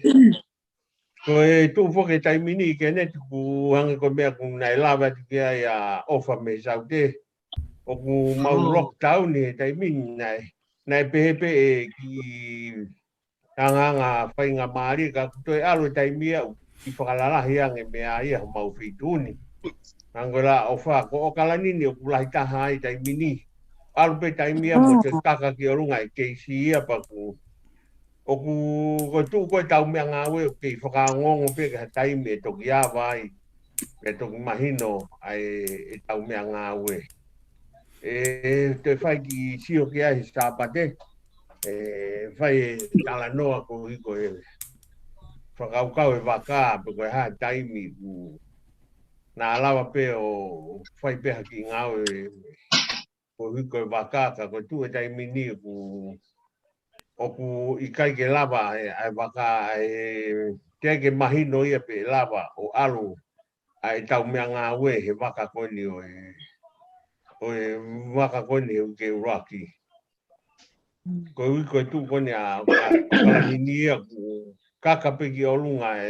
Ko e tuʻu foki he taimi ni, Keneti, ʻoku hangē ko e meʻa ʻoku nau lave atu ki ai ʻa ʻOfa mei Saute, ʻoku mau lockdown he taimi ni, naʻe, naʻe pehē pē e kiʻi angaanga faingamālie, ka ʻoku toe ʻalu e taimi ia ʻoku kiʻi fakalalahi ange e meʻa ia homau feituʻu ni. Hangē ko e lea ʻa ʻOfa, ko ʻOkalani ni ʻoku lahi taha ai e taimi ni. ʻAlu pē taimi ia mo e kaka ki ʻolunga e keisi ia, pea ʻoku, ʻoku, ko e tuʻu ko ē ʻetau meʻangāue ʻoku kei fakaongoongo pē ki ha taimi ʻe toki ava ai, pea toki mahino ai ʻetau meʻangāue. ʻE, ʻe toe fai e kiʻi sio ki ai he Sāpate, ʻe fai e talanoa koeʻuhi ko e fakakaukau e vaka, pe ko e hā e taimi ʻoku na lava pē ʻo fai pē ha kiʻi ngāue koeʻuhi ko e vaka, ka ko e tuʻu he taimi ni ʻoku, ʻoku ʻikai ke lava e, ʻa e vaka, ʻe teʻeki ke mahino ia pe ʻe lava ʻo ʻalu ʻa ʻetau meʻangāue he vaka ko eni ʻo e, ʻo e vaka ko eni he uike ʻuluaki. Koeʻuhi ko e tuʻu ko eni ʻa, ʻa, ʻa ʻOkalani ni ia ʻoku kaka pē ki ʻolunga e,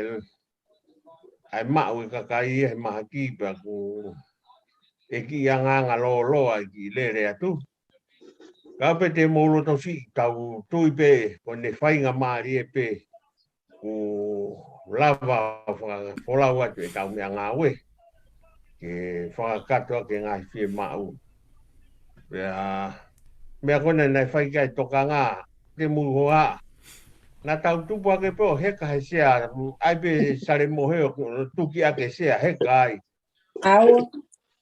ʻa e maʻu e kakai ia he mahaki, pea ʻoku ʻi ai e kiʻi angaanga lōloa e kiʻi lele atu. Ka pē te mou loto siʻi, tau tui pē ko ʻene faingamālie pē kuo lava ʻo fakafolau atu ʻetau meʻangāue ke fakakakato ʻaki e ngaahi fiemaʻu. Pea meʻa ko ena naʻe fai ki ai e tokanga, te mou hohaʻa, naʻa tau tupu hake pē ʻo heka he sea, ʻai pē Sale Mohe ʻo tuki ʻaki e sea, heka ai. ʻAu.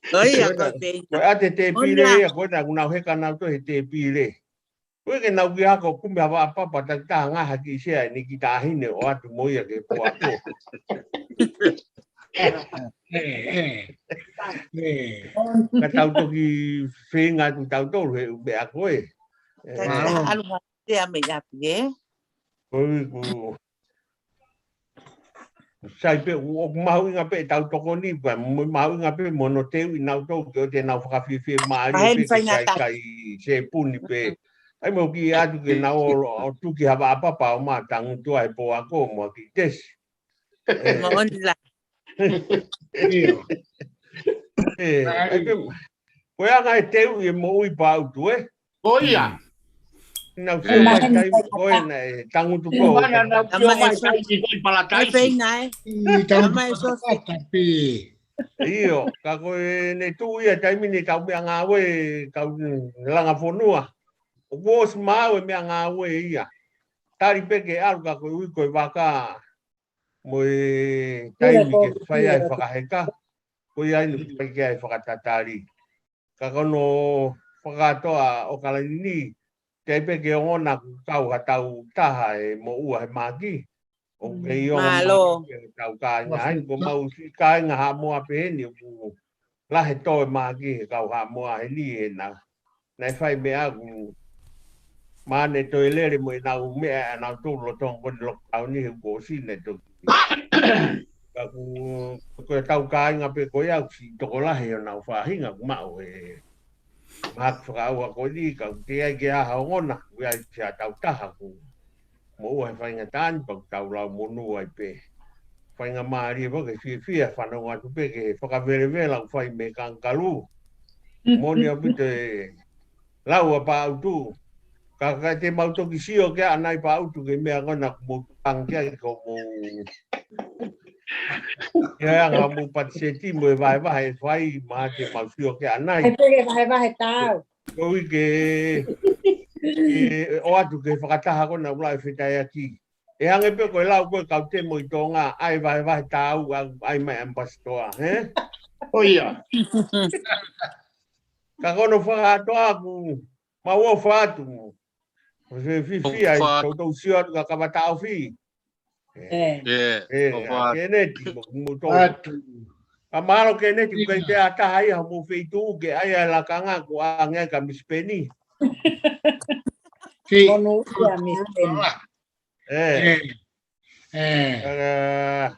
Ko ia, ko e pē ko e ʻa e tēpile ia, ko ena ʻoku nau heka nautolu he tēpile. Ko e ke nau kiʻi ako kumi ha vaʻa papa takitaha, ngaahi kiʻi sea ʻeni ki he taʻahine ʻo atu mo ia ki he pō ako. ʻE, ʻe, ʻe. Ka tau toki feinga atu tautolu he ʻū meʻa ko ē. ʻE. Ka ʻalu ha sea mei ʻapi, ē? Ko e ku Sai pē, ʻoku mahuʻinga pē ʻetau tokoni, pea mo mahuʻinga pē mo hono teuʻi nautolu ke ʻoua te nau fakafiefia mālie pē ke kai kai sepuni pē. ʻAi mo kiʻi atu ke nau ō ʻo tuki ha vaʻa papa ʻo ma tangutu ai he pō ako mo ha kiʻi tesi. Moʻoni la. ʻIo. ʻE, ʻai pē, ko e anga e teuʻi e moʻui Paʻutu, ē? Ko ia. Nau sio mai taimi ko ē naʻe tangutu ko ē. Mana nau sio mai taimi ko ē Palataisi. ʻE pē ʻi nai. ʻI tangutu Palataisi. ʻIo, ka ko ʻene tuʻu ia taimi ni ʻetau meʻangāue, kau langa fonua. ʻOku ʻosi maau e meʻangāue ia. Tali pē ke ʻalu ka koeʻuhi ko e vaka mo e taimi ke fai ai e fakaheka. Ko ia ʻeni ʻoku fai ki ai e fakatatali. Ka ko hono fakakātoa ʻo ʻOkalani ni, teʻeki pē ke ongona ʻoku kau ha tau taha ʻe moʻua he mahaki. ʻOku kei ongo mahaki pē ʻetau kāinga. ʻAi ko mau siʻi kāinga Haʻamoa pehē ni ʻoku lahi e tō e mahaki he kau Haʻamoa heni ʻe na. Naʻe fai meʻa ʻoku ma ne toe lele mo ʻenau meʻa ʻanautolu lolotonga ko eni lockdown ni he kuo ʻosi ne toki. Ka ʻoku, ko ʻetau kāinga pē ko ia ʻoku siʻi tokolahi ʻenau faʻahinga ʻoku maʻu e mahaki fakaʻauha ko eni, ka ʻoku teʻeki ai ke ʻi ai ha ongona, ʻoku ʻi ai siʻa tau taha ʻoku moʻua he faingataʻa ni pea ʻoku tau lau monū ai pē. Faingamālie pē ke fiefia, fanongo atu pē ki he fakavelevela ʻoku fai mei Kangakalū. Moʻoni ʻaupito e lau ʻa Paʻutu. Ka, ka te mau toki sio ki ai ʻanai Paʻutu ki he meʻa ko ena ʻoku mou tukangi ai ko mou. ʻI ai ʻa e ngaahi mou patiseti mo e vahevahe ʻe fai, ma te mau sio ki ai ʻanai. ʻAi pē ke vahevahe tau. Ko e uike, ʻe, ʻoatu ki he fakataha ko ena ʻoku lahi e fetaiaki. ʻE hangē pē ko e lau ko ē kau temo ʻi Tonga, ʻai vahevahe tau, ʻai mai ʻamipasitoa, hē? ʻO ia. Ka ko hono fakakātoa ʻoku mau ʻofa atu. Ko e fefifia ai, ʻoku ou sio atu ka kavata ofi. ʻE, ʻe, ʻa Keneti, mo, mo tō. Atu. ʻA mālō Keneti, ko e te ʻataha ia mo feituʻu ke ʻai ʻa e lakanga ko ʻange ai ka Misipeni. Ki. Monū ia Misipeni. ʻE. ʻE. ʻE.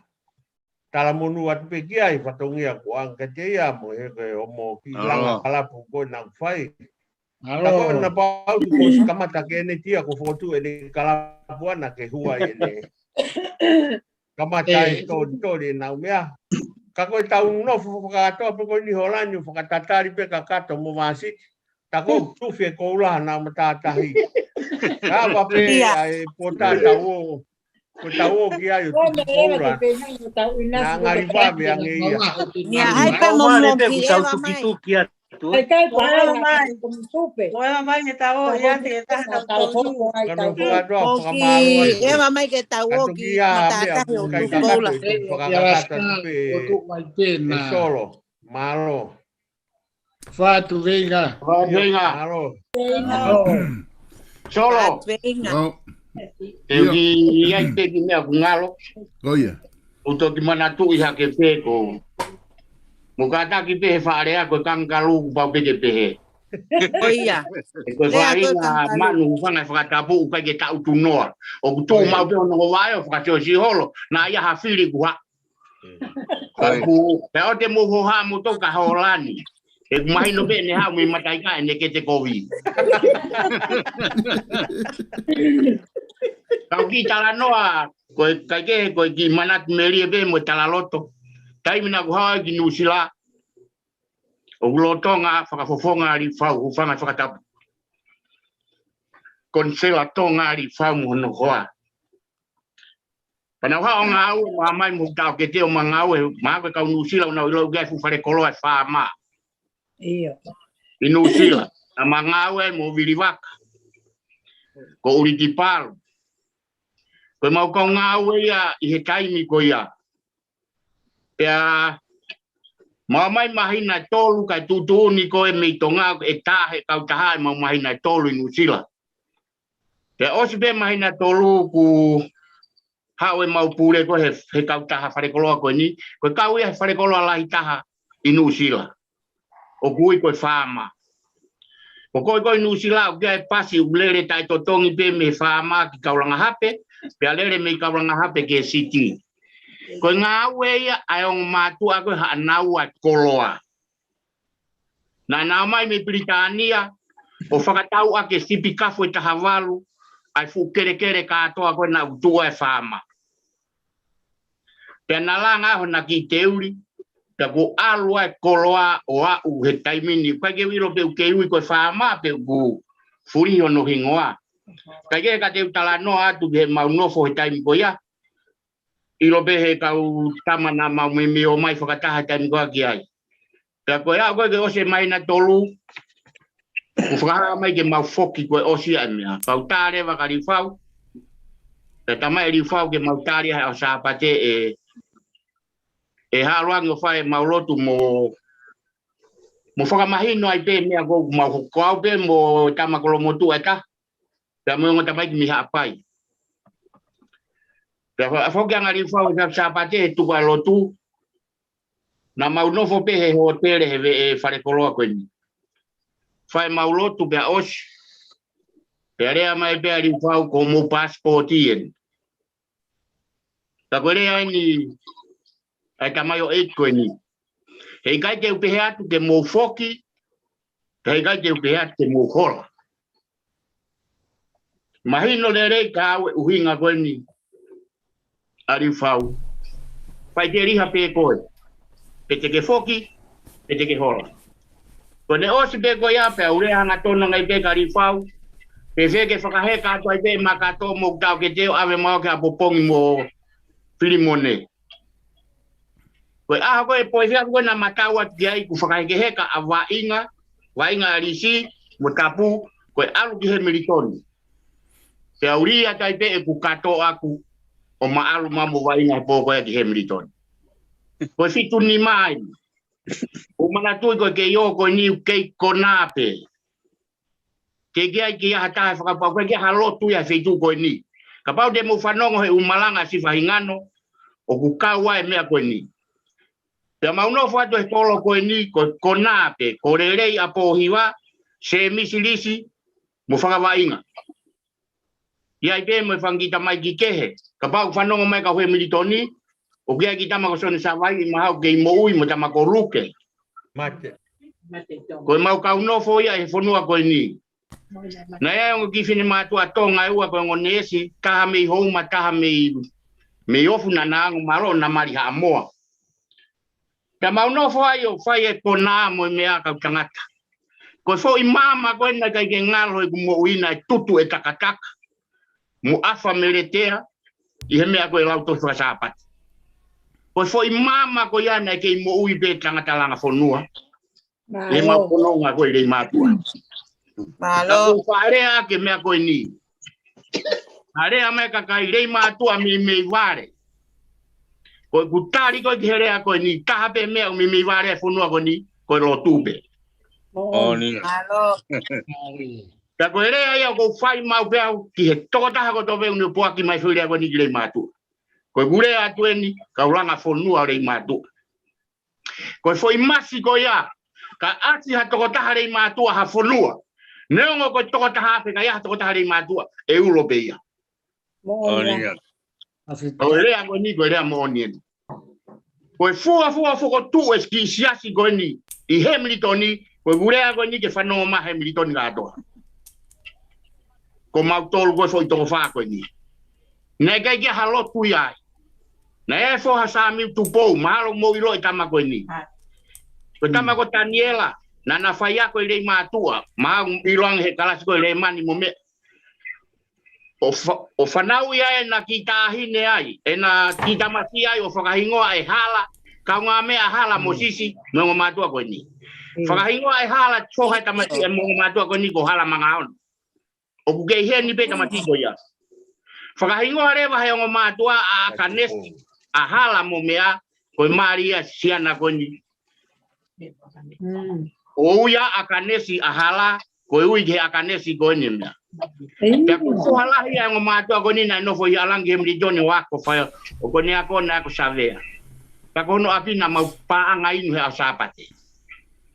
Talamonū atu pē ki ai, fatongia ko ʻange ka te ia mo, he ko e ʻomo ki langa kalapu ko e nau fai. Ka ko na pau tu ko si kamata Keneti ia ko fotu ʻene kalapu ana ke hua ʻene. Kamata e tori tori e nau meʻa. Ka ko e tau nofo fakakatoa pe ko ni Holani ʻo fakatatali pe kakato mo vasi. Ta ko tufi e koula na matātahi. Ka va pe ʻa e pota tau ʻo Ko tau ʻo ki ai ʻo tuku koula. Na ngali vave ange ia. Nia hai pe mo mo ki Eva mai. Tuki atu. Ko Eva mai. Ko Eva mai ke tau ʻo ia te taha tau tau. Kano fakatoa fakamālō ai. Eva mai ke tau ʻo ki matātahi ʻo tuku koula. Fakakakata pe. E solo. Mālō. Fatu Veinga. Fatu Veinga. Mālō. Solo. Fatu Veinga. Te u ki ai te ki meʻa ku ngalo. Ko ia. U toki manatuʻi hake pe ko. Mo kātaki pe he faʻalea ko e kangakalū ku pau pe ke pe he. Ko ia. Ko e faʻahinga manu hūfanga he fakatapu ʻoku ʻikai ke taʻutu noa. ʻOku tuʻu mau pe ʻo nongo vai ʻo fakasiosi holo. Na ia ha fili ku ha. Ka ku, pea ʻoua te mou hoha mo tō ka Holani. ʻE ku mahino pe ne hau me mataika ʻene kete kovi. Ka u ki talanoa, ko e kaike, ko e ki manatu melie pe mo e talaloto. Taimi na ku hau ai ki Nuʻusila. ʻOku lolotonga fakafofonga Lifau, hūfanga fakatapu. Konisela Tonga Lifau mo hono hoa. Pea nau haʻu ʻo ngāue mo ʻomai mo taʻokete ʻo ma ngāue, ma ko e kau Nuʻusila ʻo nau ʻilo ʻoku ʻi ai e fuʻu falekoloa e faama. ʻIo. ʻI Nuʻusila, ʻa ma ngāue mo Vilivaka. Ko ʻUlitipalu. Ko e mau kau ngāue ia ʻi he taimi ko ia. Pea ma ʻomai māhina ʻe tolu kae tuʻutuʻuni ko e mei Tonga ʻe taha he kautaha ʻe mau māhina ʻe tolu ʻi Nuʻusila. Pea ʻosi pe māhina ʻe tolu ku haʻu e mau pule ko he, he kautaha falekoloa ko eni, ko e kau ia he falekoloa lahi taha ʻi Nuʻusila. ʻOku ui ko e faama. Ko koe ko ē ʻi Nuʻusila ʻoku ʻi ai e pasi ʻoku lele taʻetotongi pe mei he faama ki Kaulanga Hape, pea lele mei Kaulanga Hape ki he siti. Ko e ngāue ia ʻa e ongo mātuʻa ko e haʻanau ʻa e koloa. Naʻa nau ō mai mei Pilitānia, ʻo fakatau ʻaki e sipi kafu ʻe taha valu, ʻa e fuʻu kelekele kātoa ko ē naʻa nau tuʻu ai e faama. Pea na langa ai hona kiʻi teuli, pea kuo ʻalu ai e koloa ʻo aʻu he taimi ni, ʻikai ke u ʻilo pe ʻoku kei ui ko e faama pe ʻoku fulihi hono hingoa. Kaikehe ka te u talanoa atu ki he mau nofo he taimi ko ia, ʻilo pe he kau tama naʻa mau meimei ō mai fakataha he taimi ko ia ki ai. Pea ko e aʻu ko ē ke ʻosi e māhina ʻe tolu, kuo fakahā mai ke mau foki ko e ʻosi ʻa e meʻa. Pea u tā leva kia Lifau. Pea talamai ʻe Lifau ke mau tā leva he ʻaho Sāpate ʻe, ʻe haʻu ange ʻo fai e mau lotu mo, mo fakamahino ai pe meʻa ko ē ʻoku mau hoko au pe mo e tama kolomotuʻa ʻe taha. Pea mo e ongo tamaiki mei Haʻapai. Pea fa-, foki ange ʻa Lifau he Sāpate he tuku ʻa e lotu. Naʻa mau nofo pe he hōtele he veʻe falekoloa ko eni. Fai mau lotu pea ʻosi. Pea lea mai pe ʻa Lifau ko hoʻomou paasipooti eni. Ka ko e lea eni ʻa e tamaioʻeiki ko eni. Heʻikai te u pehē atu ke mou foki, heʻikai te u pehē atu ke mou hola. Mahino lelei ka au e ʻuhinga ko eni ʻa Lifau. Faʻiteliha pe koe. Pe te ke foki, pe te ke hola. Ko ʻene ʻosi pe ko ia pea u lea hangatonu ange ai pe kia Lifau. Pe fēfē ke fakaheka atu ai pe ma kātoa mo taʻokete ʻo ʻave maua ki ʻapopongi mo Filimone. Ko e ʻaho ko ē poifea ko ē naʻa ma tau atu ki ai kuo fakahekeheka ʻa Vaʻinga, Vaʻinga ʻa Lisi, mo Tapu, ko e ʻalu ki Hemilitoni. Pea u lī atu ai pe ʻeku kātoa ʻaku, ʻo ma ʻalu ma mo Vaʻinga he pō ko ē ki Hemilitoni. Ko e fitu nima ai. ʻOku ou manatuʻi ko e kei ō ko eni ʻoku kei kona pe. Ke ke ai ke ʻi ai ha taha ʻe fakapapauʻi, ke ʻi ai ha lotu ia he feituʻu ko eni. Kapau te mou fanongo he ʻū malanga ʻa Sifa Hingano, ʻoku kau ai e meʻa ko eni. Pea mau nofo atu he kolo ko eni, ko, ko e konā pē, ko Lelei ʻa Pōhiva, Sēmisi Lisi, mo Fakavaʻinga. ʻI ai pē mo e fanga kiʻi tamaiki kehe. Kapau fanongo mai kau Hemilitoni, ʻoku ʻi ai e kiʻi tama ko Sone Savaiʻi mahalo kei moʻui mo e tama ko Luke. Mate. Ko e mau kau nofo ia he fonua ko eni. Naʻe ʻi ai e ongo kiʻi finemātuʻa Tonga ʻe ua ko e ongo neesi, taha mei Houma, taha mei, mei Ofu naʻa na ongo mālō na mali Haʻamoa. Pea mau nofo ai ʻo fai e konā mo e meʻa kau tangata. Ko e foʻi maama ko ē naʻe ʻikai ke ngalo ʻeku moʻui naʻe tutu e takataka mo ʻafa meletea ʻi he meʻa ko e lautohi faka-Sāpate. Ko e foʻi maama ko ia naʻe kei moʻui pē tangata langa fonua. Mālō. He mau fononga ko ē Leimātuʻa. Mālō. Ka ʻoku ou faʻa lea ʻaki e meʻa ko eni. Faʻa lea mai e kakai Leimātuʻa meimei vale. Ko ʻeku tali ko ē ki he lea ko eni, taha pē meʻa ʻoku meimei vale e fonua ko eni, ko e lotu pē. Moʻoni. Mālō. Pea ko e lea ia ʻoku ou fai maʻu pē au ki he tokotaha kotoa pē ʻoku ne puaki mai e foʻi lea ko eni ki Leimātuʻa. Ko ʻeku lea atu eni, kau langa fonua Leimātuʻa. Ko e foʻi masi ko ia, ka ʻasi ha tokotaha Leimātuʻa ha fonua. Neongo ko e tokotaha afe, ka ʻi ai ha tokotaha Leimātuʻa, ʻe ulo pē ia. Moʻoni ia. Ko e lea ko eni, ko e lea moʻoni eni. Ko e fuofua fokotuʻu e kiʻi siasi ko eni ʻi Hemilitoni, ko ʻeku lea ko eni ke fanongo mai Hemilitoni kātoa. Ko mautolu ko e foʻi toko fā ko eni. Naʻe ʻikai ke ʻi ai ha lotu ia ai. Naʻe ʻi ai e foha Samiu Tupou, mahalo mou ʻilo e tama ko eni. Ko e tama ko Taniela, naʻa na faiako ʻi Leimātuʻa, mahalo ʻiloange he kalasi ko e Lēmani mo meʻa. ʻO fa-, ʻo fanauʻi ai ʻena kiʻi taʻahine ai, ʻena kiʻi tamasiʻi ai, ʻo fakahingoa e Hala, kaungāmeʻa Hala mo Sisi, mo e ongo mātuʻa ko eni. Fakahingoa e Hala, foha e tamasiʻi e ongo mātuʻa ko eni ko Hala Mangaona. ʻOku kei heni pē tamasiʻi ko ia. Fakahingoa leva he ongo mātuʻa ʻa ʻAkanesi, ʻa Hala mo meʻa, ko e mali ia siana ko eni. ʻO ui ʻa ʻAkanesi ʻa Hala, ko e ui ki he ʻAkanesi ko eni meʻa. Pea ko e foha lahi ia e ongo mātuʻa ko eni naʻe nofo ʻi ʻAlangi Hemilitoni ʻo ako fai, ʻo ko ʻene ako naʻe ako savea. Pea ko hono ʻapi naʻa mau paʻanga inu he ʻaho Sāpate.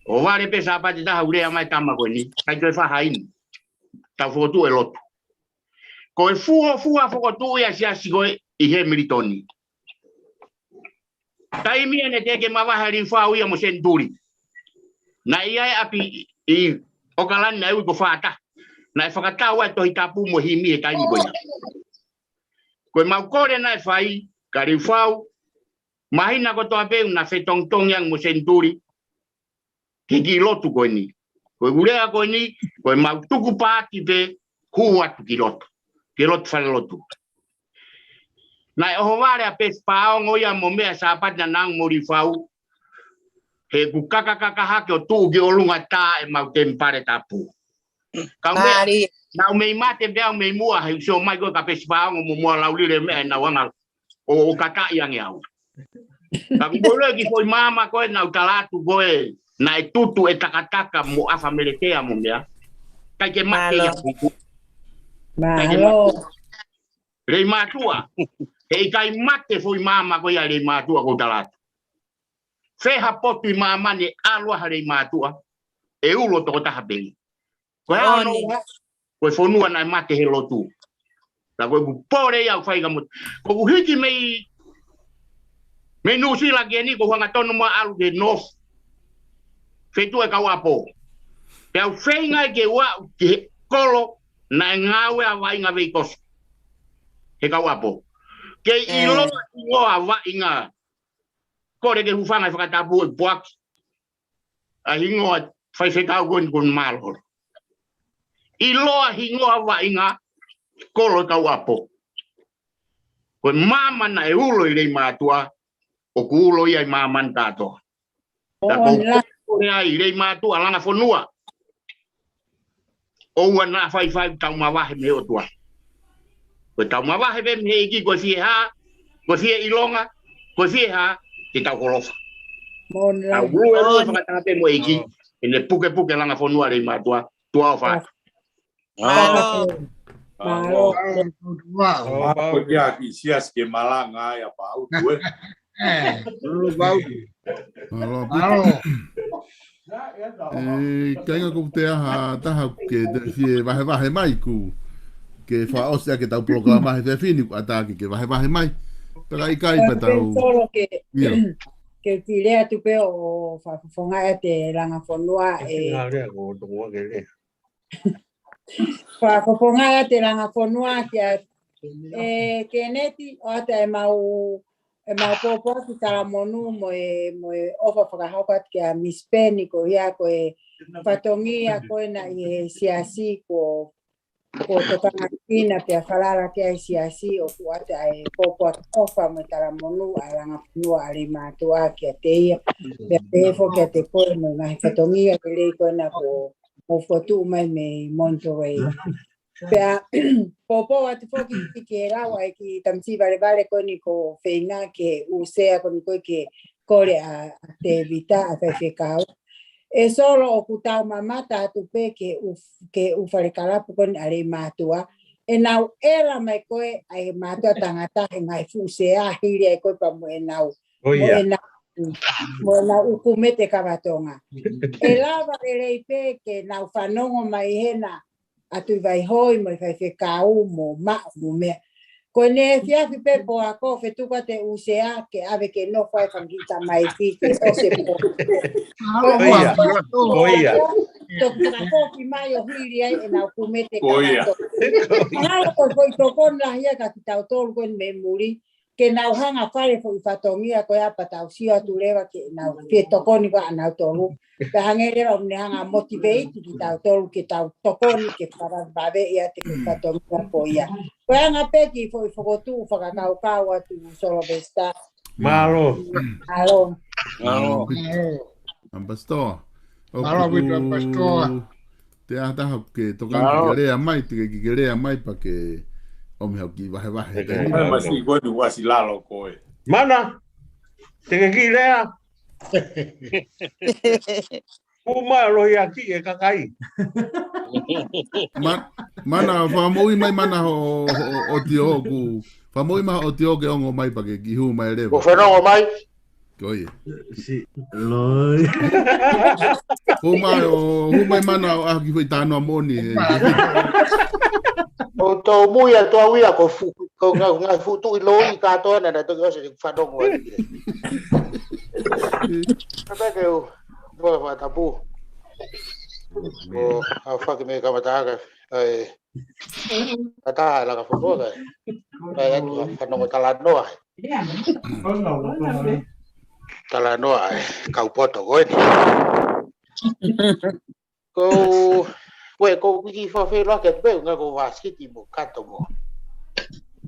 ʻO vale pē Sāpate taha ʻoku lea mai e tama ko eni, ʻikai toe fai ha inu. Tau fokotuʻu e lotu. Ko e fuofua fokotuʻu ia e siasi ko ē ʻi Hemilitoni. Taimi ia naʻe teʻeki mavahe ʻa Liufau ia mo Senituli. Naʻe ʻi ai e ʻapi ʻi ʻOkalani naʻe ui ko Fata. Naʻe fakatau ai e Tohi Tapu mo e himi he taimi ko ia. Ko e mau kole naʻe fai, ka Liufau, māhina kotoa pē ʻoku na fetongitongi ange mo Senituli. Ki he kiʻi lotu ko eni. Ko ʻeku lea ko eni, ko e mau tuku paati pē, hū atu ki lotu. Ki lotu falelotu. Naʻe ʻohovale ʻa Pesi Paongo ia mo meʻa Sāpate naʻa na ongo mo Liufau. He ʻoku kakakaka hake ʻo tuʻu ki ʻolunga tā e mau temipale tapu. Kau meʻa, naʻa ku mei mate pē au mei muʻa he sio mai ko ē ka Pesi Paongo mo Moalaulile meʻa ʻenau anga ʻo, ʻo kakaʻi ange au. Ka ʻoku ou ʻilo e kiʻi foʻi maama ko ē naʻa ku tala atu ko ē, naʻe tutu e takataka mo ʻafa meletea mo meʻa. ʻIkai ke mate ia. ʻIkai ke mate. Leimātuʻa. He ʻikai mate foʻi maama ko ia Leimātuʻa ʻoku ou tala atu. Fē ha potu ʻi māmani ʻe ʻalu ai ha Leimātuʻa, ʻe ulo tokotaha pē. Ko e hā hono ʻuhinga? Ko e fonua naʻe mate he lotu. Ka ko ʻeku pole ia ʻoku fai ka mo. Ko ʻeku hiki mei, mei Nuʻusila ki heni, ko e hangatonu mo ʻalu ki he North. Feituʻu e kau ʻapo. Pea u feinga ke u aʻu ki he kolo naʻe ngāue ai ʻa Vaʻinga Veikoso. He kau ʻapo. Kei ʻiloa hingoa ʻa Vaʻinga. Kole ke hūfanga he fakatapu e puaki. ʻA e hingoa faifekau ko eni ko Mālolo. ʻIloa hingoa Vaʻinga kolo e kau ʻapo. Ko e maama naʻe ulo ʻi Leimātuʻa, ʻoku ulo ia ʻi māmani kātoa. Ka ko e kole ai Leimātuʻa langa fonua. ʻOua naʻa faifai tau mavahe mei he ʻOtua. Ko e tau mavahe pē mei he ʻEiki ko e fie hā, ko e fie ʻilonga, ko e fie hā, ke tau holofa. Tau lue lue fakataha pē mo e ʻEiki, ʻene pukepuke langa fonua Leimātuʻa, tuʻa ʻofa atu. Mālō. Mālō. Mālō. Mālō. Mālō. Mālō. Mālō. Mālō. E, kāinga, ko e taha, taha ke te fie vahevahe mai, kuo ke fakaʻosi ʻaki ʻetau polokalama he efiafi ni, kuo ʻatā ke ke vahevahe mai. Pea ka ʻikai pea tau. Solo ke, ke u lea atu pē ʻo fakafofongaʻi ʻa e langa fonua, e. Fakafofonga ʻa e langa fonua kia, e, Keneti, ʻo ʻatā ʻemau, ʻemau pōpoaki talamonū mo e, mo e ʻofa fakahoko atu kia Miss Penny, ko ia ko e fatongia ko ena ʻi he siasi ko, ko tokanga kina pea falala ki ai siasi ʻoku ʻatā e pōpoaki ʻofa mo e talamonū ʻa e langa fonua ʻa Leimātuʻa kiate ia. Pea pehē foki kiate koe mo e ngaahi fatongia lelei ko ena ko mo fotu mai mei Monterey. Pea, pōpō atu foki ki he lau ʻa e kiʻi tamasiʻi valevale ko eni ko Feinga ke u sea ko eni ko e ke kole ʻa, ʻa Tevita ʻa Faifekau. E Solo ʻoku tau mamata atu pē ke u, ke u fale kalapu ko eni ʻa Leimātuʻa. ʻEnau ʻela mai ko e ʻa e mātuʻa tangata he ngaahi fuʻu sea hili ai ko e pea mo ʻenau. Ko ia. Mo ʻenau, mo ʻenau ʻū kumete kava Tonga. ʻE lava lelei pē ke nau fanongo mai hena ʻa Tuʻivaihoi mo e Faifekau mo Maʻu mo meʻa. Ko eni efiafi pē pō ako fetuku ʻa e ʻū sea ke ʻave ke nofo ai fanga kiʻi tamaiki ke ʻosi e pō. Ko ia. Ko ia. Toki fakafoki mai ʻo hili ai ʻenau kumete kava Tonga. Ko ia. Ngalo ko e foʻi tokoni lahi ia kia kitautolu ko eni mei muli. Ke nau hanga fale foʻi fatongia ko ia pea tau sio atu leva ke nau fie tokoni ko ia ʻanautolu. Pea hangē leva ʻoku ne hanga motivate kitautolu ke tau tokoni ke fakavave ia te ko e fatongia ko ia. Ko e anga pē kiʻi foʻi fokotuʻu fakakaukau atu Solovesta. Mālō. Mālō. Mālō. Ambassador. Mālō, ʻoku te ʻatā ke tokanga ke lea mai, te ke ke lea mai pea ke ʻomi haʻo kiʻi vahevahe. Te ke lea mai. Masi ko ni wasi lalo ko e. Mana, te ke kiʻi lea. Uma lohi aki e kakai. Ma-, mana, fakamoʻui mai mana ho, ho, ho ʻotiō ku. Fakamoʻui mai ʻotiō ke ongo mai pea ke kiʻi hū mai leva. Ko fanongo mai. Ko ia. Si, loi. Hū mai ʻo, hū mai mana ʻo ʻaki foʻi tānoa moʻoni. ʻO tau mui atu au ia ko fu-, ko ngā, ngā futu i loi kātoa na na toki ʻosi fanongo ai. Kātaki u, ʻo fakatapu. ʻO, ʻa faki me kamata aka, ai. Kātaki langa fonua kai. Ai, atu fanongo talanoa. Talanoa e kau poto ko eni. Ko, ko e, ko e kiʻi fakafeʻiloaki atu pē, ngā ko Vasiti mo Kato mo.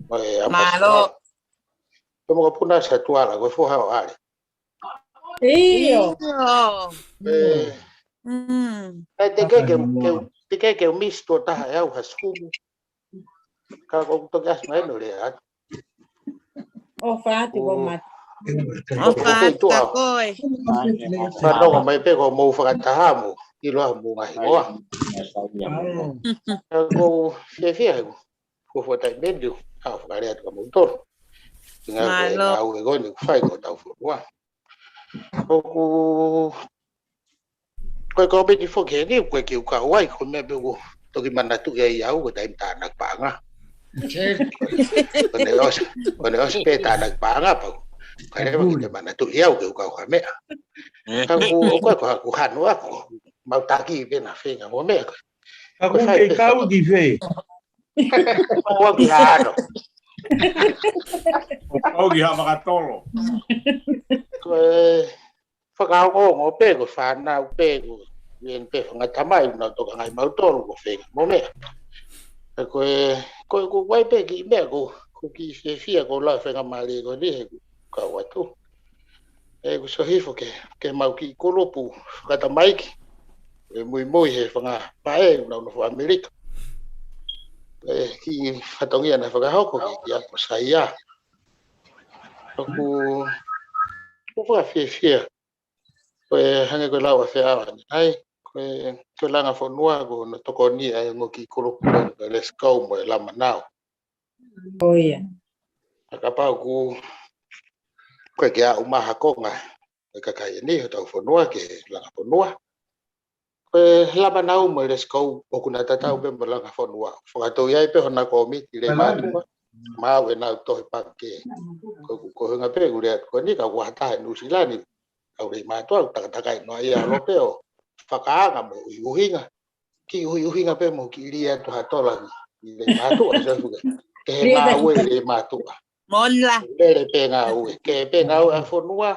Ko e, mālō. Ko mo ka puna sa tuala, ko e foha ʻo ʻAle. ʻIo. ʻIo. E. Mm. E te ke, ke, ke, te ke, ke miss tuʻo taha e au ha sumu. Ka ko toki ʻasi mai no lea atu. ʻOfa atu ko mata. ʻOfa atu ka koe. Fanongo mai pē ko mou fakataha mo ʻiloa mo ngaahi ngoa. Ka ko fiefia he ko, ko fuatai meni, ka fakalea atu ka mou tolo. Ngā ko e ngāue ko ni fai ko tau fua. ʻOku Ko e kōmiti foki heni, ko e kiʻi uka uai, ko e meʻa pē ʻoku toki manatuʻi ai au, ko e taimi tānaki paʻanga. Ko ʻene ʻosi, ko ʻene ʻosi pē tānaki paʻanga pau. Ka leva ke te manatuʻi au ke uka uka meʻa. Ka ʻoku, ʻoku, ʻoku, ʻoku hanu aku, mau taki pē na fenga mo meʻa. Ka ʻoku kei kau ki fē. Mau au ki hano. Kau ki ha makatolo. Ko e, fakaongoongo pē ko e fānau pē ko eni pē fanga tamai ʻoku nau tokangaʻi mautolu ko fenga mo meʻa. Ka ko e, ko e, ko e ʻai pē kiʻi meʻa ko, ko e kiʻi fiefia ko e lau fenga mālie ko eni he ʻoku kau atu. ʻOku sio hifo ke, ke mau kiʻi kulupu fakatamaiki. ʻE muimui he fanga faʻē ʻoku nau nofo ʻAmelika. ʻE kiʻi fatongia naʻe fakahoko ki, ki ʻAposaia. ʻOku, ʻoku fakafiefia. Ko e hangē ko e lau ʻa Feaʻa ni. ʻAi, Ko e, ko e langa fonua, ko hono tokoni ʻa e ongo kiʻi kulupu ko e Let's Go mo e Lamanau. ʻIo. ʻA kapau ʻoku, ko e ke aʻu mai ha konga, ko e kakai ʻeni, hotau fonua, ke langa fonua. Ko e Lamanau mo e Let's Go, ʻoku na tatau pē mo e langa fonua. Fakatau ai pē hona kōmiti lei mātuʻa. Maʻu ʻenau tohi pake. Ko, ko, ko hinga pē, ʻoku lea ko eni, ka ʻoku hata he Nuʻusila ni. Kau lei mātuʻa, ʻoku takatakai noa ia ʻa Lope ʻo fakaanga mo ʻuhiʻuhinga. Kiʻi ʻuhiʻuhinga pē mo kiʻi lī atu ha tola ki, ki lei mātuʻa, so fuke. Ke he ngāue lei mātuʻa. Monla. Lele pē ngāue, ke pē ngāue ʻa fonua.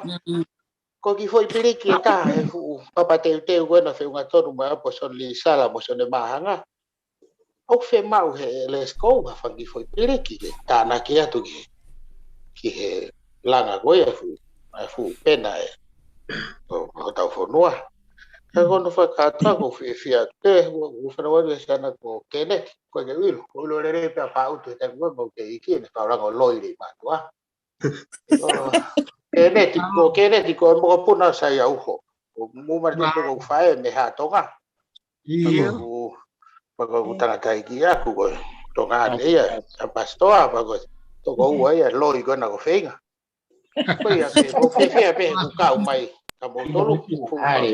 Ko e kiʻi foʻi piliki ʻe taha he fuʻu papa teuteu ko ena feʻunga tonu mo e ʻaposo Lisala mo Sone Mahanga. ʻOku fiemaʻu he Let's Go ha fanga kiʻi foʻi piliki ke tānaki atu ki he, ki he langa ko ia ʻa e fuʻu, ʻa e fuʻu pena ʻe, ʻo, ʻo hotau fonua. Ka ko hono fakakātoa ʻoku ou fiefia atu pē, ʻoku, ʻoku ou fanauʻi atu e siana ko Keneti, ko e ke ʻilo, ʻoku ʻilo lelei pē ʻa Pāutu he taimi ko ē ʻoku ou kei ʻi heni, kau langa ʻo loi lei mātuʻa. ʻO, Keneti, ko Keneti, ko e mokopuna ʻo Saiʻauho. ʻOku mou mali ko e faʻē mei Haʻa Tonga. ʻIo. Pea ko ʻeku tangataʻeiki ʻaʻaku ko e Tonga ʻeni ia, ʻa Pasitoa, pea ko e tokoua ia, loi ko ena ko Feinga. Ko ia pē, ʻoku ou fiefia pē he kuo kau mai, ka mou tolu, ʻoku ou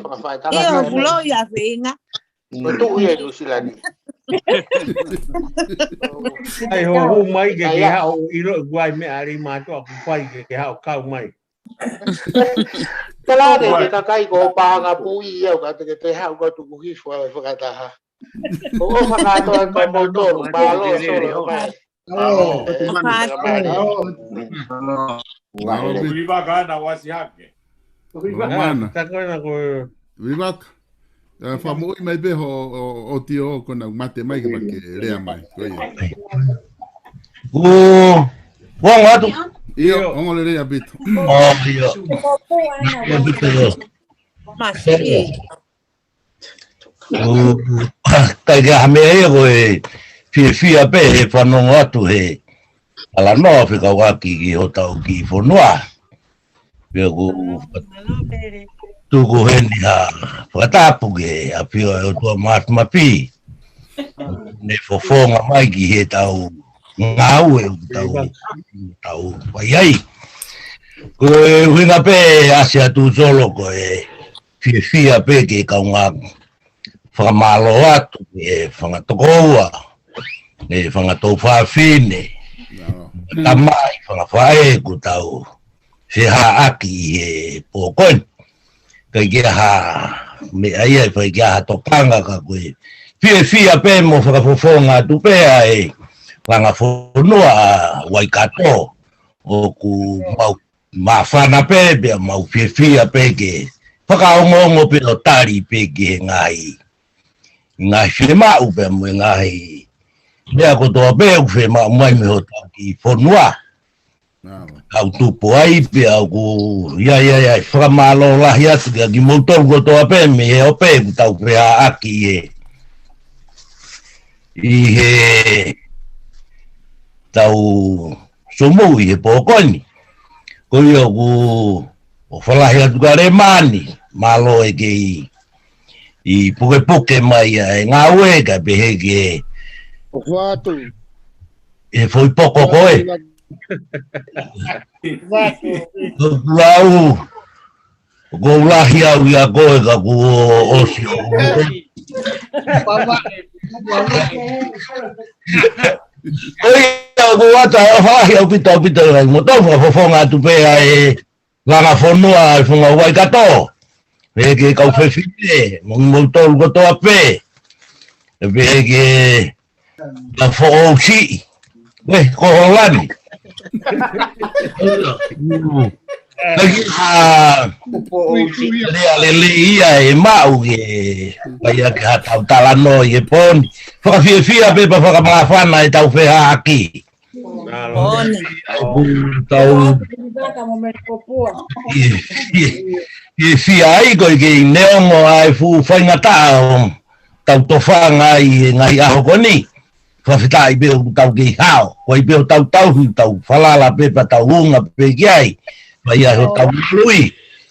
fakafaitaka. ʻIo, ʻoku loi ʻa Feinga. Ko e tuʻu ia ʻi Nuʻusila ni. ʻAi, hoʻo hū mai ke ke haʻu ʻo ʻilo ʻoku ʻi ai meʻa ʻa lei mātuʻa ʻoku fai ke ke haʻu ʻo kau mai. Tala atu ki he kakai ko Paʻanga Pui ia, ʻoku ʻikai te ke toe haʻu ka tuku hifo ʻa e fakataha. ʻOku ou fakakātoa atu kia moutolu, mālō Solo mai. Mālō. Mālō. Mālō. Vivaka ana wasi hake. Vivaka. Vivaka. Fakamoʻui mai pē hoʻo ʻotio ko ena mate mai ke pake lea mai. Ko ia. Kuo, kuo ongo atu? ʻIo, ongo lelei ʻaupito. ʻO, ʻio. Masi. ʻIkai ke ʻi ai ha meʻa ia ko e fiefia pē he fanongo atu he talanoa fekauʻaki ki hotau kiʻi fonua. Pea ʻoku tuku heni ha fakatapu ki he ʻafio ʻa e ʻOtua Mafimafi. Ne fofonga mai ki heʻetau ngāue ʻoku tau, tau fai ai. Ko e ʻuhinga pē ʻasi atu Solo ko e fiefia pē ke kaungā fakamālō atu ki he fanga tokoua, ki he fanga tuofāfine, tamai, fanga faʻē kuo tau fehāʻaki ʻi he pō ko eni. ʻIkai ke ʻi ai ha meʻa ia, ʻikai ke ʻi ai ha tokanga ka ko e fiefia pē mo fakafofonga atu pē ʻa e langa fonua ʻa Waikato ʻoku mau māfana pē, pea mau fiefia pē ke fakaongoongo pē ʻo tali pē ki he ngaahi, ngaahi fiemaʻu pea mo e ngaahi meʻa kotoa pē ʻoku fiemaʻu mai mei hotau kiʻi fonua. Kau tupu ai pea ʻoku, ia, ia, ia, fakamālō lahi atu kia kimoutolu kotoa pē mei he ope ʻoku tau fehāʻaki ʻi he, ʻi he tau sumu ʻi he pō ko eni. Ko ia ʻoku, ʻofa lahi atu kia Lemani, mālō e kei ʻi pukepuke mai ʻa e ngāue ka pehē ke. ʻOku atu. ʻE foʻi poko ko ē. ʻOku lau. ʻOku ou lahi au ia ko e ka kuo ʻosi ʻo. Ko ia ʻoku ata ʻofa lahi ʻaupito ʻaupito ia mo tau fakafofonga atu pē ʻa e langa fonua ʻa e funga Waikato. Pehē ki he kau fefine, mo moutolu kotoa pē. Pehē ki he ka foʻou siʻi. Pehē ko Holani. Ka ki ha lea lelei ia ʻe maʻu ke pai ake ha tau talanoa ʻi he pō ni. Fakafiefia pē pea fakamāfana ʻetau fehāʻaki. ʻOku tau fiefia ai ko e kei neongo ʻa e fuʻu faingataʻa ʻo tau tofanga ai he ngaahi ʻaho ko eni. Fakafetaʻi pē ʻoku tau kei hao. Ko ai pē ʻo tau tauhi, tau falala pē pea tau unga pē ki ai. Pea ʻi ai hotau maluʻi.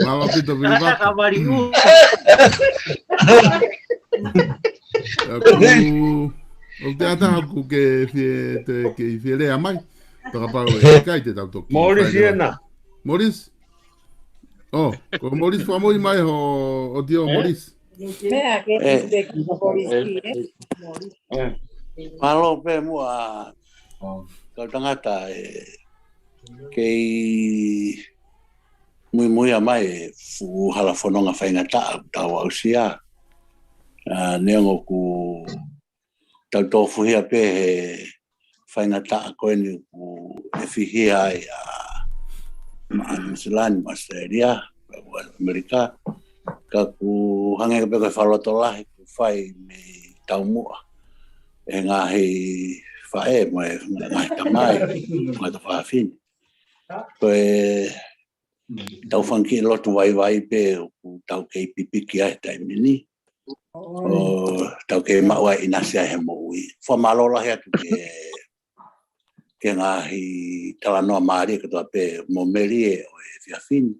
Mālō ʻaupito Vilivato. Ka mali u. ʻOku, ʻoku te ʻatā ʻoku ke fie, te ke fie lea mai. Pea kapau ʻe ʻikai te tau toki. Morris fai leva. Ena. Morris? ʻŌ, ko Morris fakamoʻui mai ho, ʻoku ʻio Morris. Meʻa ke Eh. te ko Morris ki, ē? Mālō pē muʻa kau tangata ʻe kei muimui mai e fuʻu hala fononga faingataʻa ʻoku tau aʻusia. ʻA, neongo ʻoku tau tofuhia pē he faingataʻa ko eni ʻoku ʻefihia ai ʻa maʻa New Zealand, mo ʻAositelēlia, mo ʻAmelika. Ka ʻoku hangē pē ko e fakalotolahi ʻoku fai mei taumuʻa ʻe he ngaahi faʻē, mo e ngaahi tamai, mo e ngaahi tuofāfine. Ko e tau fanga kiʻi lotu vaivai pē ʻoku tau kei pipiki ai he taimi ni. ʻO tau kei maʻu ai ʻinasi ai he moʻui. Fakamālō lahi atu ke, ke ngaahi talanoa mālie kotoa pē mo Melie ʻo e efiafi ni.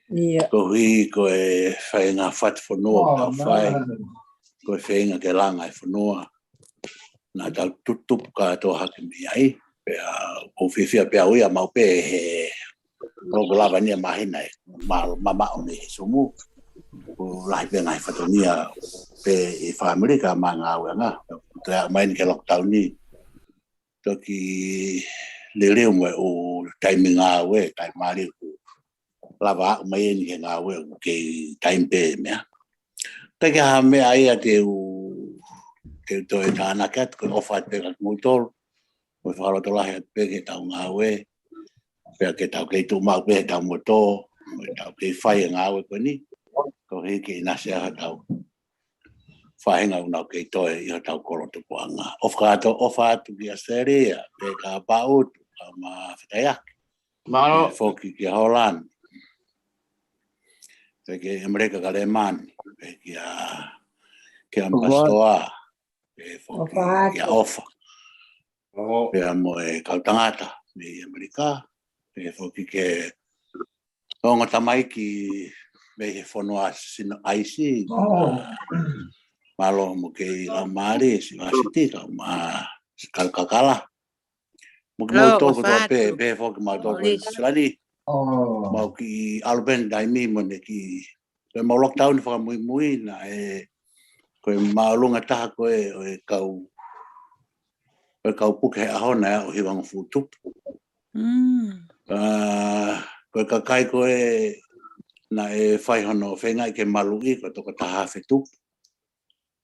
Ia. Koeʻuhi ko e feinga fatu fonua ʻoku tau fai. Ko e feinga ke langa e fonua. Naʻa tau tutupu kātoa hake mei ai. Pea ʻoku ou fiefia pē au ia mau pē he ʻoku lava ni ʻa māhina ē. Ma, mamaʻo mei he sumu. ʻOku lahi pē ngaahi fatongia pē ʻi fāmili ka ma ngāueʻanga. Toe aʻu mai ni ki he lockdown ni. Toki liliu mo e ʻū taimi ngāue, taimi mālie ʻoku lava aʻu mai eni ki he ngāue ʻoku kei taimi pē meʻa. Pea ko e hā meʻa ia te u, te u toe tānaki atu, ko e ʻofa atu pē kia kimoutolu, mo e fakalotolahi atu pē ki heʻetau ngāue, pea ke tau kei tuʻu maʻu pē heʻetau moto, mo ʻetau kei fai e ngāue ko eni, koeʻuhi ke ʻinasi ai hotau faʻahinga ʻoku nau kei toe ʻi hotau kolo tupuʻanga. ʻOfa atu, ʻofa atu ki ʻAositelēlia, pea kapau ʻoku, kae ma fetaiaki. Mālō. Pea foki ki Holland. Pea ki ʻAmelika ka Lemani. Pea kia, kia Pasitoa. Pea foki ʻOfa atu. Kia ʻOfa. Mālō. Pea mo e kau tangata mei ʻAmelika. Pea foki ki he ongo tamaiki mei he fonua sino ʻaisi. ʻŌ. Mālō mo kei lau mālie, Sivasiti, kau ma Kalakakala. Mo kimoutolu kotoa pē, pea foki mautolu ko e Silani. ʻŌ. Mau kiʻi ʻalu pē he taimi mo eni ki, ko e mau lockdown fakamuimui naʻe, ko e māʻolunga taha ko ē ʻo e kau, ʻo e kau puke he ʻaho na ʻe aʻu hivangofulu tupu. Mm. ʻA, ko e kakai ko ē naʻe fai hono feingaʻi ke maluʻi ko e toko taha afe tupu.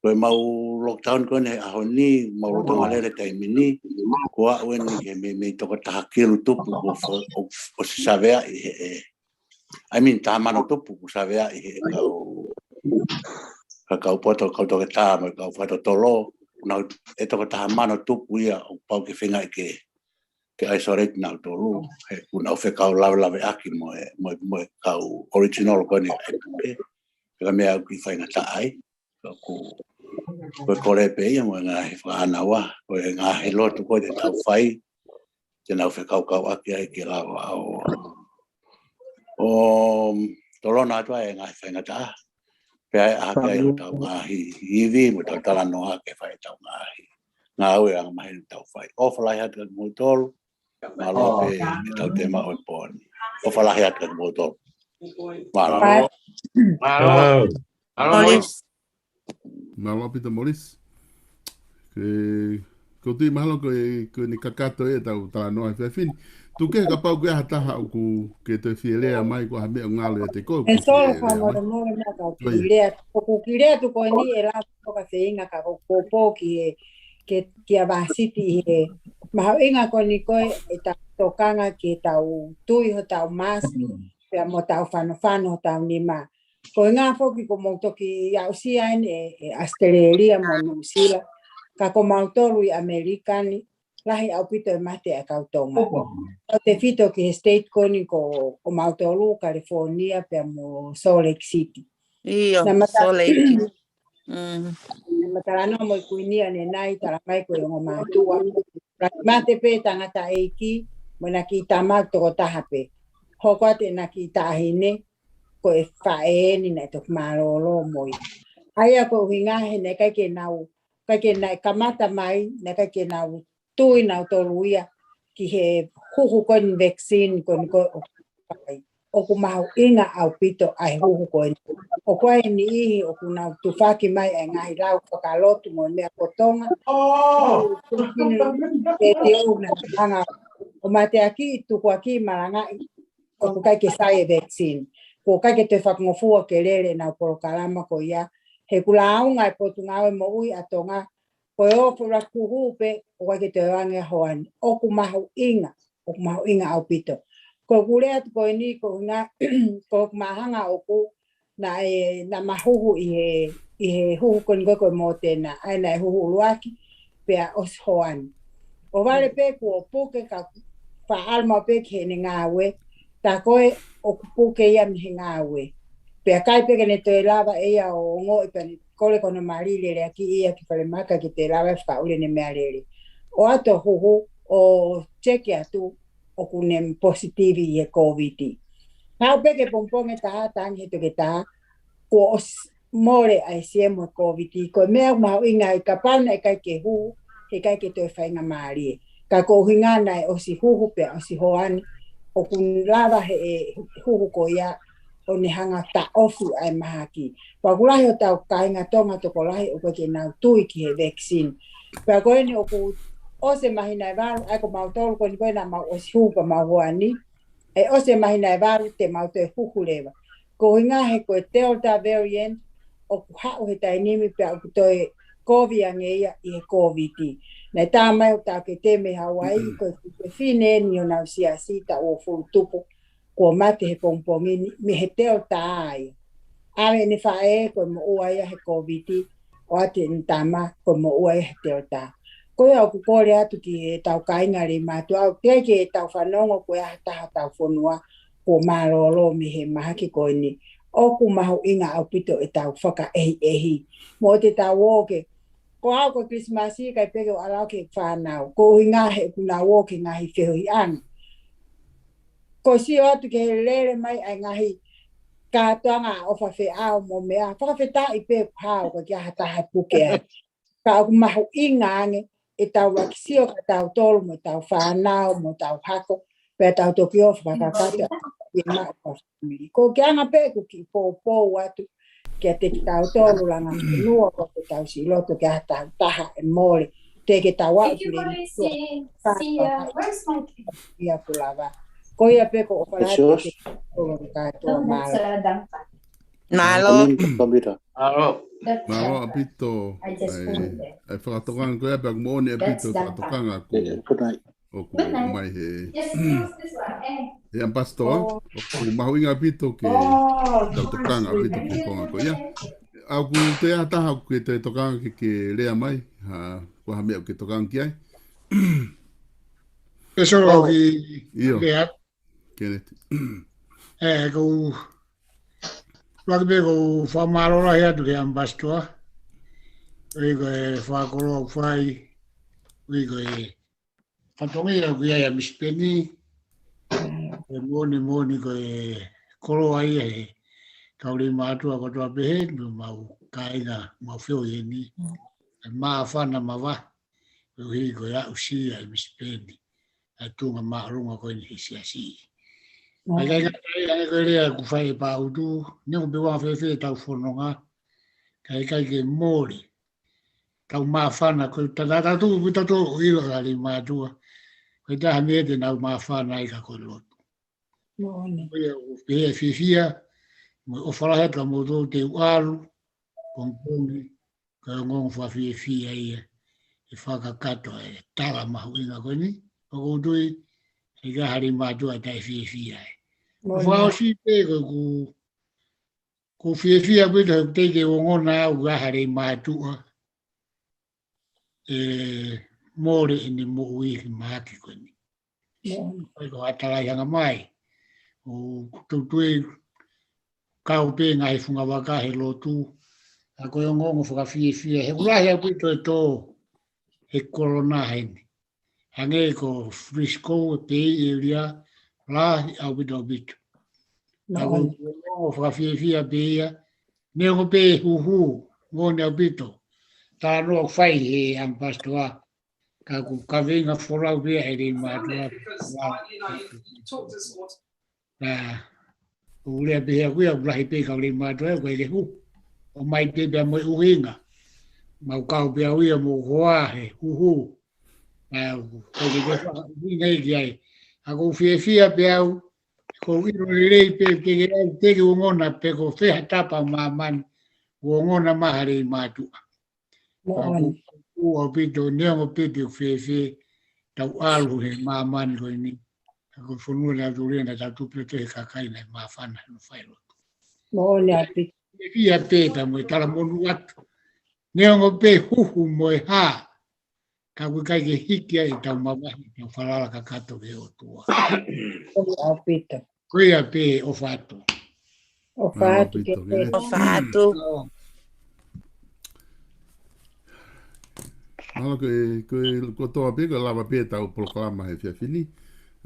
Ko e mau lockdown ko eni he ʻaho ni, mau lolotonga lele taimi ni, ko e aʻu eni ki he meimei toko taha kilu tupu ʻoku fo-, ʻo, ʻosi saveaʻi he, he, I mean, taha mano tupu ʻoku saveaʻi he kau, ka kau poto, kau toketā, mo e kau fakatotolo, nau, ʻe toko taha mano tupu ia ʻoku pau ke feingaʻi ke, ke isolate nautolu, he ʻoku nau fekau lavelaveʻaki mo e, mo e, mo e kau original ko eni ʻa e puke. Pea meʻa ʻoku faingataʻa ai. Ka ʻoku, ko e kole pē ia mo e ngaahi fakaʻānaua, ko e ngaahi lotu ko ē te tau fai, te nau fekaukauʻaki ai ke lava ʻo, ʻo tolona atu ai e ngaahi faingataʻa. Pea ʻe ʻā hake ai hotau ngaahi ivi mo ʻetau talanoa ke fai ʻetau ngaahi ngāue angamaheni ʻoku tau fai. ʻOfa lahi atu kia kimoutolu, mālō pē ʻetau tēmaʻo he pō ni. ʻOfa lahi atu kia kimoutolu. Mālō. Mālō. Mālō. Mālō. Mālō ʻaupito Morris. Ke, ko tui mahalo ko e, ko eni kakato ʻetau talanoa he efiafi ni. Tuku kehe kapau ko e hā ha taha ʻoku ke toe fie lea mai ko e hā ha meʻa ʻoku ngalo ʻiate koe ʻoku ke fie lea mai. Ko ia. Kiʻi lea, ʻoku kiʻi lea atu ko eni ʻe lava ko ka feinga ka ko e pō ki he, ke, kia Vasiti he. Mahuʻinga ko eni ko e ʻetau tokanga ke tau tui hotau mask. pea mo tau fanofano tau nima. Ko e ngaahi foki ko mau toki aʻusia eni ʻe, ʻe ʻAositelēlia mo Nuʻusila. Ka ko mautolu ʻi ʻAmelika ni, lahi ʻaupito e mate ʻa e kau Tonga. Kau tefito ki he state ko eni ko, ko mautolu, California, pea mo Salt Lake City. ʻIo, Naʻa mata-, Salt Lake. Mm. Naʻa ma talanoa mo e kuini ʻanenai, tala mai ko e ongo mātuʻa. Naʻe mate pē tangataʻeiki, mo ʻena kiʻi tama tokotaha pē. Hoko atu ʻena kiʻi taʻahine, ko e faʻē eni naʻe toki mālōlō mo ia. ʻA ia ko e ʻuhinga he naʻe ʻikai ke nau, ʻikai ke naʻe kamata mai, naʻe ʻikai ke nau tui nautolu ia ki he huhu ko eni vaccine ko eni ko ē ʻoku mahuʻinga ʻaupito ʻa e huhu ko eni. ʻOku ʻi ai e niʻihi ʻoku nau tufaki mai ʻa e ngaahi lau fakalotu mo e meʻa ko Tonga. Ke tio na hanga ʻo mateaki, tukuaki, malangaʻi, ʻoku ʻikai ke sai e vaccine. ʻOku ʻikai ke toe fakangofua ke lele ʻenau polokalama ko ia. He ʻoku lāunga e Potungāue Moʻui ʻa Tonga, ko e ō fula kuhu pē, ʻoku ʻikai ke toe ʻoange ʻa e houa ni. ʻOku mahuʻinga, ʻoku mahuʻinga ʻaupito. Ko ʻeku lea atu ko eni, ko e ʻuhinga, ko ʻeku mahanga ʻoku naʻe, naʻa ma huhu ʻi he, ʻi he huhu ko eni ko ē ko e Moderna, ʻa ia naʻe huhu ʻuluaki, pea ʻosi houa ni. ʻOhovale pē kuo puke ka faʻa ʻalu maʻu pē ki heʻene ngāue, tā ko ē ʻoku puke ia mei he ngāue. Pea ʻikai pē ke ne toe lava ʻe ia ʻo ongoʻi pea ne kole ko hono mali lele ʻaki ia ki falemahaki ke toe lava ʻo fakaʻuli ʻene meʻalele. ʻOatu ʻo huhu ʻo check atu ʻoku ne positive ʻi he Covid. Haʻu pē ki he pongipongi ʻe taha, tangi he toketā, kuo ʻosi mole ʻa e siemu ʻo e Covid. Ko e meʻa mahuʻinga ai kapau naʻe ʻikai ke huhu, he ʻikai ke toe faingamālie. Ka ko e ʻuhinga naʻe ʻosi huhu pea ʻosi houa ni, ʻoku lava he ʻe huhu ko ia ʻo ne hanga taʻofi ʻa e mahaki. Pea ʻoku lahi hotau kāinga Tonga tokolahi ʻoku ʻikai ke nau tui ki he vaccine. Pea ko eni ʻoku ʻosi e māhina ʻe valu, ʻa ia ko mautolu ko eni ko ē naʻa mau ʻosi huhu pea mau houa ni, ʻe ʻosi e māhina ʻe valu te mau toe huhu leva. Ko e ʻuhinga he ko e Delta variant ʻoku haʻu he taimi ni pea ʻoku toe kovi ange ia ʻi he Covid. Naʻe tā mai ʻo tā ke te mei Hawaii, ko e fefine eni ʻo ʻenau siasi taʻu uofulu tupu kuo mate he pongipongi ni mei he Delta ia. ʻAve ʻene faʻē ko e moʻua ia he Covid, ʻoatu ʻene tama ko e moʻua ia he Delta. Ko ia ʻoku kole atu ki heʻetau kāinga Leimātuʻa, ʻoku teʻeki ke tau fanongo ko e hā ha taha hotau fonua kuo mālōlō mei he mahaki ko eni. ʻOku mahuʻinga ʻaupito ʻetau fakaʻehiʻehi. Mo te tau ō ke, ko au ko e Kilisimasi ʻikai pē ke u ʻalu au ki he fānau. Ko e ʻuhinga he ʻoku nau ō ki he ngaahi feohiʻanga. Ko e sio atu ki he lele mai ʻa e ngaahi kātoanga ʻofa feʻao mo e meʻa, fakafetaʻi pē ʻoku hao, ʻikai ke ʻi ai ha taha ʻe puke ai. Ka ʻoku mahuʻinga ange ʻetau ʻuluaki sio kia tautolu mo ʻetau fānau mo ʻetau hako, pea tau toki ō fakakakato ʻa e maʻu ʻa e fāmili. Ko e anga pē ʻeku kiʻi poupou atu kiate kitautolu langa fonua, ko ʻetau siʻi loto ki ha taha ʻe mole, teʻeki ke tau aʻu ki he ia ʻoku lava. Ko ia pē, ko e ʻofa lahi kiate kitautolu kātoa, mālō. Mālō. Mālō ʻaupito. ʻA e, ʻa e fakatokanga ko ia, pea ʻoku moʻoni ʻaupito e fakatokanga ko ē ʻoku ʻomai he, he ʻAmipasitoa. ʻOku mahuʻinga ʻaupito ke tau tokanga ʻaupito ki he konga ko ia. ʻOku toe ʻi ai ha taha ʻoku toe tokanga ke, ke lea mai, ha, ko ha meʻa ʻoku ke tokanga ki ai? Ke solo ki, ʻio. Lea. Kenneth. ʻE, ʻoku ou, ʻuluaki pē ʻoku ou fakamālō lahi atu ki he ʻAmipasitoa. ʻUi ko e fakakoloa ʻoku fai. ʻUi ko e fatongia ʻoku ʻi ai ʻa Misi Peni. ʻE moʻoni, moʻoni ko e koloa ia he kau Leimātuʻa kotoa pē he, mo ʻemau kāinga, mau feohi heni. ʻE māfana mavahe. Koeʻuhi ko e aʻusia ʻe Misi Peni ʻa e tuʻunga māʻolunga ko eni he siasi. ʻA ia ʻikai ngata ai, ʻa ia ko e lea ʻoku fai ʻe Pāutu, neongo pe ʻoku anga fēfē ʻetau fononga, ka ʻe ʻikai ke mole. Tau māfana, ko e tangata tuʻu, pita tō ʻilo ka Leimātuʻa. Ko e taha meʻa te nau māfana ai ka ko e lotu. Moʻoni. Ko ia ʻoku ou pehē fiefia, mo e ʻofa lahi atu kia moutolu te u ʻalu, pongipongi, ko e ongoongo fakafiefia ia, ʻe fakakakato e tala mahuʻinga ko eni, ʻoku ou tui, ʻe ʻikai ha Leimātuʻa ʻe taʻefiefia ai. Moʻoni. Fakaʻosi pē ko ʻeku, ʻoku ou fiefia ʻaupito he ʻoku teʻeki ke u ongona au ʻi ha lelei mātuʻa ʻe mole ʻene moʻui he mahaki ko eni. Moʻoni. ʻIkai ko ha talai hanga mai. ʻOku ou tui kau pē ngaahi fungavaka he lotu. ʻA ko e ongoongo fakafiefia. He ʻoku lahi ʻaupito e tō he kolona heni. Hangē ko Frisco, ʻa e Bay Area, lahi ʻaupito ʻaupito. ʻA ko e ongoongo fakafiefia pē ia. Neongo pē huhu, moʻoni ʻaupito. Talanoa ʻoku fai he ʻampasitoa. Ka ʻoku kaveinga folau pē ia ʻe he lelei mātuʻa. Ka ʻoku lea pē he ʻaku ia, ʻoku lahi pē kau lelei mātuʻa, ʻoku ʻikai ke huhu. ʻOmai pē pea mo e ʻuhinga. Mau kau pē au ia mo hoa he huhu. Ka ʻoku ʻikai ke ʻuhinga ia ki ai. ʻA ko u fiefia pē au, ko u ʻilo lelei pē, teʻeki ke au, teʻeki ke u ongona pē ko fē ha tapa ʻo māmani, u ongona mai ha lelei mātuʻa. Moʻoni. ʻOku ou ʻaupito neongo pē pe ʻoku fēfē, tau ʻalu he māmani ko eni. Ka ko e fonua naʻa tau lea naʻa tau tupu ʻi he kakai naʻe māfana no fai lotu. Moʻoni ʻaupito. Fiefia pē pea mo e talamonū atu. Neongo pē huhu mo e hā. Ka ʻoku ʻikai ke hiki ai ʻetau mavahe, ʻetau falala kakato ki he ʻOtua. Moʻoni ʻaupito. Ko ia pē, ʻofa atu. ʻOfa atu ke pē. ʻOfa atu. Mālō. Ko e, ko e kotoa pē, ko e lava pē ʻetau polokalama he efiafi ni.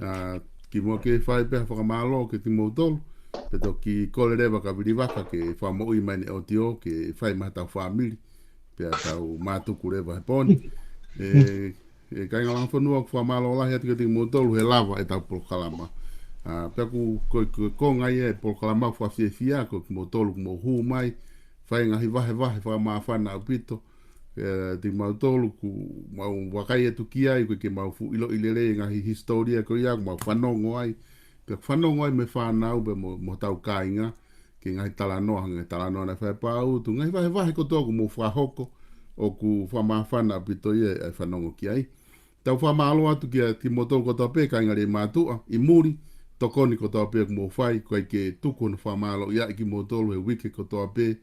ʻA, kimuʻa ke fai pē ha fakamālō kiate kimoutolu. Pea toki kole leva kia Vili Vaka ke fakamoʻui mai ʻene ʻautio ke fai maʻa hotau fāmili. Pea tau mātuku leva he pō ni. ʻE, ʻe kāinga Langa Fonua, ʻoku fakamālō lahi atu kiate kimoutolu he lava ʻetau polokalama. ʻA, pea ʻoku, ko, ko, ko e konga ia e polokalama ʻoku fakafiefia, ko kimoutolu ʻoku mou hū mai, fai ngaahi vahevahe fakamāfana ʻaupito, ʻe, kiate kimautolu ʻoku mau vakai atu ki ai, ʻoku ʻikai ke mau fuʻu ʻiloʻi lelei e ngaahi hisitōlia ko ia, ʻoku mau fanongo ai, pea fanongo ai mo e fānau, pea mo, mo hotau kāinga, ki he ngaahi talanoa, ngaahi talanoa naʻe fai ʻe Pautu, ngaahi vahevahe kotoa ʻoku mou fakahoko, ʻoku fakamāfana ʻaupito ia ʻa e fanongo ki ai. Tau fakamālō atu kiate kimoutolu kotoa pē, kāinga lelei mātuʻa, ʻi muli, tokoni kotoa pē ʻoku mou fai, ʻoku ʻikai ke tuku hono fakamālōʻia ʻe kimoutolu he uike kotoa pē,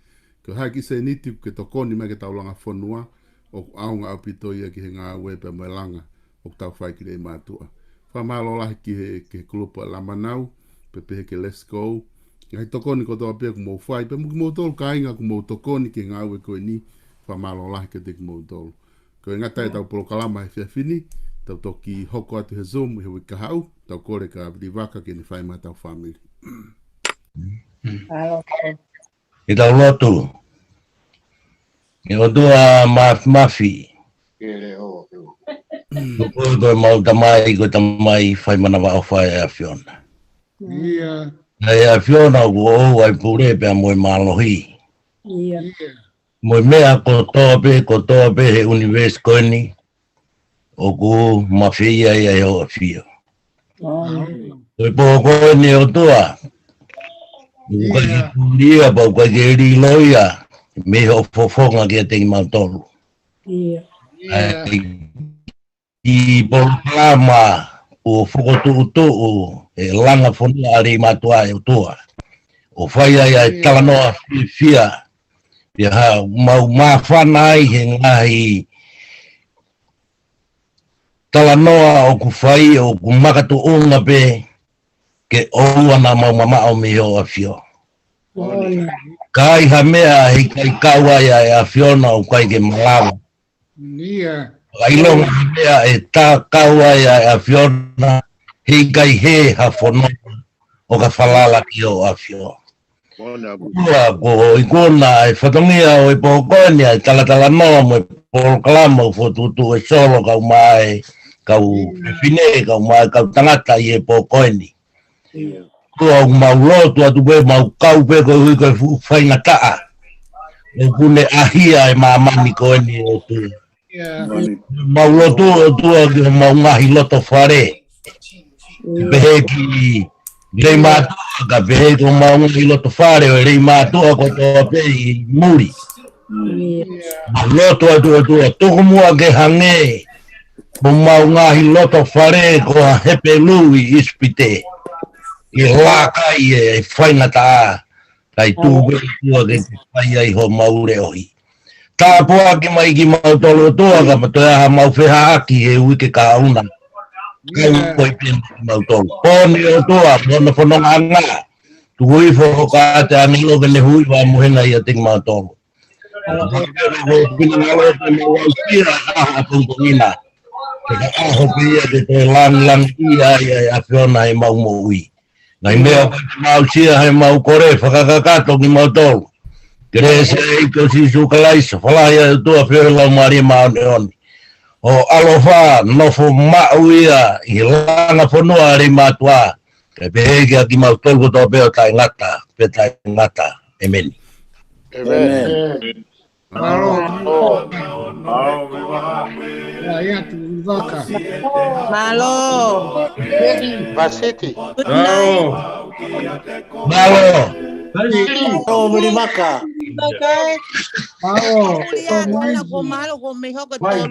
ko e hā e kiʻi sēniti ʻoku ke tokoni mai kiate kitautolu Langa Fonua, ʻoku ʻaonga ʻaupito ia ki he ngāue pea mo e langa ʻoku tau fai ki he lelei mātuʻa. Fakamālō lahi ki he, ki he kulupu ʻa Lamanau, pea pehē ki he Let's Go. Ngaahi tokoni kotoa pē ʻoku mou fai, pea mo kimoutolu kāinga ʻoku mou tokoni ki he ngāue ko eni, fakamālō lahi kiate kimoutolu. Ko e ngata ʻetau polokalama he efiafi ni, tau toki hoko atu he Zoom he uike kahaʻu, tau kole kia Vili Vaka ke ne fai maʻa hotau fāmili. Mālō. Ke tau lotu. ʻE ʻOtua Māfimafi. Ko koe ko ʻemau Tamai, ko e Tamai fai manavaʻofa ʻa e ʻAfiona. ʻIo. ʻA e ʻAfiona ʻoku ʻoʻou ʻa e pule pea mo e mālohi. ʻIo. Mo e meʻa kotoa pē, kotoa pē he ʻunivēsi ko eni, ʻoku mafeia ia ʻe hoʻo ʻAfio. Ko e pō ko eni ʻOtua, ʻoku ʻikai ke tulia, pea ʻoku ʻikai ke lilo ia, mei hoʻo fofonga kiate kimautolu. ʻA e kiʻi polokalama ʻoku fokotuʻutuʻu ʻe Langa Fonua ʻa e lelei mātuʻa ʻe ʻOtua. ʻO fai ai ʻa e talanoa fiefia, pea mau māfana ai he ngaahi talanoa ʻoku fai ʻoku makatuʻunga pē ke ʻoua naʻa mau mamaʻo mei hoʻo ʻAfio. Ka ai ha meʻa he ʻikai kau ai ʻa e ʻAfiona ʻoku ʻikai ke malava. Ka ʻilonga ha meʻa ʻe tā kau ai ʻa e ʻAfiona, he ʻikai hē ha fononga ʻo ka falala ki hoʻo ʻAfio. ʻOtua, ko hoʻo ikuna ʻa e fatongia ʻo e pō ko eni, ʻa e talatalanoa mo e polokalama ʻoku fokotuʻutuʻu ʻe Solo kae ʻumaʻā e kau fefine, kae ʻumaʻā e kau tangata ʻi he pō ko eni. ʻOtua, ʻoku mau lotu atu pē, mau kau pē koeʻuhi ko e fuʻu faingataʻa ʻoku ne ʻahia e māmani ko eni ʻOtua. Mau lotu ʻOtua ki homau ngaahi loto fale. Pehē ki he lelei mātuʻa, kae pehē ki homau ngaahi loto fale ʻo e lelei mātuʻa kotoa pē ʻi muli. Mau lotu atu ʻOtua, tuku muʻa ke hangē ko homau ngaahi loto fale ko ha hepelū ʻi ʻIsipite. ke laka ʻi he faingataʻa, kae tuku ʻOtua ke te fai ai homau leʻohi. Tāpuaki mai kimautolu ʻOtua, kapau toe ʻi ai haʻamau fehaʻaki he uike kahaʻu na. Kau ʻofa pē kimautolu. Poni ʻOtua, mo hono fonongaʻanga. Tuku hifo ho kaʻa ʻo e ʻāngelo ke ne huʻi vā mohenga ʻiate kimautolu. Fakafetaʻi ʻoku finangalo ke mau aʻusia ʻa e ʻaho ʻapongipongi na. Ke ka ʻaho pē ia ke toe langilangiʻia ai ʻa e ʻAfiona ʻi heʻemau moʻui. Ngaahi meʻa ʻoku mau aʻusia ʻi heʻemau kole fakakakato kimautolu. Kelesi ʻa e ʻEiki ko Sīsū Kalaisi, falahi ʻa e ʻOtua, feohi ʻa e Laumālie Māʻoniʻoni. ʻO ʻaloʻofa, nofo maʻu ia ʻi he langa fonua ʻa e Leimātuʻa. Kae pehē kiate kimautolu kotoa pē ʻo taʻengata, pea taʻengata. ʻĒmeni. ʻĒmeni. Mālō. Mālō. Mālō. Mālō. Vasiti. Good night. Mālō. Mālō, Vilimaka. Mālō. Mālō, ko e mālō ko e mei hoko tolu.